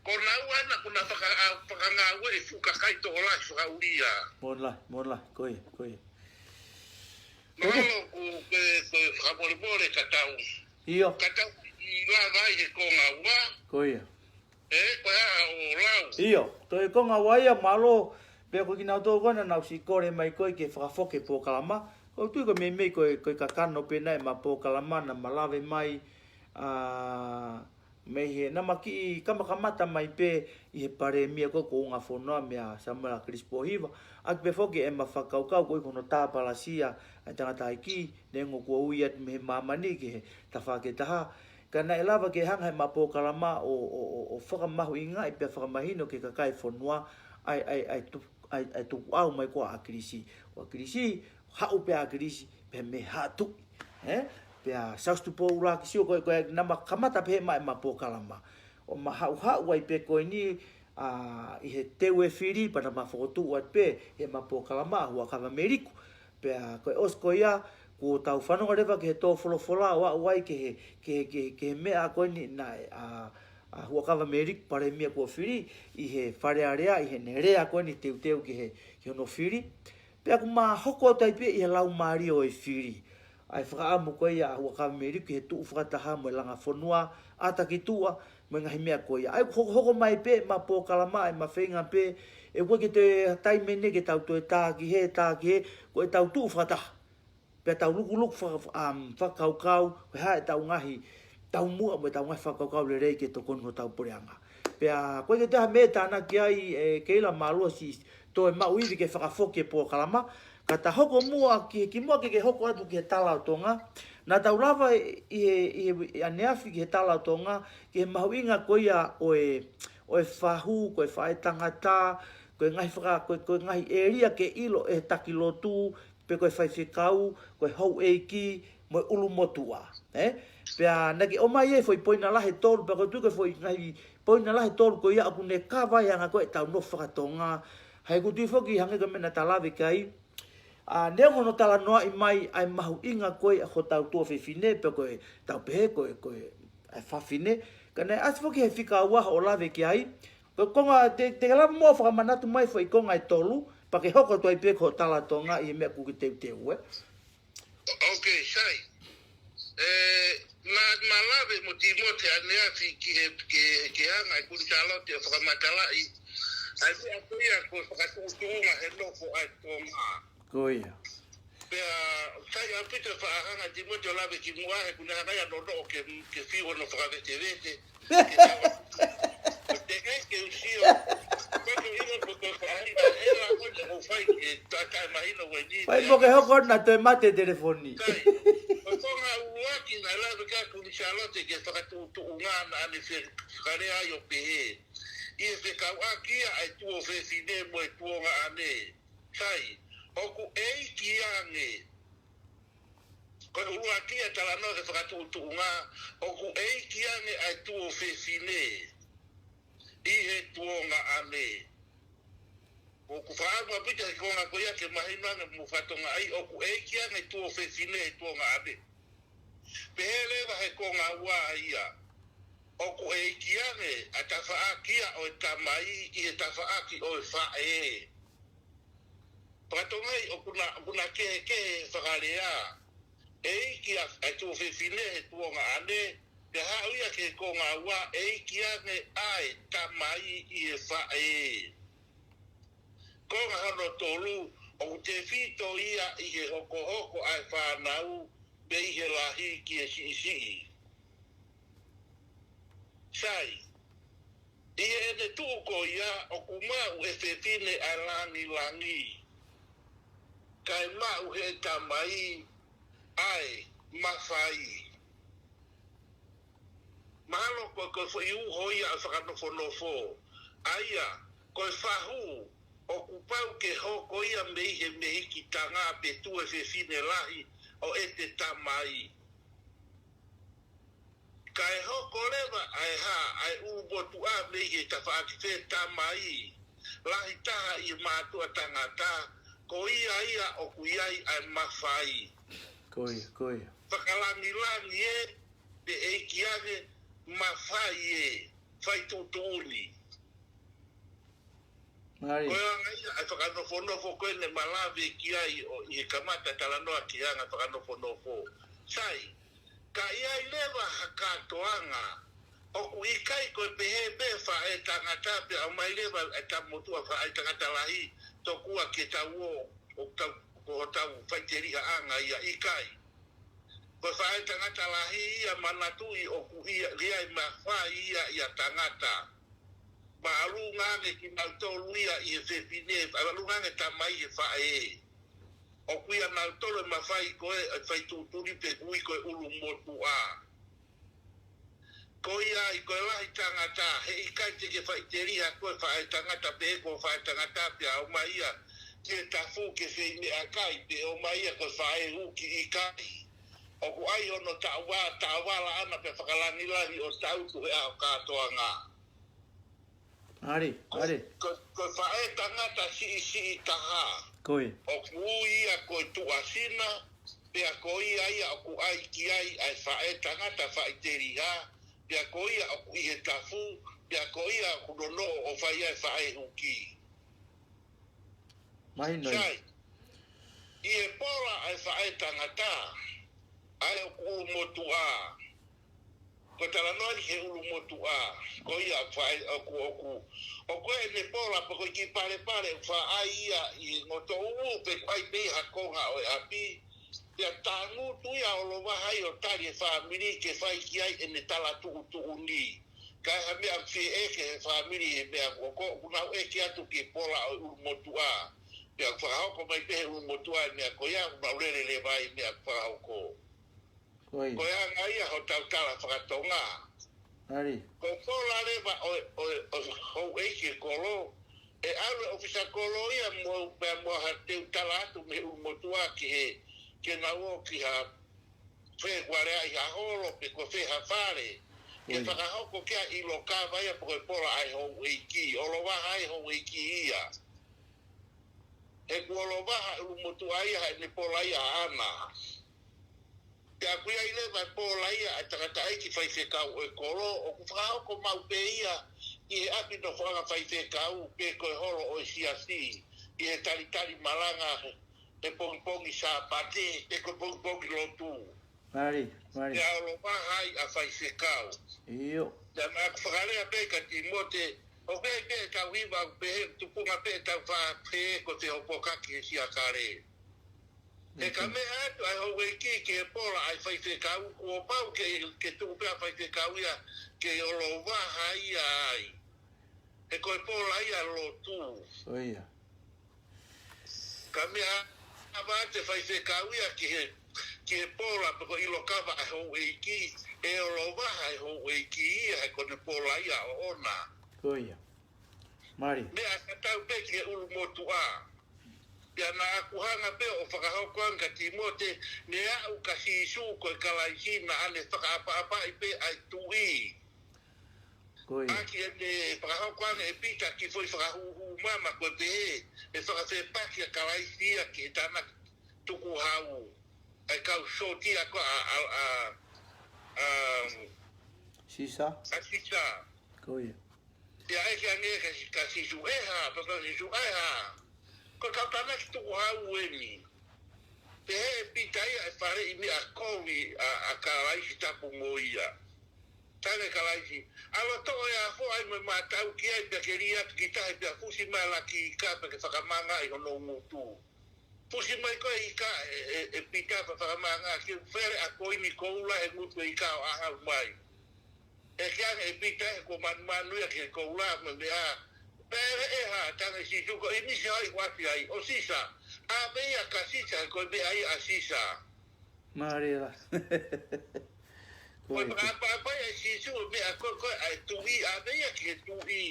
Ko naua naʻa ku na faka-, a-, fakangāueʻi e fuʻu kakai tokolahi fakaʻulia. Mola, mola, ko ia, ko ia. Mahalo ko e, ko e fakamolemole ka tau. ʻIo. Ka tau ʻi lava ai he konga ua. Ko ia. Ē, ko e hā ʻoku lau. ʻIo, toe konga ua ia mālō, pea ko kinautolu ko ena naʻa ku siʻi kole mai ko ē ke fakafoki e polokalama. ʻOku ou tui ko e meimei ko e, ko e kakano pē ena ʻema polokalama naʻa ma lave mai, ā, mei he naʻa ma kiʻi kamakamata mai pē ʻi he palēmia ko ē kuo unga fonua meia Samuela Kilisi Pōhiva. ʻAki pē foki ʻema fakakaukau ko ē ki hono tāpalasia ʻa e tangataʻeiki, neongo kuo ui atu mei he māmani ki he tafaʻaki ʻe taha. Ka naʻe lava ke hanga heʻema polokalama ʻo, ʻo, ʻo, ʻo fakamahuʻingaʻi pea fakamahino ki he kakai e fonua ʻa e, ʻa e, ʻa e tu-, ʻa e, ʻa e tukuʻau mai ko ē ʻa ʻAkilisi. ʻO ʻAkilisi, haʻu pē ʻa ʻAkilisi, pea mei Haʻatuʻi. Ē? Pea Siaosi Tupou ʻUluaki Sio ko ē, ko ē naʻa ma kamata pē heʻema, ʻema polokalama. ʻO ma haʻuhaʻu ai pē ko eni, ā, ʻi he teu e fili, pea naʻa ma fokotuʻu atu pē heʻema polokalama, Huʻakavameiliku. Pea ko e ʻosi ko ia, kuo tau fanongo leva ki he tō folofola ʻo aʻu ai ki he, ki he, ki he, ki he meʻa ko eni naʻe, ā, ʻa Huʻakavameiliku palēmia kuo fili ʻi he Fale Alea, ʻi heʻene lea ko eni teuteu ki he, ki hono fili. Pea ʻoku ma hoko atu ai pē ʻi he laumālie ʻo e fili. ʻa e fakaʻamu ko ia ʻa Huʻakavameiliku ki he tuʻu fakataha mo e langa fonua, ʻata ki tuʻa, mo e ngaahi meʻa ko ia. ʻA ia ʻoku hokohoko mai pē ʻema polokalama, ʻema feinga pē, ʻe ʻikai ke toe taimi eni ke tau toe tā ki hē, tā ki hē, ko ʻetau tuʻu fakataha. Pea tau lukuluku faka-, um, fakakaukau, ko e hā ʻetau ngaahi taumuʻa mo ʻetau ngaahi fakakaukau lelei ke tokoni hotau puleʻanga. Pea ko e ke taha meʻa tānaki ai, ē, Keila, mālō siʻi toe maʻu ivi ke fakafoki e polokalama, ka ta hoko muʻa ki, kimuʻa ke ke hoko atu ki he tala ʻo Tonga. Naʻa tau lava ʻi he, ʻi he, ʻi he ʻaneafi ki he tala ʻo Tonga, ki he mahuʻinga ko ia ʻo e, ʻo e fahu, ko e faʻētangata, ko e ngaahi faka-, ko e, ko e ngaahi ʻēlia ke ʻilo ʻe he taki lotu, pe ko e faifekau, ko e houʻeiki, mo e ʻulumotuʻa. Ē? Pea naʻa ke ʻomai e foʻi poini lahi ʻe tolu, pea ko e tuʻu ki he foʻi ngaahi poini lahi ʻe tolu ko ia ʻoku ne kava ai ʻa e anga ko ē ʻetau nofo fakatonga. He ʻoku ou tui foki hangē ko e meʻa naʻa ta lave ki ai, ʻa, neongo hono talanoaʻi mai ʻa e mahuʻinga ko ē ʻa hotau tuofefine, pe ko e tau pehē ko e, ko e, ʻa e fafine. Ka naʻe ʻasi foki he fika ua hoʻo lave ki ai. Ko e konga, te, te lava muʻa ʻo fakamanatu mai foʻi konga ʻe tolu, pea ke hoko atu ai pē ki hoʻo tala ʻo Tonga ʻi he meʻa ʻoku ke teuteu, ē. Ok, sai. Ē, ma, ma lave mo Timote ʻaneafi ki he, ke, ke hanga ʻe Kuini Sālote ʻo fakamatalaʻi ʻa e meʻa ko ia ko e fakatuʻutuʻunga he nofo ʻa e Tonga. Ko ia. Pea, sai ʻaupito e faʻa hanga ʻe Timote ʻo lave kimuʻa he ʻoku ne hanga ia ʻo nonoʻo ke, ke fiu hono fakavetevete. Ke tau, ko e teʻeki ke u sio. Ko e ʻilo ko e faʻahinga ʻe hela ko ē ʻoku fai ke taʻe mahino ko eni. Fai mo ke hoko atu naʻa toe mate e telefoni. Sai. Ko e konga ʻuluaki naʻe lave ki ai Kuini Sālote ki he fakatuʻutuʻunga naʻa ne fe-, fakalea ai ʻo pehē, ʻi he fekauʻaki ia ʻa e tuofefine mo e tuongaʻane. Sai, ʻoku ʻeiki ange. Ko e ʻuluaki ia talanoa ki he fakatuʻutuʻunga, ʻoku ʻeiki ange ʻa e tuofefine ʻi he tuongaʻane. ʻOku faʻa ʻamu ʻaupito he konga ko ia ke mahino ange mo fakatongaʻi, ʻoku ʻeiki ange tuofefine he tuongaʻane. Pehē leva he konga ua ia, ʻoku ʻeiki ange ʻa e tafaʻaki ia ʻo e tamai ʻi he tafaʻaki ʻo e faʻē. Fakatongaʻi ʻoku na, ʻoku na kehekehe he fakalea. ʻEiki ʻa e tuofefine he tuongaʻane, pea haʻu ia ki he konga ua, ʻeiki ange ʻa e tamai ʻi he faʻē. Konga hono tolu, ʻoku tefito ia ʻi he hokohoko ʻa e fānau, pea ʻi he lahi ki he siʻisiʻi. Sai, ʻi heʻene tuʻu ko ia ʻoku maʻu ʻe he fefine ʻa e langilangi, kae maʻu ʻe he tamai ʻa e mafai. Mahalo ko, ko e foʻi uho ia ʻo e fakanofonofo. ʻA ia, ko e fahu, ʻoku pau ke hoko ia mei he mehikitanga pe tuofefine lahi ʻo ʻete tamai. Kae hoko leva ʻa e hā, ʻa e ʻulumotuʻa mei he tafaʻaki fetamai lahi taha ʻi he mātuʻa tangata, ko ia ia ʻoku ʻi ai ʻa e mafai. Ko ia, ko ia. Fakalangilangi ē, pe ʻeiki ange, mafai ē, fai tuʻutuʻuni. Mālie. Ko e anga ia ʻa e fakanofonofo ko eni naʻa ma lave ki ai ʻo ʻi he kamata talanoa ki he anga fakanofonofo. Sai, ka ʻi ai leva ha kātoanga, ʻoku ʻikai ko e pehē pē faʻētangata pea ʻomai leva ʻa e tama motuʻa faʻētangata lahi, tokua ke tau ō, ʻo tau, ko hotau faʻitelihaʻanga ia, ʻikai. Ko e faʻētangata lahi ia, manatuʻi ʻoku ʻi ai, ʻi ai e mafai ia ʻi he tangata. Māʻolunga ange kinautolu ia ʻi he fefine, māʻolunga ange tamai he faʻē. ʻOku ʻi ai nautolu e mafai ko ē ʻo e fai tuʻutuʻuni pe ʻoku ui ko e ʻulumotuʻa. Ko ia ai ko e lahi tangata, heʻikai te ke faʻiteliha ko e faʻētangata pe ko e faʻētangata pea ʻomai ia ki he tafu ke feimeʻakai pe ʻomai ia ko e faʻē huki, ʻikai. ʻOku ʻi ai hono taʻovala, taʻovala ʻana pea fakalangilangi ʻo tau tu he ʻaho kātoanga. Mālie, mālie. Ko, ko e faʻētangata siʻisiʻi taha. Ko ia. ʻOku ui ia ko e tuʻasina, pea ko ia ia ʻoku ʻai ki ai ʻa e faʻētangata faʻiteliha, pea ko ia ʻoku ʻi he tafu, pea ko ia ʻoku nonoʻo ʻo fai ai e faʻē huki. Mahino ia. Sai, ʻi he pola ʻa e faʻētangata, ʻulumotuʻa. Ko e talanoa ni he ʻulumotuʻa. Ko ia ʻoku fai, ʻoku, ʻoku, ʻoku ʻi ai ʻene pola pe ko e kiʻi palepale ʻoku fai ia ʻi he ngotoʻulu pe ko e ʻai pē ha konga ʻo e ʻapi. Pea tangutu ia ʻo lavaha ai ʻo tali e fāmili ke fai ki ai ʻene tala tuʻutuʻuni. Ka ʻi ai ha meʻa ʻoku fie ʻeke he fāmili he meʻa ʻoku, ʻoku nau ʻeke atu ki he pola ʻo e ʻulumotuʻa. Pea ʻoku fakahoko mai pē he ʻulumotuʻa e meʻa ko ia, ʻoku nau lele leva ai e meʻa ʻoku fakahoko. Ko ia. Ko e anga ia hotau tala fakatonga. Ko e pola leva ʻo, ʻo, ʻo houʻeiki e kolo, ʻe ʻalu e ʻofisa kolo ia mo, pea mo ha teu tala atu mei he ʻulumotuʻa ki he, ke nau ō ki ha fē kuo lea ʻi ha holo pe ko fē ha fale. Ke fakahoko ki ai ʻilo kava ia pe ko e pola ʻa e houʻeiki, ʻo lavaha ai e houʻeiki ia. He kuo lavaha e ʻulumotuʻa ia ʻene pola ia ʻaʻana. Pea ʻoku ʻi ai leva e pola ia ʻa e tangataʻeiki faifekau ʻo e kolo, ʻoku fakahoko maʻu pē ia ʻi he ʻapi nofoʻanga faifekau pe ko e holo ʻo e siasi, ʻi he talitali malanga he pongipongi Sāpate, pe ko e pongipongi lotu. Pea ʻo lavaha ai ʻa faifekau. Pea naʻa ku fakalea pē kia Timote, ʻoku ʻi ai pē ʻetau hiva ʻoku pehē, tupunga pē ʻetau fā pē ko e fehopokaki he siakale. He ka meʻa atu ʻa e houʻeiki ki he pola ʻa e faifekau, kuo pau ke, ke tuku pē ʻa faifekau ia ke ʻo lavaha ia ai. He ko e pola ia lotu. Ka meʻa ava atu e faifekau ia ki he, ki he pola pe ko e ʻilo kava ʻa e houʻeiki, ʻe ʻo lavaha e houʻeiki ia he ko ʻene pola ia ʻoʻona. Meʻa ka tau pē ki he ʻulumotuʻa. Pea naʻa ku hanga pē ʻo fakahoko ange kia Timote, ne aʻu kia Sīsū ko e Kalaisi naʻa ne fakaʻapaʻapaʻi pē ʻa e tuʻi. ʻAki ʻene fakahoko ange ʻe Pita kiʻi foʻi fakahūhū mama ko e pehē, ʻe fakafepaki ʻa Kalaisi ia ki he tānaki tukuhau. ʻA e kau sōtia ko ē ʻa, ʻa, ʻa, ʻa Sisa. Pea ʻeke ange kia, kia Sīsū, ʻe hā, pea pehē ʻe Sīsū, ʻe hā. Ko e kau tānaki tukuhau eni. Pehē ʻe Pita ia ʻe faleʻi meʻa kovi ʻa, ʻa Kalaisi tapu mo ia. Talaange ʻe Kalaisi, ʻalu ʻo toʻo e afo ʻai mo e mātau ki ai pea ke lī atu ki tahi pea fusi mai e laki ika pea ke fakamaangaʻi hono ngutu. Fusi mai ko ē e ika ʻe, ʻe, ʻe Pita pea fakamaangaʻi ke fele ʻa e koini koula he ngutu e ika ʻo ʻaʻau mai. ʻEke ange ʻe Pita he kuo manumanu ia ki he koula mo e meʻa. Pea ʻe hā, talaange ʻe Sīsū ko e ʻinisi ʻoku ʻasi ai, ʻo Sisa. ʻAve ia kia Sisa, he ko e meʻa ia ʻa Sisa. Ko e fakaʻapaʻapa ia ʻa Sīsū, meʻa ko ē, ko ē ʻa e tuʻi, ʻave ia ki he tuʻi.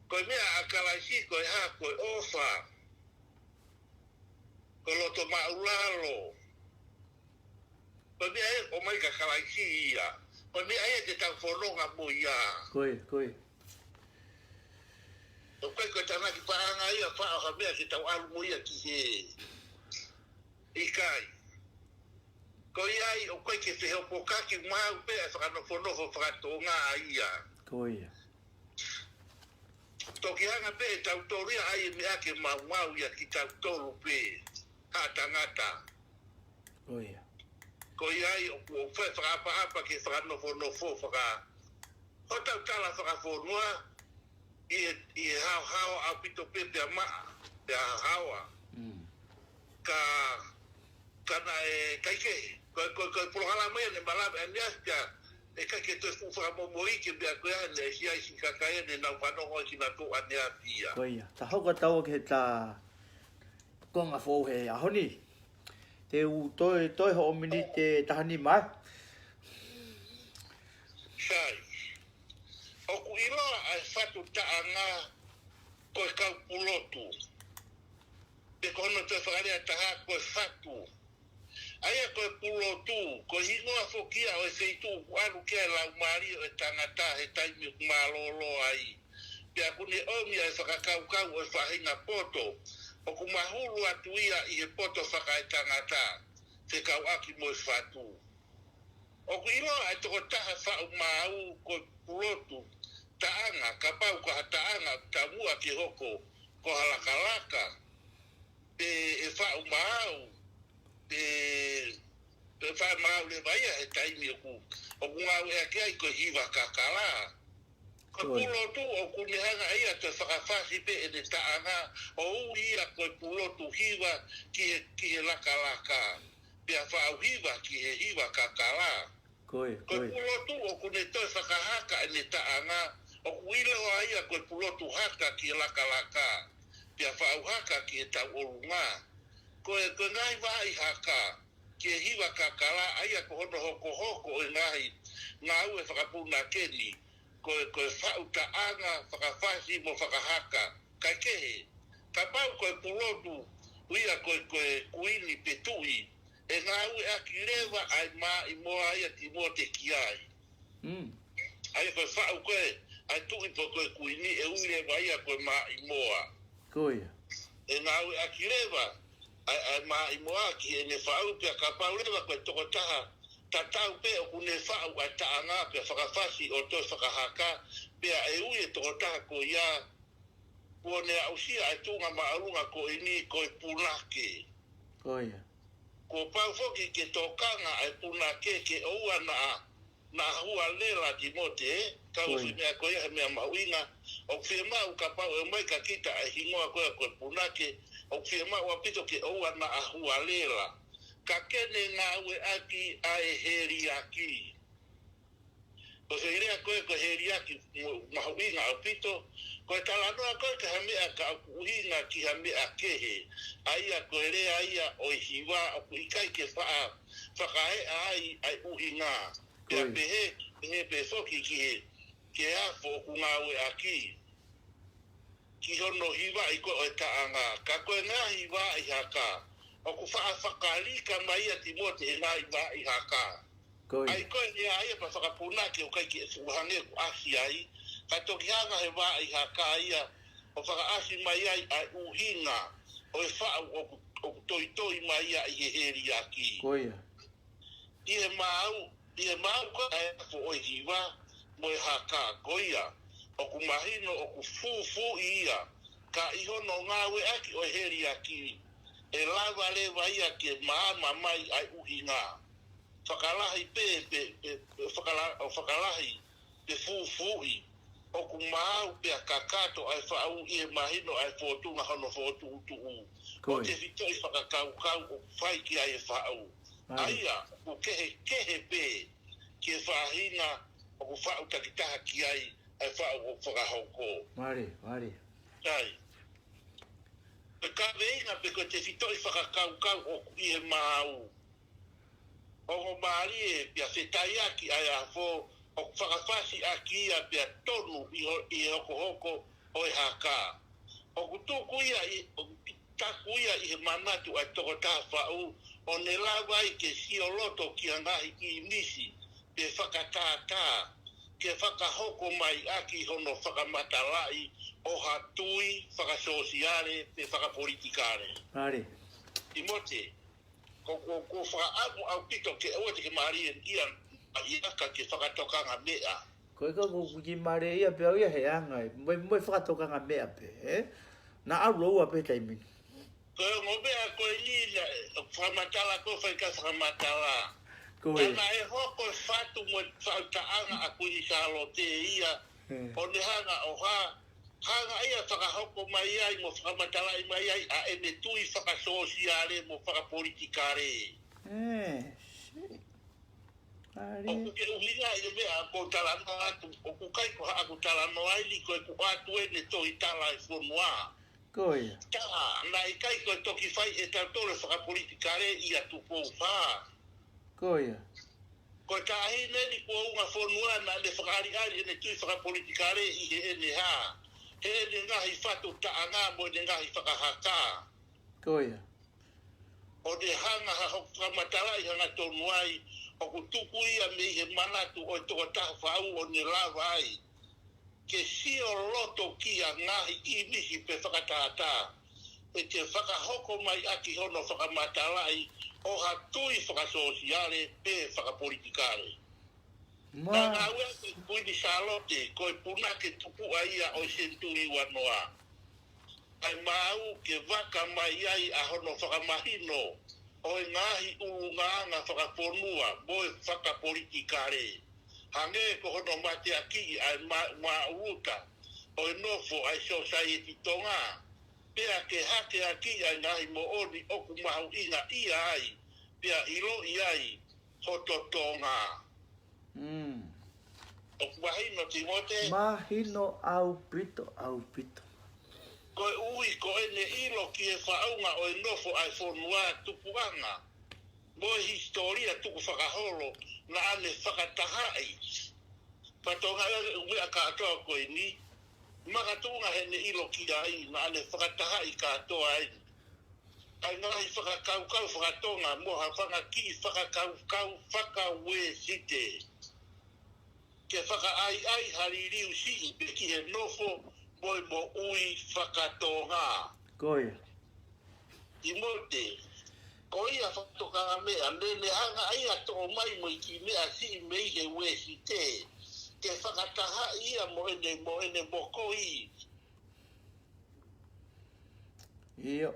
Ko e meʻa ʻa Kalaisi, ko e hā, ko e ʻofa. Ko e loto māʻulalo. Ko e meʻa ia ʻoku ʻomai kia Kalaisi ia. Ko e meʻa ia te tau fononga mo ia. ʻOku ʻikai ko e tānaki paʻanga ia, faʻo ha meʻa ke tau ʻalu mo ia ki hē. ʻIkai. Ko ia ai, ʻoku ʻikai ke fehopokaki, maʻu pē ʻa e fakanofonofo fakatonga ia. Toki hanga pē ʻe tautolu ia ʻai e meʻa ke maumau ia kitautolu pē, haʻa tangata. Ko ia ai, ʻoku, ʻoku fai fakaʻapaʻapa ke fakanofonofo faka, hotau tala fakafonua, ʻi he, ʻi he haohaoa ʻaupito pē pea maʻa, pea haohaoa. Ka, ka naʻe ʻikai ke, ko, ko, ko e polokalama ia ne malave ʻaneafi pea, ʻe ʻikai ke toe fuʻu fakamomoʻi ke meʻa ko ia ne ʻi ai siʻi kakai ne nau fanongo ai kinautolu ʻaneafi ia. Ko ia, ta hoko atu ki he ta konga foʻou he ʻaho ni. Te u toe, toe hoʻo miniti ʻe taha nima ē. Sai. ʻOku ʻiloa ʻa e fatu taʻanga ko e kau pulotu. Pe ko hono toe fakalea ʻe taha ko e fatu. ʻA ia ko e pulotu, ko e hingoa foki ia ʻo e feituʻu ʻoku ʻalu ki ai e laumālie ʻo e tangata he taimi ʻoku mālōlō ai. Pea ʻoku ne ʻomi ʻa e fakakaukau ʻo e faʻahinga poto, ʻoku mahulu atu ia ʻi he poto fakaetangata, fekauʻaki mo e fatu. ʻOku ʻiloa ʻa e tokotaha faʻu maau ko e pulotu taʻanga, kapau ko ha taʻanga taumuʻa ke hoko ko ha lakalaka, pe ʻe faʻu maau, pe Faʻa maau leva ia he taimi ʻoku, ʻoku ngāueʻaki ai ko e hiva kakala. Ko e pulotu ʻoku ne hanga ʻe ia ʻo fakafasi pē ʻene taʻanga ʻo ui ia ko e pulotu hiva ki he, ki he lakalaka. Pea faʻu hiva ki he hiva kakala. Ko e, ko e pulotu ʻoku ne toe fakahaka ʻene taʻanga ʻoku ʻiloa ia ko e pulotu haka ki he lakalaka. Pea faʻu haka ki he tauʻolunga. Ko e, ko e ngaahi vaʻi haka ki he hiva kakala, ʻa ia ko hono hokohoko ʻo e ngaahi ngāue fakapunake ni, ko e, ko e faʻu taʻanga, fakafasi mo fakahaka. Kae kehe, kapau ko e pulotu, ʻo ia ko e, ko e kuini pe tuʻi, ʻe ngāueʻaki leva ʻa e maʻimoa ia Timote ki ai. ʻA ia ko e faʻu ko ē ʻa e tuʻi pe ko e kuini ʻe ui leva ia ko e maʻimoa. Ko ia. ʻE ngāueʻaki leva ʻa e, ʻa e maʻimoa ki heʻene faʻu pea kapau leva ko e tokotaha tatau pē ʻoku ne faʻu ʻa e taʻanga pea fakafasi ʻo toe fakahaka, pea ʻe ui e tokotaha ko ia kuo ne aʻusia ʻa e tuʻunga māʻolunga ko eni ko e punake. Ko ia. Kuo pau foki ke tokanga ʻa e punake ke ʻoua naʻa, naʻa hualela Timote, ē? Kau ʻi he meʻa ko ia he meʻa mahuʻinga, ʻoku fiemaʻu kapau ʻe ʻomai kia kita ʻa e hingoa ko ia ko e punake, ʻoku fiemaʻu ʻaupito ke ʻoua naʻa hualela. Ka ke ne ngāueʻaki ʻa e heliaki. Ko e lea ko ē ko e heliaki mo-, mahuʻinga ʻaupito, ko e talanoa ko ē ki ha meʻa ka ʻoku ʻuhinga ki ha meʻa kehe, ʻa ia ko e lea ia ʻo e hiva ʻoku ʻikai ke faʻa fakaeʻa ai ʻa e ʻuhinga. Pea pehē, pehē pē foki ki he, ki he afo ʻoku ngāueʻaki ki hono hivaʻi ko ē ʻo e taʻanga, ka ko e ngaahi vaʻi haka, ʻoku faʻa fakalika mai ia Timote he ngaahi vaʻi haka. Ko ia. ʻA ia ko e lea ia pea fakapunake ʻoku ʻikai ke fuʻu hangē ʻoku ʻasi ai, ka toki hanga he vaʻi haka ia ʻo fakaʻasi mai ai ʻa e ʻuhinga ʻo e faʻu ʻoku, ʻoku toitoi mai ia ʻi he heliaki. Ko ia. ʻI he maau, ʻi he maau ko ē ʻa e afo ʻo e hiva mo e haka ko ia, ʻoku mahino ʻoku fūfuuʻi ia, ka ʻi hono ngāueʻaki ʻo e heliaki, ʻe lava leva ia ke maama mai ʻa e ʻuhinga. Fakalahi pē, pē, pē, pē fakala-, ʻo fakalahi, pe fūfuuʻi, ʻoku maau pea kakato ʻa e faʻu ʻi he mahino ʻa e fōtunga hono fokotuʻutuʻu. Ko e tefitoʻi fakakaukau ʻoku fai ki ai e faʻu. ʻA ia, ʻoku kehekehe pē ki he faʻahinga ʻoku faʻu takitaha ki ai ʻa e faʻu ʻoku fakahoko. Mālie, mālie. ʻAi. Ko e kaveinga pe ko e tefitoʻi fakakaukau ʻoku ʻi he maau. Ongo mālie pea fetaiaki ʻa e afo, ʻoku fakafasiʻaki ia pea tonu ʻi ho-, ʻi he hokohoko ʻo e haka. ʻOku tuku ia ʻi, ʻoku taku ia ʻi he manatu ʻa e tokotaha faʻu, ʻo ne lava ai ke sio loto ki ha ngaahi ʻīmisi, pe fakatātā, ke fakahoko mai ʻaki hono fakamatalaʻi ʻo ha tui fakasōsiale pe fakapolitikale. Mālie. Timote, ko, ko, ko fakaʻamu ʻaupito ke ʻoua te ke mālie ia, ʻa ia ka ke fakatokanga meʻa. Ko e ka ko, ko ki mālie ia pea ʻoku ʻi ai he anga ē. Mo e, mo e fakatokanga meʻa pē, ē? Naʻa ʻalu ua pē taimi ni. Ko e ongo meʻa ko eni naʻe fakamatala ko e faʻahinga fakamatala. Ko e. Ka naʻe hoko e fatu mo e faʻu taʻanga ʻa Kuini Sālote ia, ʻo ne hanga ʻo ha, hanga ia fakahoko mai ai mo fakamatalaʻi mai ai ʻa ʻene tui fakasōsiale mo fakapolitikale. ʻOku ke ʻuhinga ʻi he meʻa ʻoku ou talanoa atu, ʻoku ʻikai ko haʻaku talanoa eni, ko ʻeku ʻoatu ʻene tohi tala e fonua. Ko ia. Ka, naʻe ʻikai ko e toki fai ʻe tautolu e fakapolitikale ʻia Tupou Pā. Ko ia. Ko e taʻahine ni kuo unga fonua naʻa ne fakaʻaliʻali ʻene tui fakapolitikale ʻi heʻene hā, heʻene ngaahi fatu taʻanga mo ʻene ngaahi fakahaka. Ko ia. ʻO ne hanga ha hoku fakamatalaʻi hangatonu ai, ʻoku tuku ia mei he manatu ʻo e tokotaha faʻu ʻo ne lava ai ke sio loto ki ha ngaahi ʻīmisi pe fakatātā, ʻe te fakahoko mai ʻaki hono fakamatalaʻi ʻo ha tui fakasōsiale pe fakapolitikale. Naʻe ngāueʻaki ʻe Kuini Sālote, ko e punake tupuʻa ia ʻo e senituli uanoa, ʻa e maau ke vaka mai ai ʻa hono fakamahino ʻo e ngaahi ʻulungaanga fakafonua mo e fakapolitikale. Hangē ko hono mateakiʻi ʻa e ma-, maʻuta ʻo e nofo ʻa e sōsaieti Tonga. Pea ke hakeakiʻi ʻa e ngaahi moʻoni ʻoku mahuʻingaʻia ai, pea ʻiloʻi ai hoto Tonga. Mm. ʻOku mahino Timote? Mahino ʻaupito, ʻaupito. Koeʻuhi ko ʻene ʻilo ki he faʻunga ʻo e nofo ʻa e fonua tupuʻanga mo e hisitōlia tukufakaholo naʻa ne fakatahaʻi. Fatongia ʻa e ʻū meʻa kātoa ko eni, makatuʻunga heʻene ʻilo ki ai, naʻa ne fakatahaʻi kātoa ai ʻa e ngaahi fakakaukau fakatonga mo ha fanga kiʻi fakakaukau fakauēsite. Ke fakaʻaiʻai ha liliu siʻi pē ki he nofo mo e moʻui fakatonga. Ko ia. Timote, ko ia fakatokangameʻa, ne ne hanga ʻa ia ʻo toʻo mai mo e kiʻi meʻa siʻi mei he uēsite, ke fakatahaʻi ia mo ʻene, mo ʻene mokoi. ʻIo.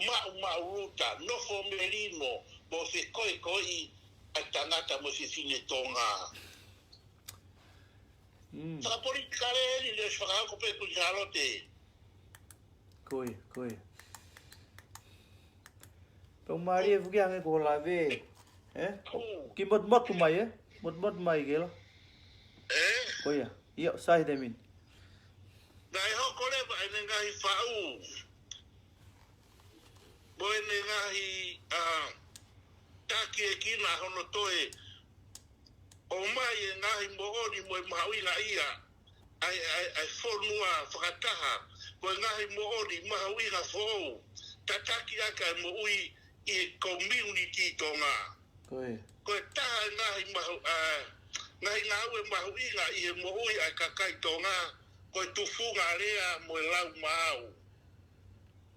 Maʻumaʻuluta, nofo melino, mo fekoekoeʻi ʻa e tangata mo e fefine Tonga. Mm. Fakapolitikale eni, ne ʻosi fakahoko pē Kuini Sālote. Ko ia, ko ia. Pea ʻoku mālie foki ange ko e lave, ē? Kiʻi motumotu mai, ē? Motumotu mai ke la. Ē? Ko ia. ʻIo, sai te min. Naʻe hoko leva ʻene ngaahi faʻu mo ʻene ngaahi, ā, takiekina hono toe ʻomai e ngaahi moʻoni mo e mahuʻingaʻia ʻa e, ʻa e, ʻa e fonua fakataha, ko e ngaahi moʻoni mahuʻinga foʻou, tataki ʻaki ʻa e moʻui ʻi he community Tonga. Ko ia. Ko e taha e ngaahi mahu-, ā, ngaahi ngāue mahuʻinga ʻi he moʻui ʻa e kakai Tonga, ko e tufunga lea mo e lau maau.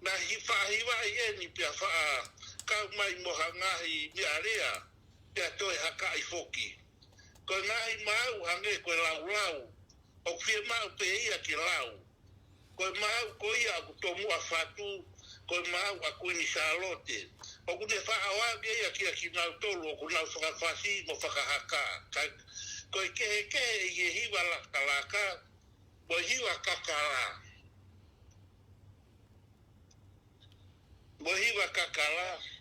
Naʻe faʻa hivaʻi eni pea faʻa kau mai mo ha ngaahi meʻa lea, pea toe hakaʻi foki. Ko e ngaahi maau hangē ko e laulau, ʻoku fiemaʻu pē ia ke lau. Ko e maau ko ia ʻoku tomuʻa fatu, ko e maau ʻa Kuini Sālote. ʻOku ne faʻa ʻoange ia kiate kinautolu ʻoku nau fakafasi mo fakahaka. Ka, ko e kehekehe ʻi he hiva lakalaka, mo e hiva kakala. Mo e hiva kakala.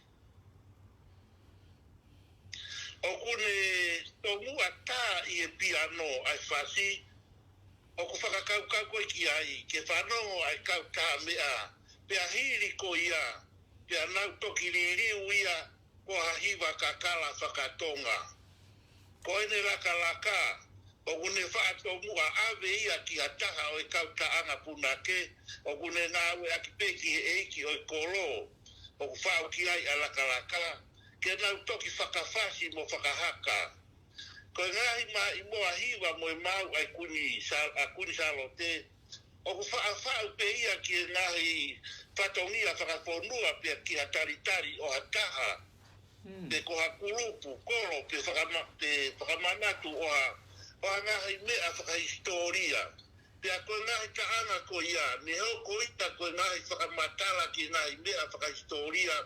ʻOku ne tomuʻa tā ʻi he piano ʻa e fasi, ʻoku fakakaukau ko ē ki ai, ke fanongo ʻa e kautaha meʻa, pea hili ko ia, pea nau toki liliu ia, ko ha hiva kakala fakatonga. Ko ʻene lakalaka, ʻoku ne faʻa tomuʻa ʻave ia ki ha taha ʻo e kau taʻanga punake, ʻoku ne ngāueʻaki pē ki he ʻeiki ʻo e kolo, ʻoku faʻu ki ai ʻa e lakalaka, ke nau toki fakafasi mo fakahaka. Ko e ngaahi maʻimoa hiva mo e maau ʻa e Kuini Sā-, ʻa Kuini Sālote, ʻoku faʻa faʻu pē ia ki he ngaahi fatongia fakafonua pea ki ha talitali ʻo ha taha. Mm. Pe ko ha kulupu, kolo, pe fakama-, pe fakamanatu ʻo ha, ʻo ha ngaahi meʻa fakahisitōlia. Pea ko e ngaahi taʻanga ko ia, ne hoko ia ko e ngaahi fakamatala ki he ngaahi meʻa fakahisitōlia,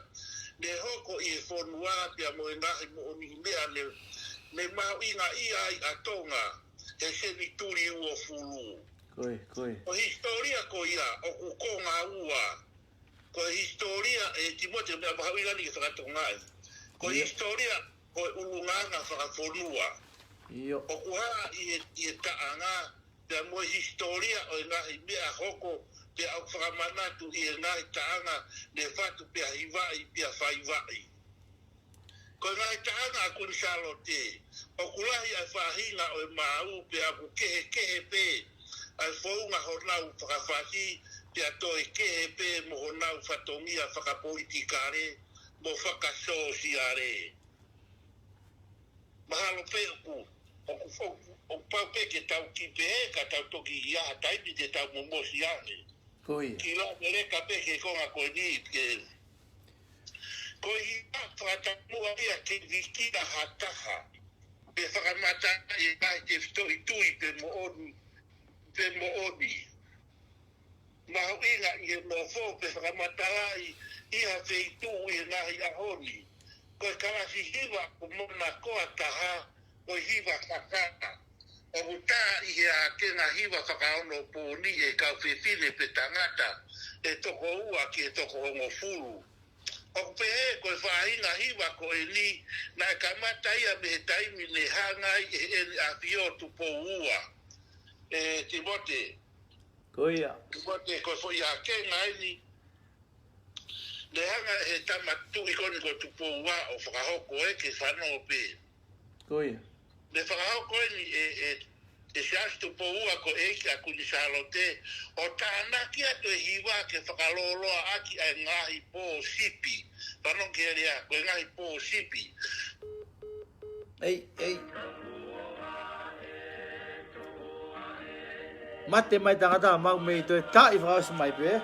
ne hoko ʻi he fonua pea mo e ngaahi moʻoniʻi meʻa ne, ne mahuʻingaʻia ai ʻa Tonga he senituli uofulu. Ko ia, ko ia. Ko e hisitōlia ko ia, ʻoku konga ua. Ko e hisitōlia, ʻe Timote, meʻa mahuʻinga eni ke fakatongaʻi. Ko e, ʻio, hisitōlia, ko e ʻulungaanga fakafonua. ʻIo. ʻOku hā ʻi he, ʻi he taʻanga, pea mo e hisitōlia ʻo e ngaahi meʻa hoko, pea ʻoku fakamanatu ʻi he ngaahi taʻanga, ne fatu pea hivaʻi, pea faivaʻi. Ko e ngaahi taʻanga ʻa Kuini Sālote, ʻoku lahi ʻa e faʻahinga ʻo e maau pea ʻoku kehekehe pē ʻa e founga honau fakafasi, pea toe kehe pē mo honau fatongia fakapolitikale mo fakasōsiale. Mahalo pē ʻoku, ʻoku, ʻoku, ʻoku pau pē ke tau kipe, ka tau toki ʻi ha taimi te tau momosi ange. Ko ia. Ki la meleka pē ki he konga ko eni, ke. Ko e hiva fakataumuʻa ia ke vikila ha taha. Pe fakamata e ngaahi tefitoʻi tui pe moʻoni, pe moʻoni. mahuʻinga ʻi he nofo pe fakamatalaʻi ʻi ha feituʻu ʻi he ngaahi ʻaho ni. Ko e kalasi hiva ʻoku monakoa taha, ko e hiva kakā. ʻOku tā ʻi he ʻākenga hiva fakaonopōni ʻe he kau fefine pe tangata ʻe toko ua ki he toko hongofulu. ʻOku pehē ko e faʻahinga hiva ko eni naʻe kamata ia mei he taimi ne hanga ai ʻe Heʻene ʻAfio Tupou Ua, ʻe Timote. Ko ia. Timote, ko e foʻi ʻākenga eni ne hanga ʻe he tama tuʻi ko eni ko Tupou Ua ʻo fakahoko ē ke fanongo pē. Ko ia. Ne fakahoko eni ʻe, ʻe, ʻe Siaosi Tupou Ua ko e ʻEiki ʻa Kuini Sālote, ʻo tānaki atu e hiva ke fakalōloa ʻaki ʻa e ngaahi pō sipi. Fanongo ki he lea, ko e ngaahi pō sipi. Ei, ei. Mate mai tangata mau mei toe taʻi fakaʻosi mai pē.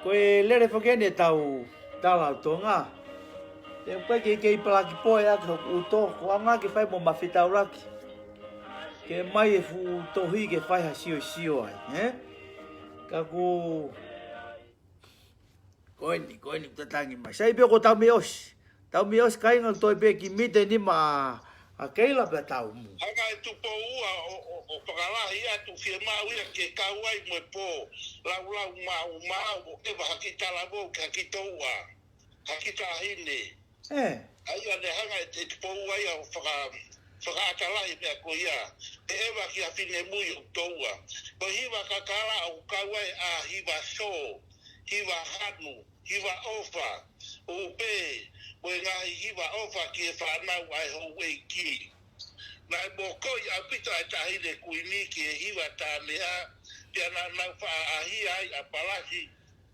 Ko e lele foki eni ʻetau tala ʻo Tonga. Te u pehē ke kei palaki poe ake hoku ʻuto, ko anga ke fai mo mafitaulaki. Ke mai e fuʻu tohi ke fai ha siosio ai, ē? Ka ko, ko eni, ko eni, tatangi mai. Sai pē ko tau mei ʻosi. Tau mei ʻosi kāinga, toe pē ki mite ni ma a keila pea tau mu. Hanga ʻe Tupou Ua ʻo, ʻo, ʻo fakalahi atu fiemaʻu ia ke kau ai mo e pō laulau maumau ʻo ʻeva ha kiʻi talavou ki ha kiʻi toua, ha kiʻi taʻahine. Ē. ʻA ia ne hanga ʻe, ʻe Tupou Ua ia ʻo faka-, fakaʻata lahi meʻa ko ia, ʻe ʻeva ki ha finemui ʻoku toua. Ko e hiva kakala ʻoku kau ai ʻa e hiva sō, hiva hanu, hiva ʻofa, ʻo pē, mo e ngaahi hiva ʻofa ki he fānau ʻa e houʻeiki. Naʻe mokoi ʻaupito ʻa e taʻahine kuini ki he hiva tāmeʻa, pea naʻa nau faʻa ʻahia ai ʻa Palasi,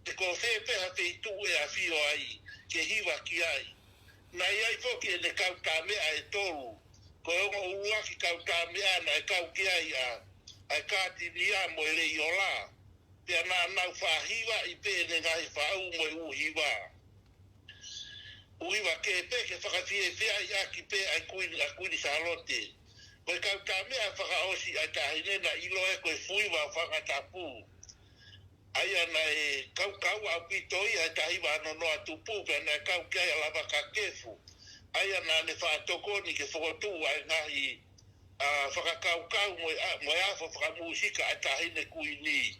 pe ko fē pē ha feituʻu ʻe ʻafio ai, ke hiva ki ai. Naʻe ʻi ai foki ʻene kau tāmeʻa ʻe tolu, ko e ongo ʻuluaki kau tāmeʻa naʻe kau ki ai ʻa, ʻa e kātinia mo e leiola. Pea naʻa nau faʻa hivaʻi pē ʻene ngaahi faʻu mo e ʻū hiva. ʻŪ hiva kehe pē ke fakafiefia ai ʻaki pē ʻa e Kuini, ʻa Kuini Sālote. Ko e kau tāmeʻa fakaʻosi ʻa e taʻahine naʻe ʻiloa ko e fuiva fanga tapu. ʻA ia naʻe kaukau ʻaupito ia he taha hiva noa noa tupu, pea naʻe kau ki ai ʻa Lavaka Kefu. ʻA ia naʻa ne faʻa tokoni ke fokotuʻu ʻa e ngaahi, ʻa, fakakaukau mo e, ʻa, mo e afo fakamūsika ʻa e taʻahine kuini.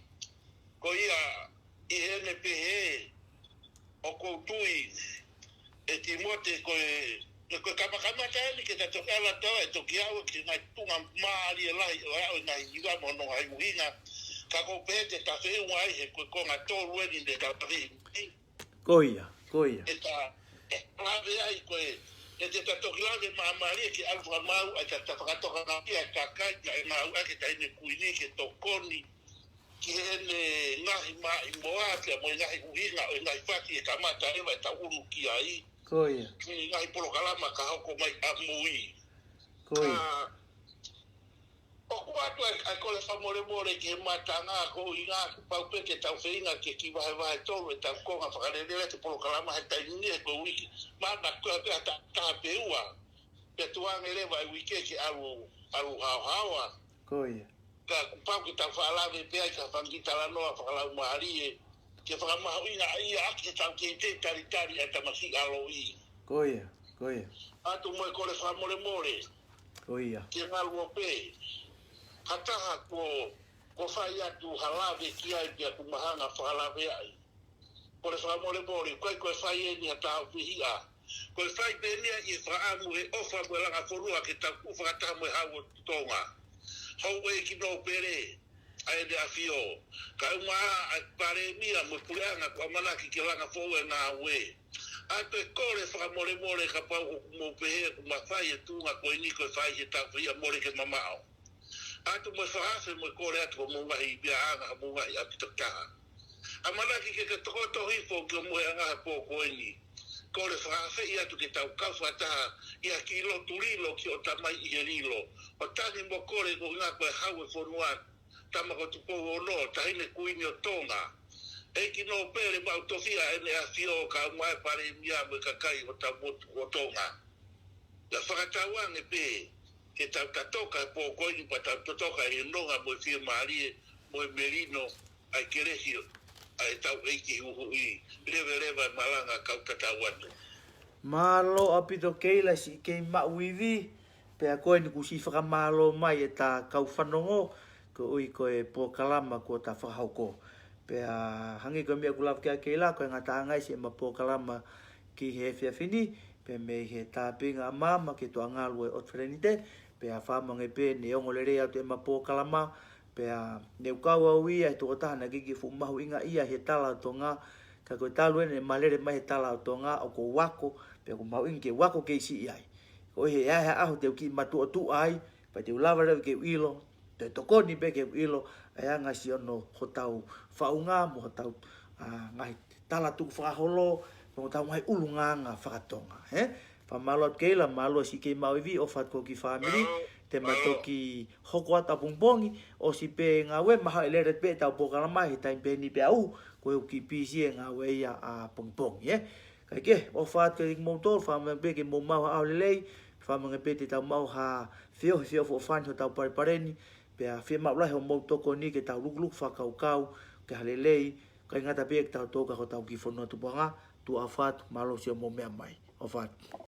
Ko ia, ʻi heʻene pehē, ʻoku ou tui, ʻe Timote, ko e, ko e kamakamata eni ke ta toki ala tau ʻe toki aʻu ki he ngaahi tuʻunga mālie lahi ʻo e aʻu e ngaahi hiva mo hono ngaahi ʻuhinga. Ka ʻoku ou pehē te ta feʻunga ai he ko e konga tolu eni ne ta feʻunga. Ko ia, ko ia. ʻE ta, ʻe lave ai ko e, ʻe te ta toki lave māmālie ke ʻalu fakamaau, ʻe ta, ta fakatokangaʻi ʻa e kakai, ʻa e ngāueʻaki ʻe he taʻahine kuini ke tokoni ki heʻene ngaahi maʻimoa pea mo e ngaahi ʻuhinga ʻo e ngaahi faki ʻe kamata ʻeva ʻetau ʻunu ki ai. Ko ia. Ki he ngaahi polokalama ka hoko mai ʻamui. Ko ia. Ka ʻoku ʻoatu ʻa e, ʻa e kole fakamolemole ki he matanga ko e ʻuhinga kuo pau pē ke tau feinga ke kiʻi vahevahe tolu ʻetau konga fakalelei ʻa e polokalama he taimi ni he ko e uike. Mana ko e pē ha taha pē ua. Pea tuʻu ange leva e uike ke ʻalu, ʻalu haohaoa. Ko ia. Ka kuo pau ke tau faʻa lave pē ai ki ha fanga kiʻi talanoa fakalaumālie, ke fakamahuʻingaʻia ʻaki ʻetau kei talitali ʻa e tamasiʻi ʻaloʻi. Ko ia, ko ia. ʻOatu mo e kole fakamolemole. Ko ia. Ke ngaluope. Ha taha kuo, kuo fai atu ha lave ki ai pea kuo ma hanga fakalaveaʻi. Kole fakamolemole, ʻikai ko e fai eni ha taha ʻoku fihiʻa. Ko e fai pē eni ia ʻi he fakaʻamu he ʻofa mo e langa fonua ke tau tuʻu fakataha mo e Hau ʻo Tonga. Houʻeiki nōpele, ʻa ʻEne ʻAfio. Kae ʻumaʻā ʻa e Palēmia mo e Puleʻanga kuo ʻamanaki ke langa foʻou e ngāue. ʻOatu e kole fakamolemole kapau ʻoku mou pehē ʻoku ma fai e tuʻunga ko eni ko e fai he taʻu fihiʻa, mole ke mamaʻo. ʻOatu mo e fakaafe mo e kole atu ki homou ngaahi meʻaʻanga, homou ngaahi ʻapi takitaha. ʻAmanaki ke ke tokoto hifo ki he mohenga he pō ko eni. Kole fakaafeʻi atu ke tau kau fakataha ʻi ha kiʻi lotu lilo ki hoʻo Tamai ʻi he lilo. ʻO tangi mo kole koeʻuhinga ko e Hau e fonua, Tama ko Tupou Ono, Taʻahine Kuini ʻo Tonga. ʻEiki nōpele maʻu tofiʻa ʻEne ʻAfio kae ʻumaʻā e Palēmia mo e kakai ʻo hotau motu ko Tonga. Ka fakatauange pē ke tau tatoka e pō ko eni pea tau totoka e nonga mo e fiemālie mo e melino ʻa e kelesi ʻa e tau ʻEiki Huhuʻi. Leveleva e malanga kau tatau atu. Mālō ʻaupito Keila siʻi kei maʻu ivi, pea ko eni kuo siʻi fakamālō mai ʻeta kau fanongo, koeʻuhi ko e polokalama kuo ta fakahoko. Pea hangē ko e meʻa kuo lave ki ai Keila, ko e ngataʻanga ia siʻema polokalama ki he efiafi ni, pea mei he tāpuekina ʻa Maama ke toʻa ngalu e ʻOtu Felenite, pea fakamolemole pē ne ongo lelei atu ʻema polokalama, pea ne u kau au ia he tokotaha naʻe ʻikai ke fuʻu mahuʻingaʻia he tala ʻo Tonga, ka ko e talu eni ʻema lele mai he tala ʻo Tonga ʻoku ou ako, pea ʻoku mahuʻinga ke u ako kei siʻi ai. Koeʻuhi he ʻi ai ha ʻaho te u kiʻi matuʻotuʻa ai, pea te u lava leva ke u ʻilo, toe tokoni pē ke u ʻilo ʻa e anga siʻono hotau faʻunga mo hotau, ʻa, ngaahi tala tukufakaholo, mo hotau ngaahi ʻulungaanga fakatonga, ē? Fakamālō atu Keila, mālō siʻi kei maʻu ivi, ʻofa atu ki ho kiʻi fāmili, te ma toki hoko atu ʻapongipongi, ʻosi pē ngāue, mahalo ʻe lele pē ʻetau polokalama he taimi pē ʻeni pea u, ko e u kiʻi pisi e ngāue ia ʻapongipongi, ē? Kae kehe, ʻofa atu kiate kimoutolu, fakamolemole pē ke mou maʻu ha ʻaho lelei, fakamolemole pē te tau maʻu ha feohi feʻofoʻofani hotau palepale ni, pea fiemaʻu lahi hoʻomou tokoni ke tau lukuluku fakakaukau, ke ha lelei, ʻikai ngata pē ke tau toka hotau kiʻi fonua tupuʻanga, tuʻa ʻofa atu, mālō siʻomou meʻa mai. ʻOfa atu.